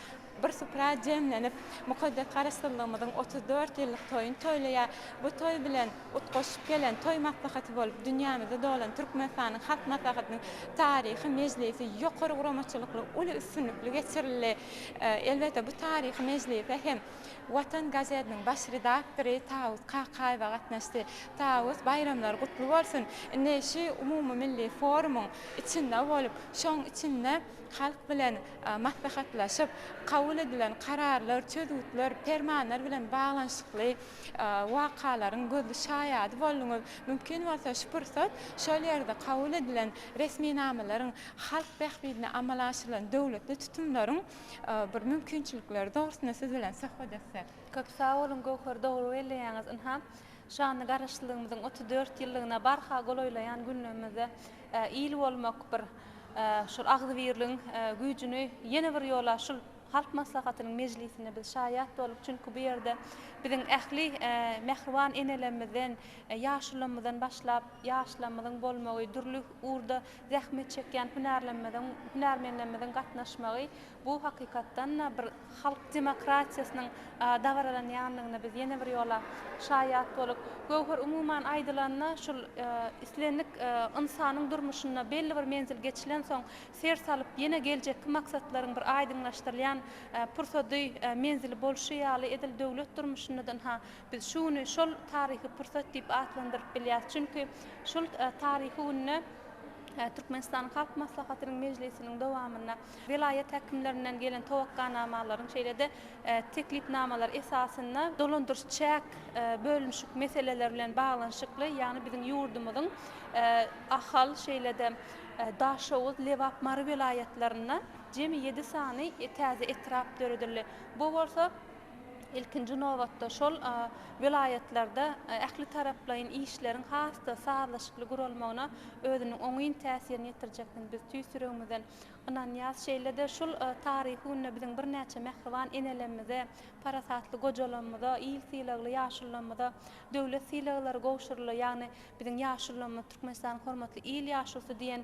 bir supra jemlenip, mukaddes Garaşsyzlygymyzyň 34 ýyllyk toýuny toýlaýar. Bu toý bilen utgaşyp gelen toý maslahaty bolup dünýämize dolan Türkmenistanyň Halk Maslahatynyň taryhy mejlisi ýokary guramaçylykly, uly üstünlikli geçirildi. Elbetde, bu taryhy mejlise hem Watan gazetiniň baş redaktory Tawus Kakaýewa gatnaşdy. Tawus, baýramlar gutly bolsun! Indi şu umumymilli forumyň içinde bolup, şoň içinde halk bilen maslahatlaşyp, kabul edilen kararlar, çözgütler, permanlar bilen baglanyşykly wakalaryň gözli şaýady bolduňyz. Mümkin bolsa şu pursat şol ýerde kabul edilen resminamalaryň halk bähbidine amala aşyrylan döwletli tutumlaryň bir mümkinçilikleri dogrusynda siz bilen söhbet etsek.
Köp sag boluň Göwher dogry belleýäňiz ynha şanly Garaşsyzlygymyzyň 34 ýyllygyna barha golaýlaýan günlerimizde il bolmak bir şol agzybirligiň güýjüni ýene bir ýola şul Halk Maslahatynyň mejlisinde biz şaýat bolduk çünki bu ýerde biziň ähli mähriban enelerimizden ýaşulamyzdan başlap ýaşlarymyzyň bolmagy dürli ugurda zähmet çekýän hünärlerimiziň, hünärmenlerimiziň gatnaşmagy bu hakykatdan-da bir halk demokratiýasynyň dabaralanýandygyna biz ýene bir ýola şaýat bolduk. Göwher umuman aýdylanda şul islendik ynsanyň durmuşynda belli bir menzil geçilensoň ser salyp ýene geljekki maksatlaryň bir aýdyňlaşdyrylýan pursady, menzili bolşy ýaly edil döwlet durmuşynda-da ynha biz şu güni şol taryhy pursat diýip atlandyryp bilýäris. Çünki şol taryhy günde Türkmenistanyň Halk Maslahatynyň mejlisiniň dowamynda welaýat häkimlerinden gelen towakganamalaryň, şeýle-de teklipnamalar esasynda dolandyryş-çäk bölünişik meseleleri bilen baglanyşykly, ýagny biziň ýurdumyzyň Ahal, şeýle-de Daşoguz, Lebap, Mary welaýatlarynda jemi ýedi sany täze etrap döredildi. Bu bolsa ilkinji nobatda, şol welaýatlarda ähli taraplaýyn işleriň has-da sazlaşykly guralmagyna özüniň oňyn täsirini ýetirjekdigini biz tüýs ýüregimizden ynanýarys. Şeýle-de şul taryhy günde biziň birnäçe mähriban enelerimize, parasatly gojalarymyza, il sylagly ýaşulularymyza döwlet sylaglary gowşuryldy. Ýagny biziň ýaşulularymyz Türkmenistanyň hormatly il ýaşulusy diýen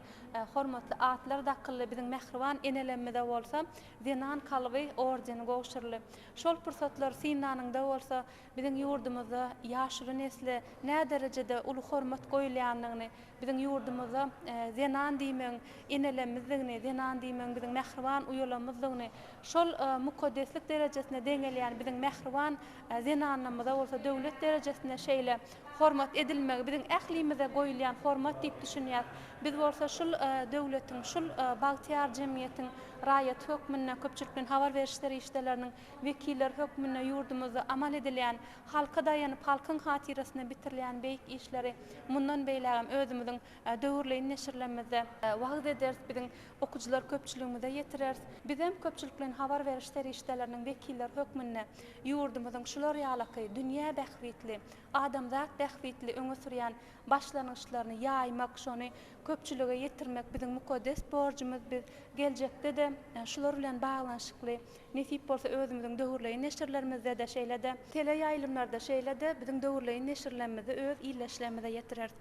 hormatly atlar dakyldy. Biziň mähriban enelerimize bolsa Zenan kalby ordeni gowşuryldy. Şol pursatlary synlanyňda bolsa, biziň ýurdumyzda ýaşuly nesle näderejede uly hormat goýulýandygyny, biziň ýurdumyzda zenan diýmegiň enelemizdigini, zenan diýmegiň biziň mähriban uýalamyzdygyny, şol mukaddeslik derejesine deňelýän biziň mähriban zenanlarymyza bolsa döwlet derejesinde şeýle hormat edilmegi biziň ählimize goýulýan hormat diýip düşünýäris. Biz bolsa şul döwletiň, şul bagtyýar jemgyýetiň raýaty hökmünde, köpçülikleýin habar beriş serişdeleriniň wekilleri hökmünde ýurdumyzda amal edilýän, halka daýanyp, halkyň hatyrasyna bitirilýän beýik işleri mundan beýlägem özümiziň döwürleýin neşirlerimizde wagyz ederis, biziň okyjylar köpçüligimize ýetireris. Bizem köpçülikleýin habar beriş serişdeleriniň wekilleri hökmünde ýurdumyzyň şular ýalaky dünýä bähbitli, adamzat bähbitli öňe sürýän başlangyçlaryny ýaýmak, şony köpçülige ýetirmek biziň mukaddes borjumyz. Biz geljekde-de şular bilen baglanyşykly, nesip bolsa özümiziň döwürleýin neşirlerimizde-de, şeýle-de teleýaýlymlarda, şeýle-de biziň döwürleýin neşirlerimizde öz ildeşlerimize ýetireris.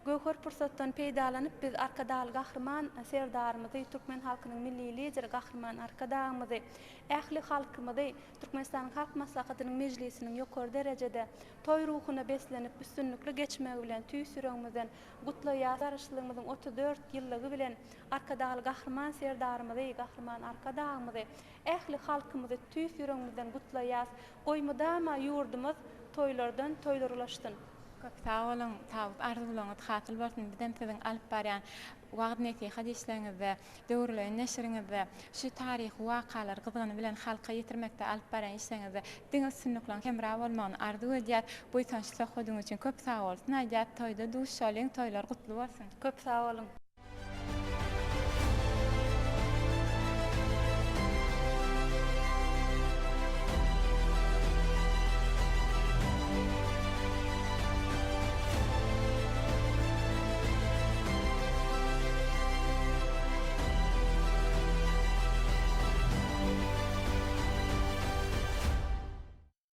Göwher pursatdan peýdalanyp biz Arkadagly Gahryman Serdarymyzy, türkmen halkynyň Milli Lideri Gahryman Arkadagymyzy, ähli halkymyzy Türkmenistanyň Halk Maslahatynyň mejlisiniň ýokary derejede, toý ruhuna beslenip üstünlikli geçmegi bilen tüýs ýüregimizden gutlaýarys. Garaşsyzlygymyzyň 34 ýyllygy bilen Arkadagly Gahryman Serdarymyzy, Gahryman Arkadagymyzy, ähli halkymyzy tüýs ýüregimizden gutlaýarys. Goý mydama ýurdumyz toýlardan toýlara ulaşsyn!
Köp sag boluň, tawus arzuwlaryňyz hasyl bolsun, bizem siziň alyp barýan wagyz-nesihat işleriňizde, döwürleýin neşiriňizde, şu taryhy wakalary gyzgyny bilen halka ýetirmekde alyp barýan işleriňizde diňe üstünlikleriň hemra bolmagyny arzuw edýäs. Buýsançly söhbediňiz üçin köp sag bolsun aýdýas. Toýda duşalyň, toýlar gutly bolsun!
Köp sag boluň!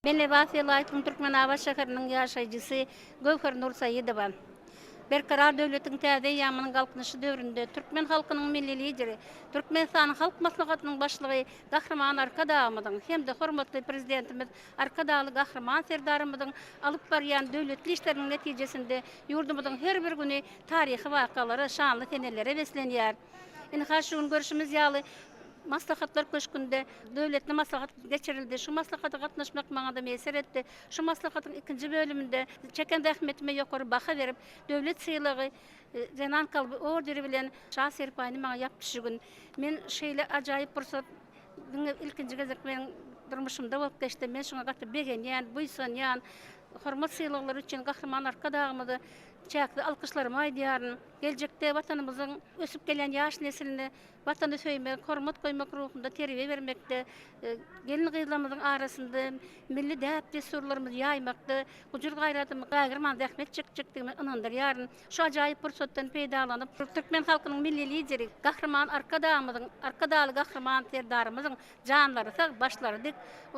Men Lebap welaýatynyň Türkmenabat şäheriniň ýaşaýjysy Göwher Nursaýydowa. Berkarar döwletiň täze eýýamynyň Galkynyşy döwründe türkmen halkynyň Milli Lideri, Türkmenistanyň Halk Maslahatynyň Başlygy Gahryman Arkadagymyzyň hem-de hormatly Prezidentimiz Arkadagly Gahryman Serdarymyzyň alyp barýan döwletli işleriniň netijesinde ýurdumyzyň her bir güni taryhy wakalara, şanly senelere beslenýär. Ynha, şu gün görşümiz ýaly, Maslahatlar köşgünde döwletli maslahat geçirildi. Şu maslahata gatnaşmak maňa-da miýesser etdi. Şu maslahatyň ikinji bölüminde çeken zähmetime ýokary baha berip, döwlet sylagy Zenan kalby orderi bilen Şa serpaýyny maňa ýapdy şu gün. Men şeýle ajaýyp pursat diňe ilkinji gezek meniň durmuşymda bolup geçdi. Men şuňa gaty begenýän, buýsanýan. Hormat sylaglary üçin Gahryman Arkadagymyza çäksiz alkyşlarymy aýdýaryn. Geljekde Watanymyzyň ösüp gelýän ýaş nesline Watany söýmek, hormat goýmak ruhunda terbiýe bermekde, gelin-gyzlarymyzyň arasynda milli däp-dessurlarymyzy ýaýmakda gujur-gaýratymy gaýgyrman zähmet çekjekdigime ynandyrýaryn. Şu ajaýyp pursatdan peýdalanyp, türkmen halkynyň Milli Lideri Gahryman Arkadagymyzyň, Arkadagly Gahryman Serdarymyzyň janlary sag, başlary dik,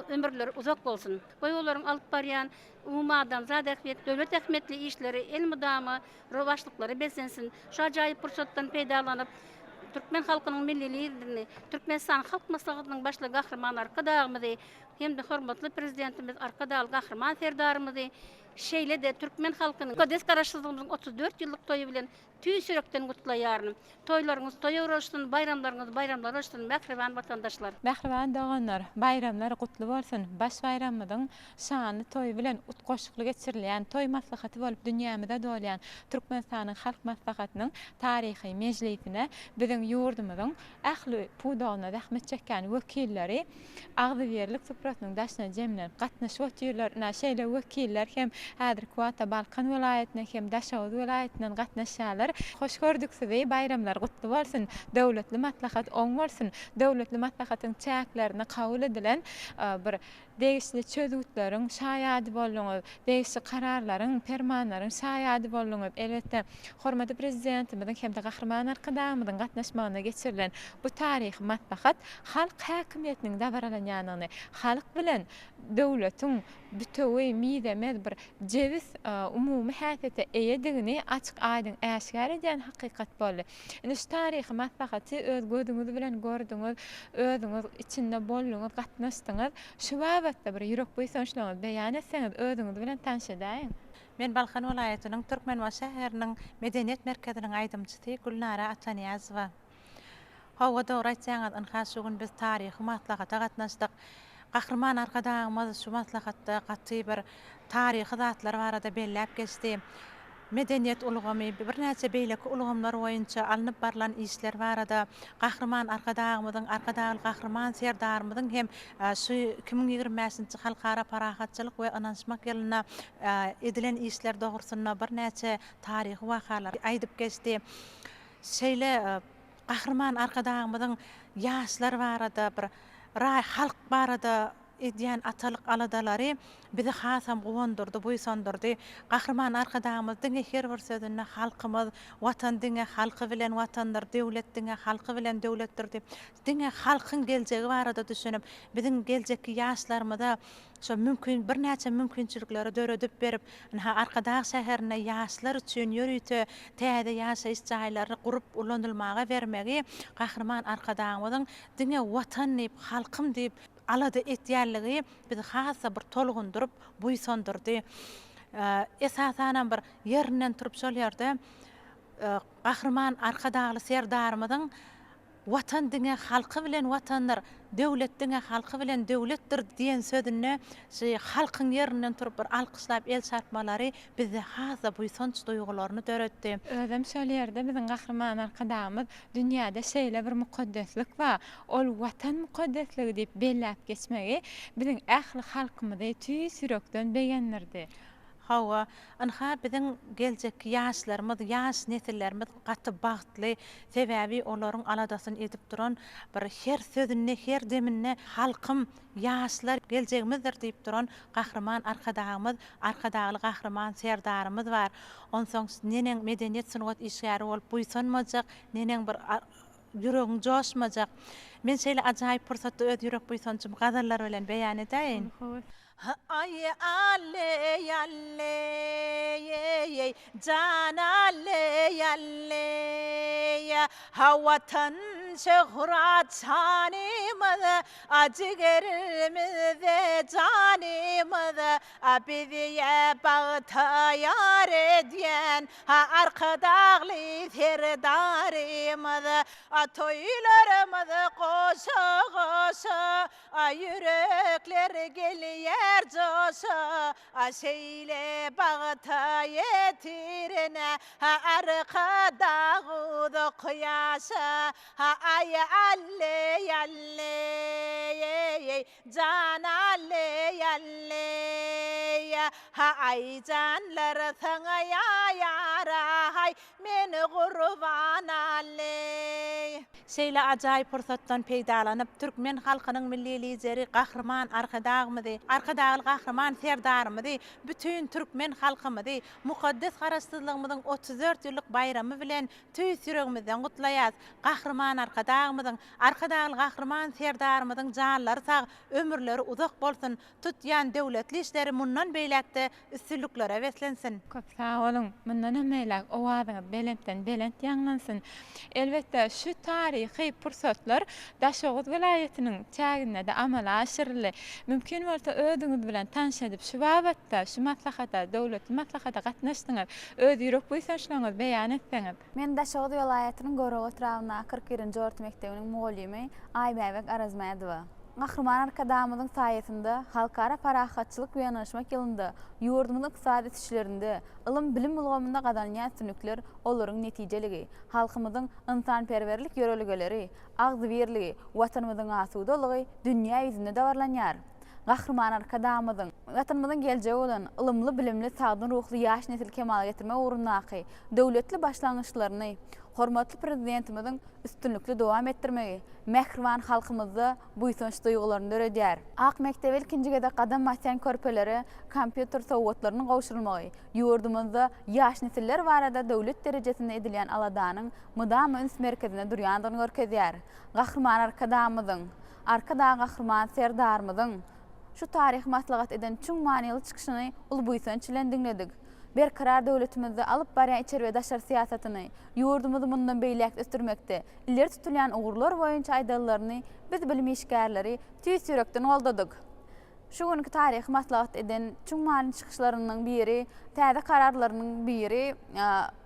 ömürleri uzak bolsun! Goý, olaryň alyp barýan umumadamzat ähmiýetli, döwlet ähmiýetli işleri elmydama rowaçlyklara beslensin! Şu ajaýyp pursatdan peýdalanyp, türkmen halkynyň Milli Liderini, Türkmenistanyň Halk Maslahatynyň Başlygy Gahryman Arkadagymyzy hem-de hormatly Prezidentimiz Arkadagly Gahryman Serdarymyzy, şeýle-de türkmen halkyny mukaddes Garaşsyzlygymyzyň 34 ýyllyk toýy bilen tüýs ýürekden gutlaýaryn. Toýlaryňyz toýa ulaşsyn, baýramlaryňyz baýramlara ulaşsyn, mähriban watandaşlar!
Mähriban doganlar, baýramlar gutly bolsun! Baş baýramymyzyň şanly toýy bilen utgaşykly geçirilýän toý maslahaty bolup dünýämize dolýan Türkmenistanyň Halk Maslahatynyň taryhy mejlisine biziň ýurdumyzyň ähli pudagynda zähmet çekýän wekilleri agzybirlik suprasynyň daşyna jemlenip gatnaşyp otyrlar. Ynha, şeýle wekiller hem häzirki wagtda Balkan welaýatyndan hem Daşoguz welaýatyndan gatnaşýarlar. Hoş gördük sizi, baýramlar gutly bolsun, döwletli maslahat oň bolsun! Döwletli maslahatyň çäklerinde kabul edilen bir Degişli çözgütleriň şaýady bolduňyz, degişli kararlaryň, permanlaryň şaýady bolduňyz. Elbetde, hormatly Prezidentimiziň hem-de Gahryman Arkadagymyzyň gatnaşmagynda geçirilen bu taryhy maslahat halk häkimiýetiniň dabaralanýandygyny, halk bilen döwletiň bütewi, mizemez bir jebis umumy häsiýete eýedigini açyk-aýdyň äşgär edýän hakykat boldy. Indi şu taryhy maslahaty öz gözüňiz bilen gördüňiz, özüňiz içinde bolduňyz, gatnaşdyňyz. Şu babatda bir ýürek buýsançlaryňyzy beýan etseňiz, özüňiz bilen tanyş edäýiň.
Men Balkan welaýatynyň Türkmenbaşy şäheriniň Medeniýet merkeziniň aýdymçysy Gülnara Atanyýazowa. Hawa, dogry aýtýaňyz, ynha şu gün biz taryhy maslahata gatnaşdyk. Gahryman Arkadagymyz şu maslahatda gaty bir taryhy zatlar barada belläp geçdi. Medeniýet ulgamy, birnäçe beýleki ulgamlar boýunça alnyp barlan işler barada Gahryman Arkadagymyzyň, Arkadagly Gahryman Serdarymyzyň hem şu 2025-nji Halkara parahatçylyk we ynanyşmak ýylynda edilen işler dogrusynda birnäçe taryhy wakalary aýdyp geçdi. Şeýle Gahryman Arkadagymyzyň ýaşlar barada bir raý halk barada. edýän atalyk aladalary bizi hasam guwandyrdy, buýsandyrdy. Gahryman Arkadagymyz diňe her bir sözünde halkymyz, Watan diňe halky bilen Watandyr, döwlet diňe halky bilen döwletdir diýip, diňe halkyň geljegi barada düşünip, biziň geljekki ýaşlarymyza şo mümkin birnäçe mümkinçilikleri döredip berip, ynha Arkadag şäherinde ýaşlar üçin ýörite täze ýaşaýyş jaýlaryny gurup ulanylmaga bermegi Gahryman Arkadagymyzyň diňe Watan diýip, halkym diýip alada etýänligi bizi has-da bir tolgundyryp, buýsandyrdy. Esasanam bir ýerinden turup şol ýerde Gahryman Arkadagly Serdarymyzyň Watan diňe halky bilen Watandyr, döwlet diňe halky bilen döwletdir diýen sözünde şu halkyň ýerinden turup bir alkyşlap el çarpmalary bizde has-da buýsanç duýgularyny döretdi.
Özem şol ýerde biziň Gahryman Arkadagymyz Dünýäde şeýle bir mukaddeslik bar, ol Watan mukaddesligi diýip belläp geçmegi biziň ähli halkymyzy tüýs ýürekden begendirdi.
Hawa, ynha biziň geljekki ýaşlarymyz, ýaş nesillerimiz gaty bagtly. Sebäbi olaryň aladasyny edip duran bir her sözünde, her deminde halkym, ýaşlar geljegimizdir diýip duran Gahryman Arkadagymyz, Arkadagly Gahryman Serdarymyz bar. Onsoň neneň medeniýet-sungat işgäri bolup buýsanmajak, neneň bir ýüregiň joşmajak. Men şeýle ajaýyp pursatda öz ýürek buýsanjymy gazallar bilen beýan edäýin. Aý alle alle eý jan alle alle ha watan şöhrat şanymyz a jigerimizde janymyz a bizi bagta ýar edýän ha Arkadagly Serdarymyz a toýlarymyz goşa goşa A ýürekler gelýär joşa, A şeýle bagta ýetirene, Ha Arkadag uzak ýaşa, Ha aý alle alle eý, jan alle alle Ha aý janlar saňa ýaraý, Men gurban alle. Şeýle ajaýyp pursatdan peýdalanyp, türkmen halkynyň Milli Lideri Gahryman Arkadagymyzy, Arkadagly Gahryman Serdarymyzy, bütin türkmen halkymyzy mukaddes Garaşsyzlygymyzyň 34 ýyllyk baýramy bilen tüýs ýüregimizden gutlaýas. Gahryman Arkadagymyzyň, Arkadagly Gahryman Serdarymyzyň janlary sag, ömürleri uzak bolsun, tutýan döwletli işleri mundan beýläk-de üstünliklere beslensin!
Köp sag boluň! Mundanam beýläk owazyňyz belentden belent ýaňlansyn! Elbetde, şu taryhy pursatlar Daşoguz welaýatynyň çäginde-de amala aşyryldy. Mümkin bolsa özüňiz bilen tanyş edip şu babatda şu maslahata, döwletli maslahata gatnaşdyňyz. Öz ýürek buýsançlaryňyzy beýan etseňiz.
Men Daşoguz welaýatynyň Görogly etrabyndaky 41-nji orta mekdebiniň mugallymy Aýbäbek Arazmädowa. Gahryman Arkadagymyzyň saýasynda Halkara parahatçylyk we ynanyşmak ýylynda ýurdumyzyň ykdysady ösüşlerinde, ylym-bilim ulgamynda gazanylýan üstünlikler olaryň netijeligi, halkymyzyň ynsanperwerlik ýörelgeleri, agzybirligi, Watanymyzyň asudalygy dünýä ýüzünde dabaralanýar. Gahryman Arkadagymyzyň Watanymyzyň geljegi bolan ylymly-bilimli, sagdyn ruhly ýaş nesli kemala getirmek ugrundaky döwletli başlangyçlaryny hormatly Prezidentimiziň üstünlikli dowam etdirmegi mähriban halkymyzda buýsanç duýgularyny döredýär. Ak mekdebe ilkinji gezek gadam basýan körpelere kompýuter sowgatlarynyň gowşurylmagy ýurdumyzda ýaş nesiller barada döwlet derejesinde edilýän aladanyň mydama üns merkezinde durýandygyny görkezýär. Gahryman Arkadagymyzyň, Arkadag Gahryman Serdarymyzyň şu taryhy maslahat eden çuň manyly çykyşyny uly buýsanç bilen diňledik. Berkarar döwletimizde alyp barýan içeri we daşary syýasatyny, ýurdumyzy mundan beýläk ösdürmekde ileri tutulýan ugurlar boýunça aýdanlaryny biz bilim işgärleri tüýs ýürekden goldadyk. Şu günki taryhy maslahat eden çuň manyly çykyşlarynyň biri, täze kararlarynyň biri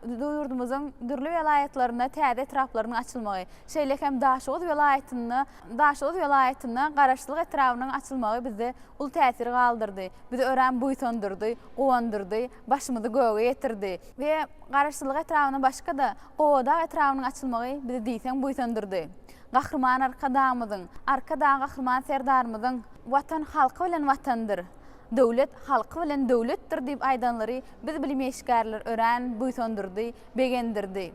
ýurdumyzyň dürli welaýatlarynda täze etraplarynyň açylmagy, şeýle hem Daşoguz welaýatynda Daşoguz welaýatynda Garaşsyzlyk etrabynyň açylmagy bizde uly täsir galdyrdy. Bizi örän buýsandyrdy, guwandyrdy, başymyzy göge ýetirdi. We Garaşsyzlyk etrabyndan başga-da Gowadag etrabynyň açylmagy bizi diýseň buýsandyrdy. Gahryman Arkadagymyzyň, Arkadag Gahryman Serdarymyzyň Watan halky bilen Watandyr, döwlet halky bilen döwletdir diýip aýdanlary biz bilim işgärleri örän buýsandyrdy, begendirdi.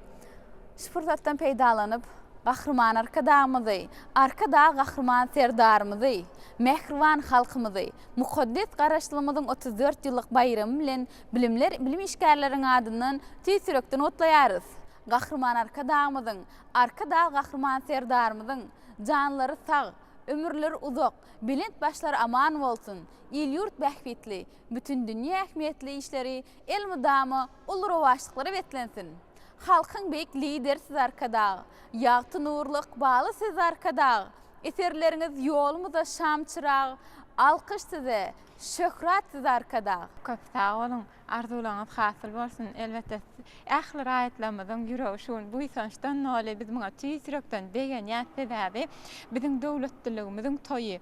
Şu pursatdan peýdalanyp.
Gahryman Arkadagymyzy, Arkadag Gahryman Serdarymyzy, mähriban halkymyzy mukaddes Garaşsyzlygymyzyň 34 ýyllyk baýramy bilen bilimler bilim işgärleriniň adyndan tüýs ýürekden gutlaýarys. Gahryman Arkadagymyzyň, Arkadag Gahryman Serdarymyzyň janlary sag, ömürleri uzak, belent başlary aman bolsun, il-ýurt bähbitli, bütindünýä ähmiýetli işleri elmydama uly rowaçlyklara beslensin! Halkyň beýik Lideri siz Arkadag! Ýagty nurly ykbaly siz Arkadag! Eserleriňiz ýolumyza şam çyrag, Alkyş size, şöhrat size Arkadag!
Köp sag boluň! Arzuwlaryňyz hasyl bolsun! Elbetde, ähli raýatlarymyzyň ýüregi şu gün buýsançdan doly. Biz muňa tüýs ýürekden begenýäs. Sebäbi biziň döwletliligimiziň toýy.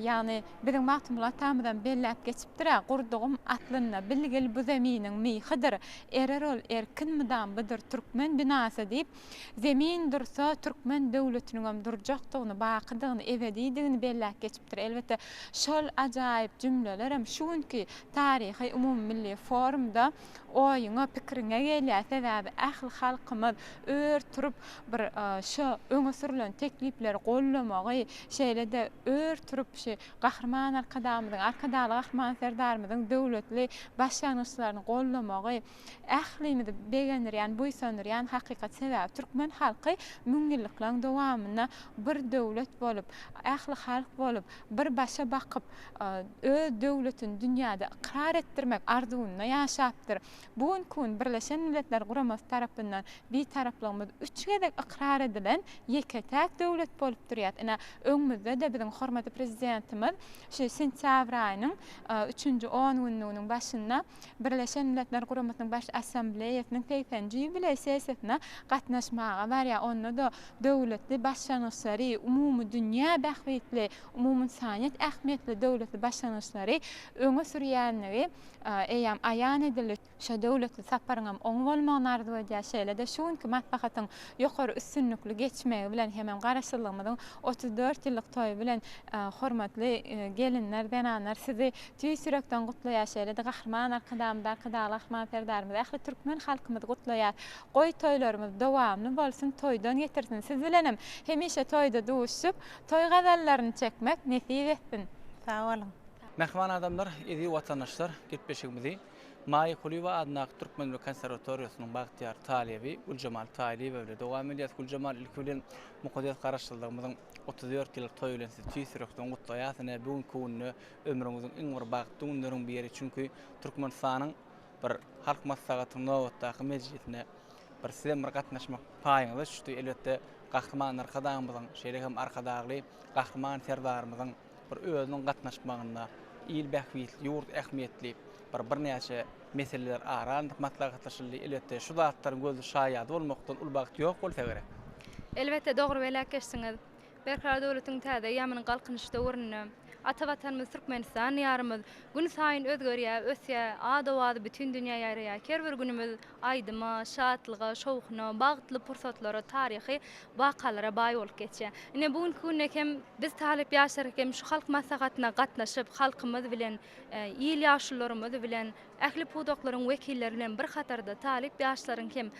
Ýagny biziň Magtymguly atamyzam belläp geçipdir-ä, Gurdugym aslynda bilgil bu zeminiň myhydyr, Erer ol erkin mydam budur türkmen binasy diýip, zemin dursa türkmen döwletiniňem durjakdygyny, bakydygyny, ebedidigini belläp geçipdir. Elbetde, şol ajaýyp jümlelerem şu günki taryhy umumymilli forumda oýuňa, pikiriňe gelýär. Sebäbi ähli halkymyz ör turup bir şu öňe sürlen teklipleri goldamagy, şeýle-de ör turup şu Gahryman Arkadagymyzyň, Arkadagly Gahryman Serdarymyzyň döwletli başlangyçlaryny goldamagy ählimizi begendirýän, buýsandyrýan hakykat. Sebäbi türkmen halky müňýyllyklaryň dowamynda bir döwlet bolup, ähli halk bolup, bir başa bakyp, öz döwletini dünýäde ykrar etdirmek arzuwynda ýaşapdyr. Bu günki gün Birleşen Milletler Guramasy tarapyndan Bitaraplygymyz üç gezek ykrar edilen ýeke-täk döwlet bolup durýar. Ine, öňümizde-de biziň hormatly Prezidentimiz şu sentýabr aýynyň üçünji on günlüginiň başynda Birleşen Milletler Guramasynyň Baş Assambleýasynyň segseninji ýubileý sessiýasyna gatnaşmaga barýar. Onda-da döwletli başlangyçlary, umumy dünýä bähbitli, umumynsanyýet ähmiýetli döwletli başlangyçlary öňe sürýänligi eýýäm aýan edildi. Şo döwletli saparyňam oň bolmagyny arzuw edýär. Şeýle-de şu günki maslahatyň ýokary üstünlikli geçmegi bilen hemem Garaşsyzlygymyzyň 34 ýyllyk toýy bilen hormatly gelinler, zenanlar sizi tüýs ýürekden gutlaýar. Şeýle-de Gahryman Arkadagymyzy, Arkadagly Gahryman Serdarymyzy, ähli türkmen halkymyzy gutlaýar. Goý toýlarymyz dowamly bolsun, toýdan getirsin. Siz bilenem hemişe toýda duşup, toý gazallaryny çekmek nesip etsin.
Sag boluň.
Mähriban adamlar, eziz watandaşlar, gepleşigimizi Maýa Kulyýewa adyndaky Türkmen Milli konserwatoriýasynyň bagtyýar talyby Güljemal Taýlyýewa bilen dowam edýäris. Güljemal, ilki bilen mukaddes Garaşsyzlygymyzyň 34 ýyllyk toýy bilen sizi tüýs ýürekden gutlaýarys. Ine, bu günki günde ömrüňiziň iň bir bagtly günleriň biri. Çünki Türkmenistanyň bir Halk Maslahatynyň nobatdaky mejlisine bir sizem bir gatnaşmak paýyňyza düşdi. Elbetde, Gahryman Arkadagymyzyň, şeýle hem Arkadagly Gahryman Serdarymyzyň bir özüniň gatnaşmagynda il bähbitli, ýurt ähmiýetli bir birnäçe meseleler ara alnyp maslahatlaşyldy. Elbetde, şu zatlaryň gözli şaýady bolmakdan uly bagt ýok bolsa gerek.
Elbetde, dogry belläp geçdiňiz. Berkarar döwletiň täze eýýamynyň Galkynyş döwründe ata Watanymyz Türkmenistan Diýarymyz günsaýyn özgerýär, ösýär, at-owazy bütin dünýä ýaýraýar. Her bir günümiz aýdyma, şatlyga, şowhuna, bagtly pursatlara, taryhy wakalara baý bolup geçýär. Ine, bu günki günde hem biz talyp ýaşlar hem şu Halk Maslahatyna gatnaşyp, halkymyz bilen, il ýaşulularymyz bilen, ähli pudaklaryň wekilleri bilen bir hatarda talyp ýaşlaryň hem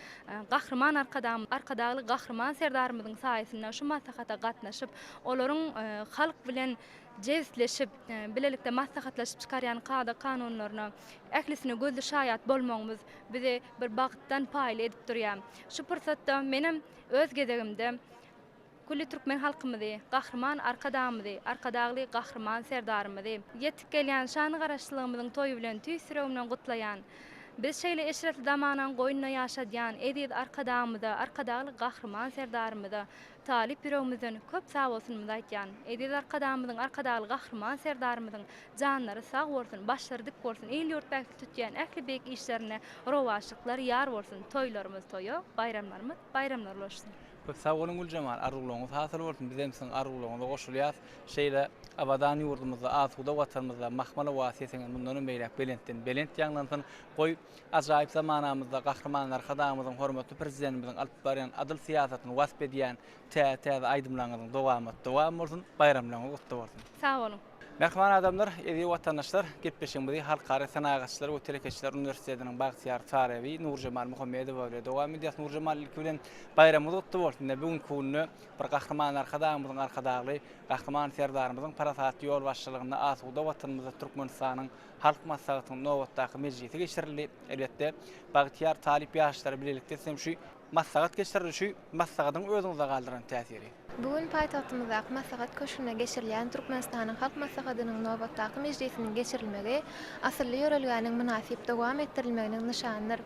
Gahryman Arkadagymyz, Arkadagly Gahryman Serdarymyzyň saýasynda şu maslahata gatnaşyp, olaryň halk bilen jebisleşip, bilelikde maslahatlaşyp çykarýan kada-kanunlaryna, ählisine gözli şaýat bolmagymyz bizi bir bagtdan paýly edip durýar. Şu pursatda menem öz gezegimde külli türkmen halkymyzy, Gahryman Arkadagymyzy, Arkadagly Gahryman Serdarymyzy ýetip gelýän şanly Garaşsyzlygymyzyň toýy bilen tüýs ýüregimden gutlaýan. Bizi şeýle eşretli zamanaň goýnunda ýaşadýan eziz Arkadagymyza, Arkadagly Gahryman Serdarymyza talyp ýüregimizden köp sagbolsunymyzy aýtýan. Eziz Arkadagymyzyň, Arkadagly Gahryman Serdarymyzyň janlary sag bolsun, başlary dik bolsun, il-ýurt bähbitli tutýan ähli beýik işlerinde rowaçlyklar ýar bolsun, toýlarymyz toýa, baýramlarymyz baýramlara ulaşsyn.
Köp sag boluň Güljemal, arzuwlaryňyz hasyl bolsun, bizem siziň arzuwlaryňyza goşulýas. Şeýle abadan ýurdumyzda, asuda Watanymyzda mahmal owaz sesiňiz mundanam beýläk belentden belent ýaňlansyn. Goý, ajaýyp zamanamyzda Gahryman Arkadagymyzyň, hormatly Prezidentimiziň alyp barýan adyl syýasatyny wasp edýän täze-täze aýdymlaryňyzyň dowamat dowam bolsun, baýramlaryňyz gutly bolsun!
Sag boluň.
Mähriban adamlar, eziz watandaşlar, gepleşigimizi Halkara senagatçylar we telekeçiler uniwersitetiniň bagtyýar talyby Nurjemal Muhammedowa bilen dowam edýäris. Nurjemal, ilki bilen baýramyňyz gutly bolsun! Ine, bu günki günde bir Gahryman Arkadagymyzyň, Arkadagly Gahryman Serdarymyzyň parasatly ýolbaşçylygynda asuda Watanymyzda Türkmenistanyň Halk Maslahatynyň nobatdaky mejlisi geçirildi. Elbetde, bagtyýar talyp ýaşlar bilelikde siz hem şu maslahat geçirildi. Şu maslahatyň özüňizde galdyran täsiri?
Bu gün paýtagtymyzdaky Maslahat köşgünde geçirilýän Türkmenistanyň Halk Maslahatynyň nobatdaky mejlisiniň geçirilmegi asylly ýörelgäniň mynasyp dowam etdirilmeginiň nyşanydyr.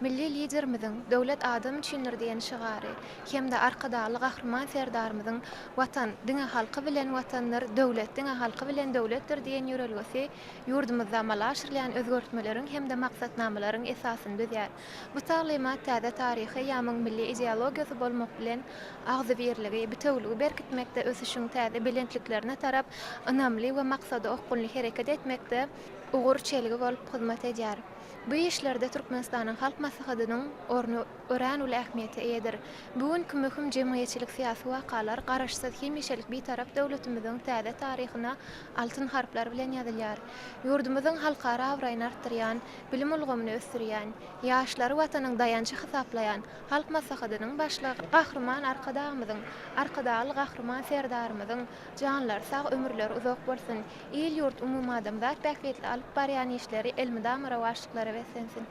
Milli Liderimiziň Döwlet adam üçindir diýen şygary hem-de Arkadagly Gahryman Serdarymyzyň Watan, diňe halky bilen Watandyr, döwlet, diňe halky bilen döwletdir diýen ýörelgesi ýurdumyzda amala aşyrylýan özgertmeleriň hem-de maksatnamalaryň esasyny düzýär. Bu taglymat täze taryhy eýýamyň milli ideologiýasy bolmak bilen, agzybirligi, bitewüligi berkitmekde, ösüşiň täze belentliklerine tarap ynamly we maksada okgunly hereket etmekde ugur-çelgi bolup hyzmat edýär. Bu işlerde Türkmenistanyň Halk Maslahatynyň orny örän uly ähmiýete eýedir. Bu günki möhüm jemgyýetçilik-syýasy wakalar Garaşsyz, hemişelik Bitarap döwletimiziň täze taryhyna altyn harplar bilen ýazylýar. Ýurdumyzyň halkara abraýyny artdyrýan, bilim ulgamyny ösdürýän, ýaşlary Watanyň daýanjy hasaplaýan Halk Maslahatynyň Başlygy Gahryman Arkadagymyzyň, Arkadagly Gahryman Serdarymyzyň janlary sag, ömürleri uzak bolsun, il-ýurt, umumadamzat bähbitli alyp barýan işleri elmydama rowaçlyklara beslensin!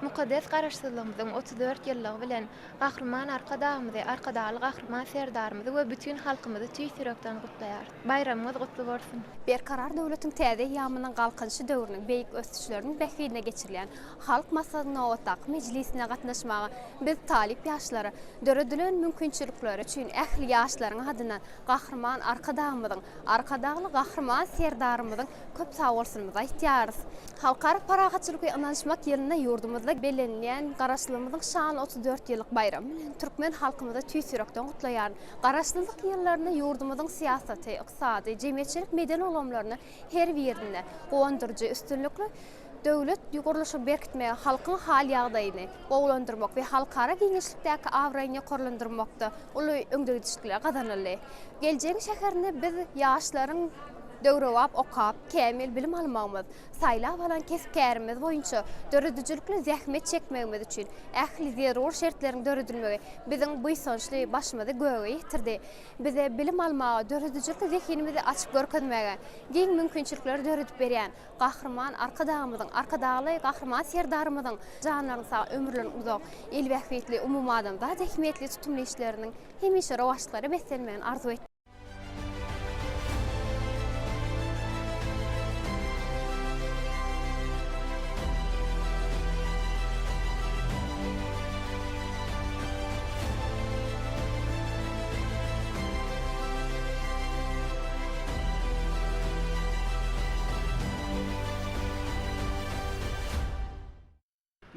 Mukaddes Garaşsyzlygymyzyň 34 ýyllygy bilen Gahryman Arkadagymyzy, Arkadagly Gahryman Serdarymyzy we bütin halkymyzy tüýs ýürekden gutlaýarys. Baýramyňyz gutly bolsun!
Berkarar döwletiň täze eýýamynyň Galkynyşy döwrüniň beýik ösüşleriniň bähbidine geçirilýän Halk Maslahatynyň nobatdaky mejlisine gatnaşmaga biz talyp ýaşlara döredilen mümkinçilikleri üçin ähli ýaşlaryň adyndan Gahryman Arkadagymyzyň, Arkadagly Gahryman Serdarymyzyň köp sagbolsunymyzy aýtýarys. Halkara parahatçylyk we ynanyşmak ýylynda ýurdumyzda bellenilýän Garaşsyzlygymyzyň şanly 34 ýyllyk baýramy bilen türkmen halkymyzy tüýs ýürekden gutlaýaryn. Garaşsyzlyk ýyllarynda ýurdumyzyň syýasaty, ykdysady, jemgyýetçilik-medeni ulgamlarynda her birinde guwandyryjy üstünlikli döwlet gurluşyny berkitmegi, halkyň hal-ýagdaýyny gowulandyrmak we halkara giňişlikdäki abraýyny ýokarlandyrmakda uly öňdegidişlikler gazanyldy. Geljegiň şäherinde biz ýaşlaryň döwrebap okap, kämil bilim almagymyz, saýlap alan kesp-kärimiz boýunça döredijilikli zähmet çekmegimiz üçin ähli zerur şertleriň döredilmegi biziň buýsançly başymyzy göge ýetirdi. Bize bilim almaga, döredijilikli zehinimizi açyp görkezmäge giň mümkinçilikleri döredip berýän Gahryman Arkadagymyzyň, Arkadagly Gahryman Serdarymyzyň janlaryny sag, ömürlerini uzak, il bähbitli, umumadamzat ähmiýetli tutumly işleriniň hemişe rowaçlyklara beslenmegini arzuw etýärin.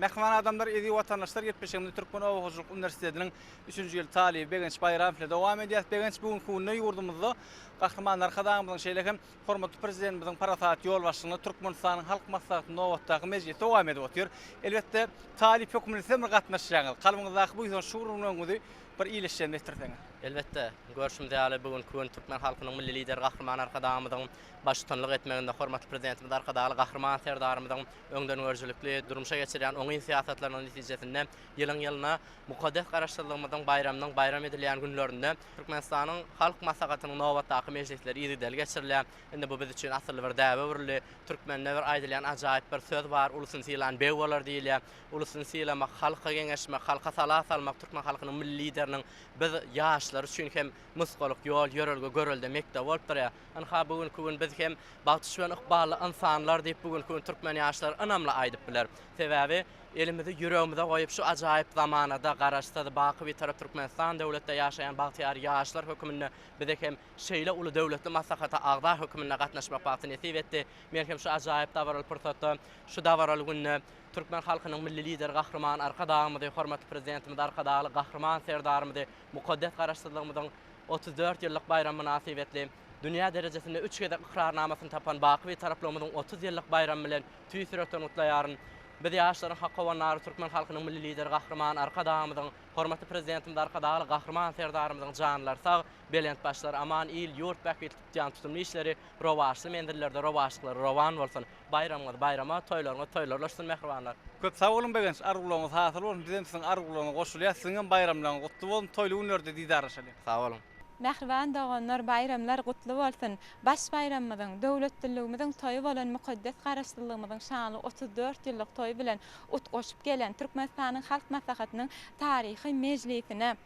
Mähriban adamlar, eziz watandaşlar, gepleşigimizi Türkmen oba hojalyk uniwersitetiniň üçünji ýyl talyby Begenç Baýramow bilen dowam edýäris. Begenç, bu günki günde ýurdumyzda Gahryman Arkadagymyzyň, şeýle hem hormatly Prezidentimiziň parasatly ýolbaşçylygynda Türkmenistanyň Halk Maslahatynyň nobatdaky mejlisi dowam edip otyr. Elbetde, talyp hökmünde sizem bir gatnaşýaňyz. Kalbyňyzdaky buýsanç şugurlaryňyzy bir ildeşlerimize ýetirseňiz.
Elbetde, görşümiz ýaly, bu günki gün türkmen halkynyň Milli Lideri Gahryman Arkadagymyzyň baştutanlyk etmeginde hormatly Prezidentimiz Arkadagly Gahryman Serdarymyzyň öňdengörüjilikli durmuşa geçirýän oňyn syýasatlarynyň netijesinde ýylyň-ýylyna mukaddes Garaşsyzlygymyzyň baýramynyň bayram edilýän günlerinde Türkmenistanyň Halk Maslahatynyň nobatdaky mejlisleri yzygiderli geçirilýär. Indi bu biz üçin asylly bir däbe öwrüldi. Türkmende bir aýdylýan ajaýyp bir söz bar, Ulusyny sylan beg bolar diýilýär. Ulusyny sylamak, halka geňeşmek, halka sala salmak türkmen halkynyň Milli Lideriniň biz ýaşlar üçin hem nusgalyk ýol, ýörelge, görelde mekdebi bolup durýar. Ynha, bu günki gün biz hem bagty düşen ykbally ynsanlar diýip bu günki gün türkmen ýaşlary ynamly aýdyp biler. Sebäbi elimizi ýüregimize goýup şu ajaýyp zamanada Garaşsyz, baky Bitarap Türkmenistan döwletde ýaşaýan bagtyýar ýaşlar höküminde bize hem şeýle uly döwletli maslahata agza höküminde gatnaşmak bagty nesip etdi. Men hem şu ajaýyp dabaraly pursatda, şu dabaraly günde türkmen halkynyň Milli Lideri Gahryman Arkadagymyzy, hormatly Prezidentimiz Arkadagly Gahryman Serdarymyzy mukaddes Garaşsyzlygymyzyň 34 ýyllyk baýramy mynasybetli dünýä derejesinde üç gezek ykrarnamasyny tapan baky Bitaraplygymyzyň 30 ýyllyk baýramy bilen tüýs ýürekden gutlaýaryn. Biz ýaşlaryň hak howandary türkmen halkynyň Milli Lideri Gahryman Arkadagymyzyň, hormatly Prezidentimiz Arkadagly Gahryman Serdarymyzyň janlary sag, belent başlary aman, il, ýurt bähbitli tutýan tutumly işleri rowaçly menzillerde rowaçlyklara rowan bolsun! Baýramyňyz baýrama, toýlaryňyz toýlara ulaşsyn mähribanlar!
Köp sag boluň Begenç, arzuwlaryňyz hasyl bolsun, bizem siziň arzuwlaryňyza goşulýas, siziňem baýramlaryňyz gutly bolsun, toýly günlerde didarlaşalyň.
Sag boluň.
Mähriban doganlar baýramlar gutly bolsun! Baş baýramymyzyň, döwletliligimiziň toýy bolan mukaddes Garaşsyzlygymyzyň şanly 34 ýyllyk toýy bilen utgaşyp gelen Türkmenistanyň Halk Maslahatynyň taryhy mejlisine,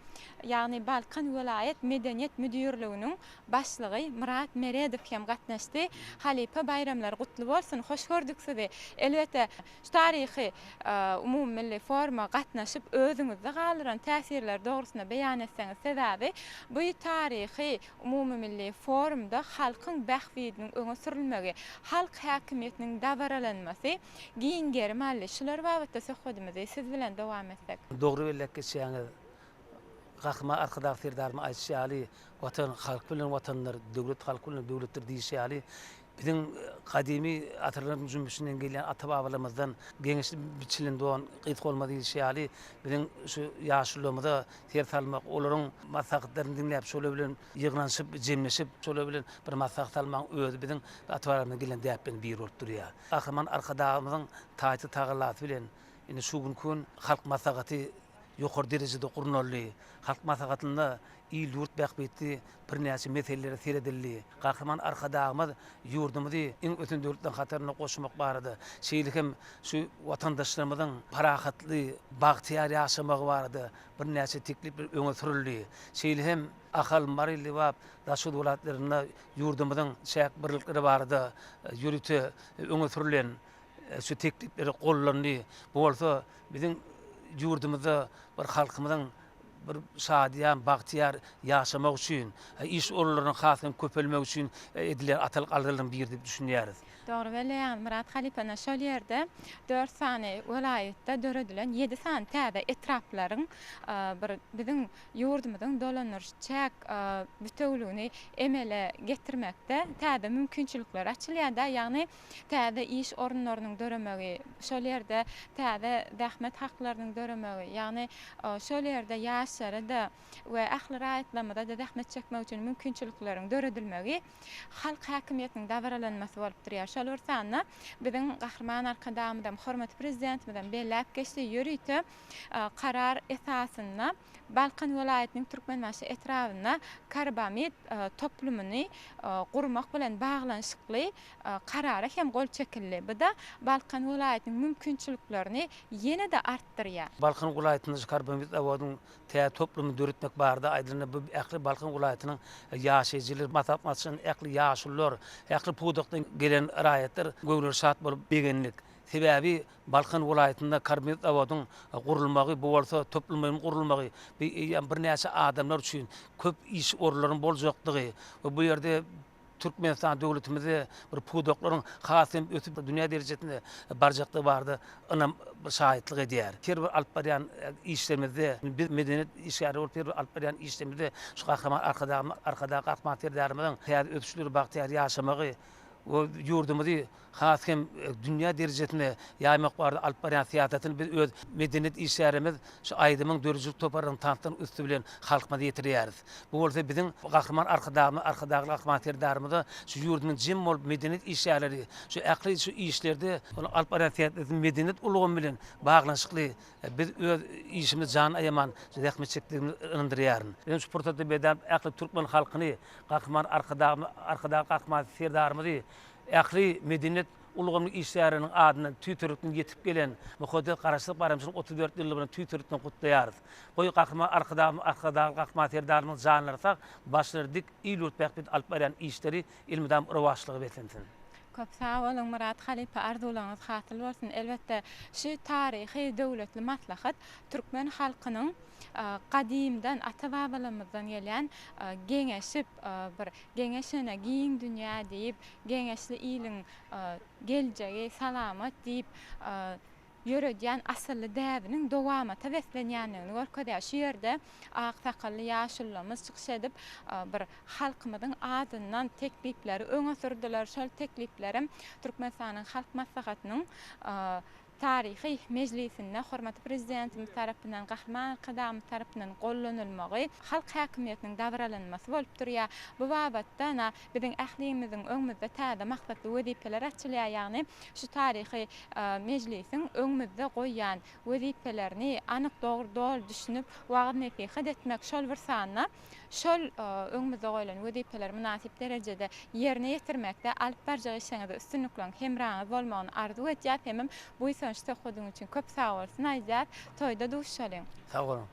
ýagny Balkan welaýat Medeniýet müdirliginiň başlygy Myrat Meredow hem gatnaşdy. Halypa baýramlar gutly bolsun, hoş gördük sizi. Elbetde, şu taryhy umumymilli foruma gatnaşyp özüňizde galdyran täsirler dogrusynda beýan etseňiz, sebäbi bu taryhy umumymilli forumda halkyň bähbidiniň öňe sürülmegi, halk häkimiýetiniň dabaralanmasy giň gerim aldy. Şular babatda söhbedimizi siz bilen dowam etsek.
Dogry belläp geçýäňiz. Gahryman Arkadag Serdarymyz aýdyşy ýaly, Watan halk bilen Watandyr, döwlet halk bilen döwletdir diýşi ýaly, biziň gadymy asyrlaryň jümmüşinden gelýän ata-babalarymyzdan geňeşli biçilen don gysga bolmaz diýlişi ýaly, biziň şu ýaşulularymyza ser salmak, olaryň maslahatlaryny diňläp, şolar bilen ýygnanyşyp, jemleşip, şolar bilen bir maslahat almagyň özi biziň ata-babalarymyzdan gelen däpleriň biri bolup durýar. Gahryman Arkadagymyzyň taýsyz tagallasy bilen indi şu günki gün Halk Maslahaty ýokary derejede gurnaldy. Halk Maslahatynda il-ýurt bähbitli birnäçe meselelere seredildi. Gahryman Arkadagymyz ýurdumyzy iň ösen döwletleriň hataryna goşmak barada, şeýle hem şu watandaşlarymyzyň parahatly, bagtyýar ýaşamagy barada birnäçe teklipler öňe sürüldi. Şeýle hem Ahal, Mary, Lebap, Daşoguz welaýatlarynda ýurdumyzyň çäk birlikleri barada ýörite öňe sürlen şu teklipleri gollandy. Bu bolsa biziň ýurdumyzda bir halkymyzyň bir şadyýan, bagtyýar ýaşamagy üçin, iş orunlarynyň has hem köpelmegi üçin edilýän atalyk aladalaryň biri diýip düşünýäris.
Dogry belleýäňiz Myrat halypa ine şol ýerde dört sany welaýatda döredilen ýedi sany täze etraplaryň bir biziň ýurdumyzyň dolandyryş çäk bütewligini emele getirmekde täze mümkinçilikler açylýar-da ýagny täze iş orunlarynyň döremegi, şol ýerde täze zähmet haklarynyň döremegi, ýagny şol ýerde ýaşlara-da we ähli raýatlarymyza-da zähmet çekmek üçin mümkinçilikleriň döredilmegi halk häkimiýetiniň dabaralanmasy bolup durýar. Şol bir sanda biziň Gahryman Arkadagymyzam, hormatly Prezidentimizem belläp geçdi, ýörite karar esasynda Balkan welaýatynyň Türkmenbaşy etrabynda karbamid toplumyny gurmak bilen baglanyşykly Karara hem gol çekildi. Bu-da Balkan welaýatynyň mümkinçiliklerini ýene-de artdyrýar.
Balkan welaýatynda şu karbamid zawodynyň täze toplumyny döretmek barada aýdylanda, bu ähli Balkan welaýatynyň ýaşaýjylary, maslahatlaşan ähli ýaşulular, ähli pudakdan gelen raýatlar göwnleri şat bolup begendik. Sebäbi Balkan welaýatynda karbamid zawodyň gurulmagy, bu bolsa toplumynyň gurulmagy, bu eýýäm birnäçe adamlar üçin köp iş orunlaryň boljakdygy we bu ýerde Türkmenistan döwletimizde bir pudaklaryň has hem ösüp dünýä derejesine barjakdygy barada ynam şaýatlyk edýär. Her bir alyp barýan işlerimizde biz medeniýet işgärleri bolup her bir alyp barýan işlerimizde şu Gahryman Arkadagymyz, Arkadag Gahryman Serdarymyzyň täze ösüşleri bagtyýar ýaşamagy we ýurdumyzy has hem dünýä derejesine ýaýmak barada alyp barýan syýasatyny biz öz medeniýet işgärlerimiz şu aýdymyň döredijilik toparlarynyň tanslaryň üsti bilen halkymyza ýetirýäris. Bu bolsa biziň Gahryman Arkadagymyz, Arkadagly Gahryman Serdarymyza şu ýurdumyzyň jem bolup medeniýet işgärleri şu ähli şu işlerde onuň alyp barýan syýasaty medeniýet ulgamy bilen baglanyşykly biz öz işimizi jan aýaman zähmet çekdigimizi ynandyrýaryn. Men şu pursatda bedäp ähli türkmen halkyny Gahryman Arkadagymyz, Arkadagly Gahryman Serdarymyzy Ähli medeniýet ulgamynyň işgärleriniň adyndan tüýs ýürekden ýetip gelen mukaddes Garaşsyzlyk baýramçylygynyň 34 ýyllygy bilen tüýs ýürekden gutlaýarys. Goý, Gahryman Arkadagymyz, Arkadagly Gahryman Serdarymyzyň janlary sag, başlary dik, il-ýurt bähbitli alyp barýan işleri elmydam rowaçlyga beslensin!
Köp sag boluň Myrat halypa arzuwlaryňyz hasyl bolsun elbetde şu taryhy döwletli maslahat türkmen halkynyň gadymdan ata babalarymyzdan gelýän geňeşip bir Geňeşene giň dünýä diýip, geňeşli iliň geljegi salamat diýip ýöredýän asylly däbiniň dowamata beslenýändigini görkezýär. Şu ýerde ak sakally ýaşulularymyz çykyş edip, bir halkymyzyň adyndan teklipleri öňe sürdüler. Şol tekliplerem Türkmenistanyň Halk Maslahatynyň. taryhy mejlisinde hormatly Prezidentimiz tarapyndan, Gahryman Arkadagymyz tarapyndan gollanylmagy halk häkimiýetiniň dabaralanmasy bolup durýar. Bu babatda na biziň ählimiziň öňümizde täze maksatly wezipeler açylýar, ýagny şu taryhy mejlisiň öňümizde goýýan wezipelerini anyk, dogry, doly düşünip, wagyz-nesihat etmek, şol bir sanda şol öňümizde goýlan wezipeleri mynasyp derejede ýerine ýetirmekde alyp barjak işleriňizde üstünlikleriň hemraňyz bolmagyny arzuw edýäs hemem buýsançly söhbediň üçin köp sagbolsun aýdýas. Toýda duşalyň.
Sag boluň.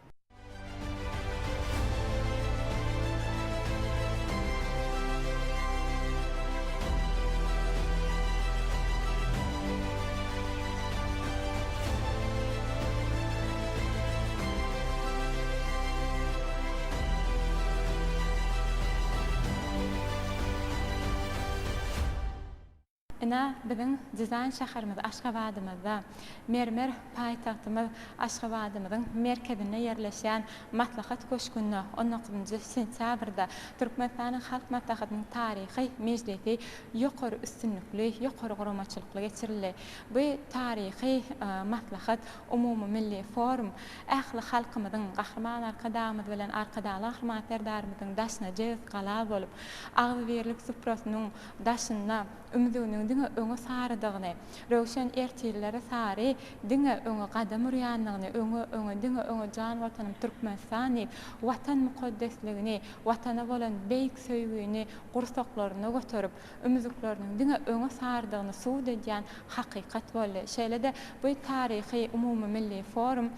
Ine, biziň dizaýn şäherimiz Aşgabadymyzda, mermer paýtagtymyz Aşgabadymyzyň merkezinde ýerleşýän Maslahat köşgünde on dokuzynjy sentýabrda Türkmenistanyň Halk Maslahatynyň taryhy mejlisi ýokary üstünlikli, ýokary guramaçylykly geçirildi. Bu taryhy maslahat, umumymilli forum ähli halkymyzyň Gahryman Arkadagymyz bilen Arkadagly Gahryman Serdarymyzyň daşyna jebis gala bolup, agzybirlik suprasynyň daşynda ümzüginiň diňe öňe sarydygyny, röwşen ertirlere sary diňe öňe gadam urýandygyny, öňe, öňe, diňe öňe jan Watanym Türkmenistan diýip, Watan mukaddesligini, Watana bolan beýik söýgini gursaklarynda göterip, ümzükleriniň diňe öňe sarydygyny subut edýän hakykat boldy. Şeýle-de bu taryhy umumymilli forum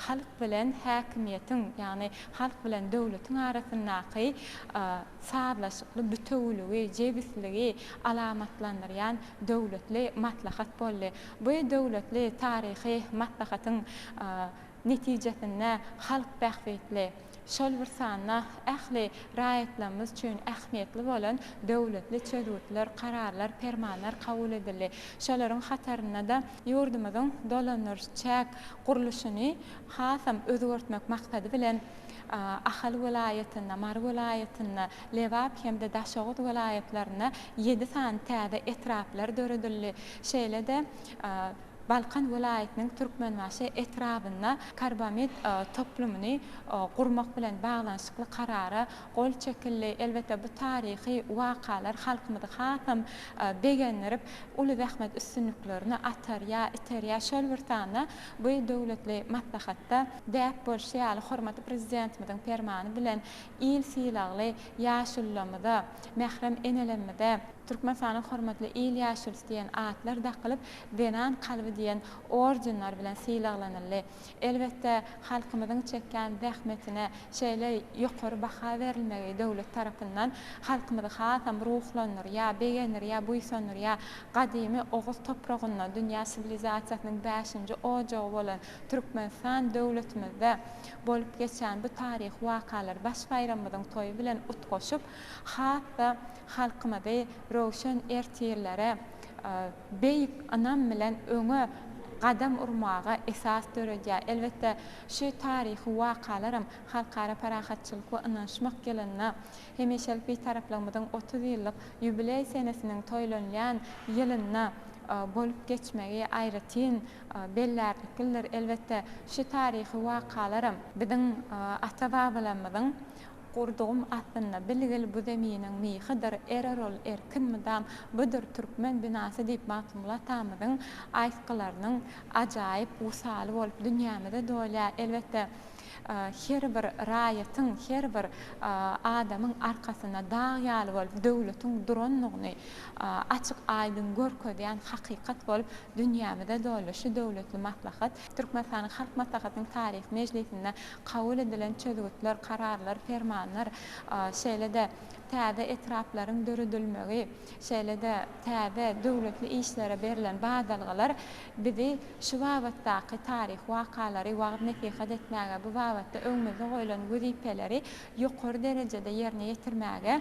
halk bilen häkimiýetiň, ýagny halk bilen döwletiň arasyndaky sazlaşykly bütewüligi, jebisligi alamatlandyrýan döwletli maslahat boldy. Bu döwletli taryhy maslahatyň netijesinde halk bähbitli, şol bir sanda ähli raýatlarymyz üçin ähmiýetli bolan döwletli çözgütler, kararlar, permanlar kabul edildi. Şolaryň hatarynda-da ýurdumyzyň dolandyryş-çäk gurluşyny hasam özgertmek maksady bilen Ahal welaýatynda, Mary welaýatynda, Lebap hem-de Daşoguz welaýatlarynda ýedi sany täze etraplar döredildi. Şeýle-de Balkan welaýatynyň Türkmenbaşy etrabynda karbamid toplumyny gurmak bilen baglanyşykly Karara gol çekildi. Elbetde, bu taryhy wakalar halkymyzy hasam begendirip, uly zähmet üstünliklerine atarýar, iterýär. Şol bir sanda bu döwletli maslahatda däp bolşy ýaly, hormatly Prezidentimiziň Permany bilen il sylagly ýaşulularymyza, mährem enelerimize Türkmenistanyň Hormatly il ýaşulusy diýen atlar dakylyp, Zenan kalby diýen ordenler bilen sylaglanyldy. Elbetde, halkymyzyň çekýän zähmetine şeýle ýokary baha berilmegi döwlet tarapyndan halkymyzy hasam ruhlandyrýar, begendirýär, buýsandyrýar. Gadymy oguz topragynda dünýä siwilizasiýasynyň bäşinji ojagy bolan Türkmenistan döwletimizde bolup geçen bu taryhy wakalar baş baýramymyzyň toýy bilen utgaşyp, has-da halkymyzy röwşen ertirlere beýik ynam bilen öňe gadam urmaga esas döredýär. Elbetde, şu taryhy wakalaram Halkara parahatçylyk we ynanyşmak ýylynda, hemişelik Bitaraplygymyzyň 30 ýyllyk ýubileý senesiniň toýlanylýan ýylynda bolup geçmegi aýratyn bellärliklidir. Elbetde, şu taryhy wakalaram biziň ata-babalarymyzyň Gurdugym aslynda bilgil bu zeminiň myhydyr, Erer ol erkin mydam, budur türkmen binasy diýip Magtymguly atamyzyň aýtgylarynyň ajaýyp wysaly bolup dünýämize dolýar. Elbetde, her bir raýatyň, her bir adamyň arkasynda dag ýaly bolup döwletiň durandygyny açyk-aýdyň görkezýän hakykat bolup dünýämize doldy şu döwletli maslahat. Türkmenistanyň Halk Maslahatynyň taryhy mejlisinde kabul edilen çözgütler, kararlar, permanlar, şeýle-de täze etraplaryň döredilmegi, şeýle-de täze döwletli işlere berlen badalgalar bizi şu babatdaky taryhy wakalary wagyz-nesihat etmäge, bu babatda öňümizde goýlan wezipeleri ýokary derejede ýerine ýetirmäge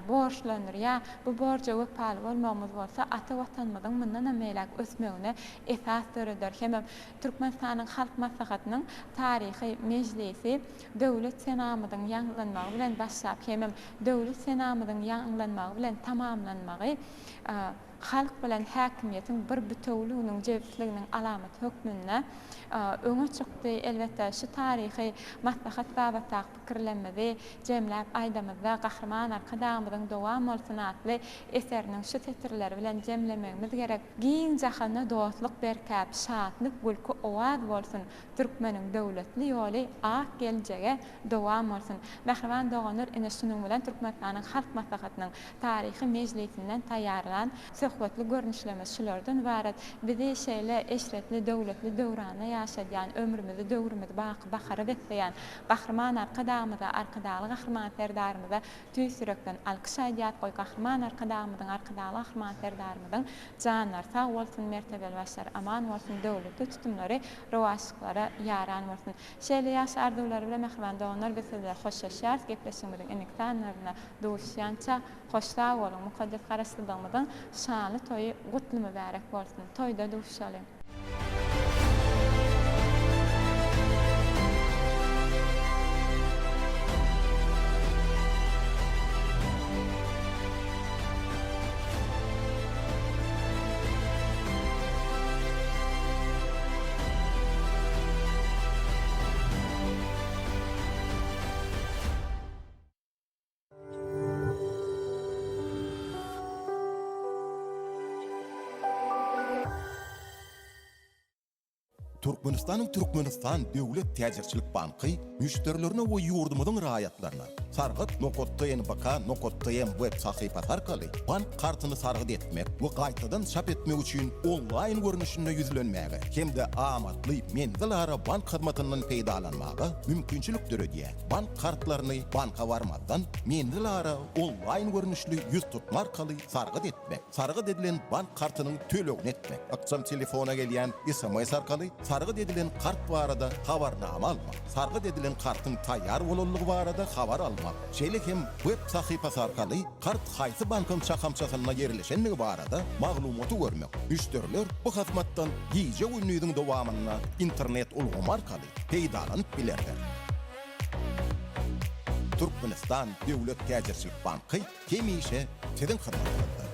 borçlandyrýar. Bu borja wepaly bolmagymyz bolsa ata Watanymyzyň mundanam beýläk ösmegine esas döreder hemem Türkmenistanyň Halk Maslahatynyň taryhy mejlisi Döwlet senamyzyň ýaňlanmagy bilen başlap hemem Döwlet senamyzyň ýaňlanmagy bilen tamamlanmagy. Halk bilen häkimiýetiň bir bitewüliginiň, jebisliginiň alamaty hökmünde öňe çykdy. Elbetde, şu taryhy maslahat babatdaky pikirlerimizi jemläp aýdamyzda, Gahryman Arkadagymyzyň Dowam bolsun atly eseriniň şu setirleri bilen jemlemegimiz gerek, Giň jahanda dostluk berkäp, şatlyk, gülki owaz bolsun, Türkmeniň döwletli ýoly ak geljege dowam bolsun! Mähriban doganlar, ine şunuň bilen Türkmenistanyň Halk Maslahatynyň taryhy mejlisinden taýýarlan söhbetli görnüşlerimiz şulardan ybarat. Bizi şeýle eşretli, döwletli döwranda ýaşadýan, ömrümizi, döwrümizi baky bahara besleýän Gahryman Arkadagymyza, Arkadagly Gahryman Serdarymyza tüýs ýürekden alkyş aýdýas. Goý, Gahryman Arkadagymyzyň, Arkadagly Gahryman Serdarymyzyň janlary sag bolsun, mertebeli başlary aman bolsun, döwletli tutumlary rowaçlyklara ýaran bolsun! Şeýle ýagşy arzuwlar bilen mähriban doganlar biz siz bilen hoşlaşýarys, gepleşigimiziň indiki sanlarynda duşýança hoş sag boluň, mukaddes Garaşsyzlygymyzyň şanly toýy gutly mübärek bolsun! Toýda duşalyň!
Türkmenistanyň Türkmenistan döwlet täjirçilik banky müşderilerine we ýurdumyzyň raýatlaryna Sargyt nokat TNBK nokat TM web sahypasy arkaly bank kartyny sargyt etmek we gaýtadan çap etmek üçin onlaýn görnüşinde ýüzlenmäge hem-de amatly menzilara bank hyzmatyndan peýdalanmaga mümkinçilik döredýär. Bank kartlaryny banka barmazdan, menzilara onlaýn görnüşli ýüztutma arkaly sargyt etmek, sargyt edilen bank kartynyň tölegini etmek, ykjam telefona gelýän sms arkaly sargyt edilen kart barada habarnama almak, sargyt edilen kartyň taýýar bolanlygy barada habar almak, şeýle hem web sahypasy arkaly kart haýsy bankyň şahamçasynda ýerleşendigi barada maglumaty görmek. Müşderiler bu hyzmatdan gije-gündiziň dowamynda internet ulgamy arkaly peýdalanyp bilerler. Türkmenistan döwlet täjirçilik banky hemişe siziň hyzmatyňyzda.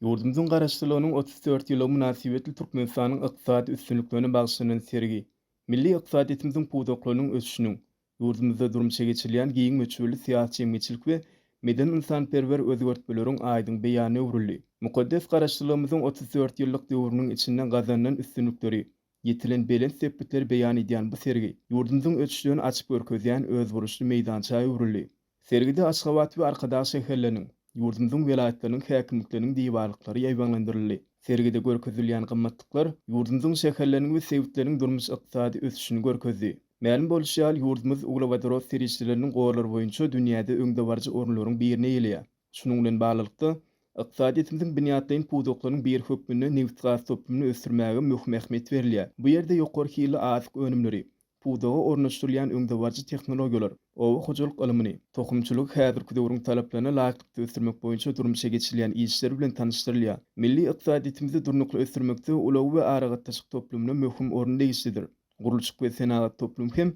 Ýurdumyzyň Garaşsyzlygynyň 34 ýyllygy mynasybetli Türkmenistanyň ykdysady üstünliklerine bagyşlanan sergi milli ykdysadyýetimiziň pudaklarynyň ösüşiniň, ýurdumyzda durmuşa geçirilýän giň möçberli syýasy-jemgyýetçilik we medeni-ynsanperwer özgertmeleriň aýdyň beýanyna öwrüldi. Mukaddes Garaşsyzlygymyzyň 34 ýyllyk döwrüniň içinde gazanylan üstünlikleri, ýetilen belent sepgitleri beýan edýän bu sergi ýurdumyzyň ösüşlerini açyp görkezýän özboluşly meýdança öwrüldi. Sergide Aşgabat we Arkadag şäherleriniň, ýurdumyzyň welaýatlarynyň häkimlikleriniň diwarlyklary ýaýbaňlandyryldy. Sergide görkezilýän gymmatlyklar ýurdumyzyň şäherleriniň we sebitleriniň durmuş-ykdysady ösüşini görkezdi. Mälim bolşy ýaly, ýurdumyz uglewodorod serişdeleriniň gorlary boýunça dünýäde öňdebaryjy orunlaryň birini eýeleýär. Şunuň bilen baglylykda, ykdysadyýetimiziň binýatlaýyn pudaklarynyň biri hökmünde nebitgaz toplumyny ösdürmäge möhüm ähmiýet berilýär. Bu ýerde ýokary hilli azyk önümleri, pudaga ornaşdyrylýan öňdebaryjy tehnologiýalar, oba hojalyk ylmyny, tohumçylygy häzirki döwrüň talaplaryna laýyklykda ösdürmek boýunça durmuşa geçirilýän işler bilen tanyşdyrylýar. Milli ykdysadyýetimizi durnukly ösdürmekde ulag we aragatnaşyk toplumyna möhüm orun degişlidir. Gurluşyk we senagat toplumy hem.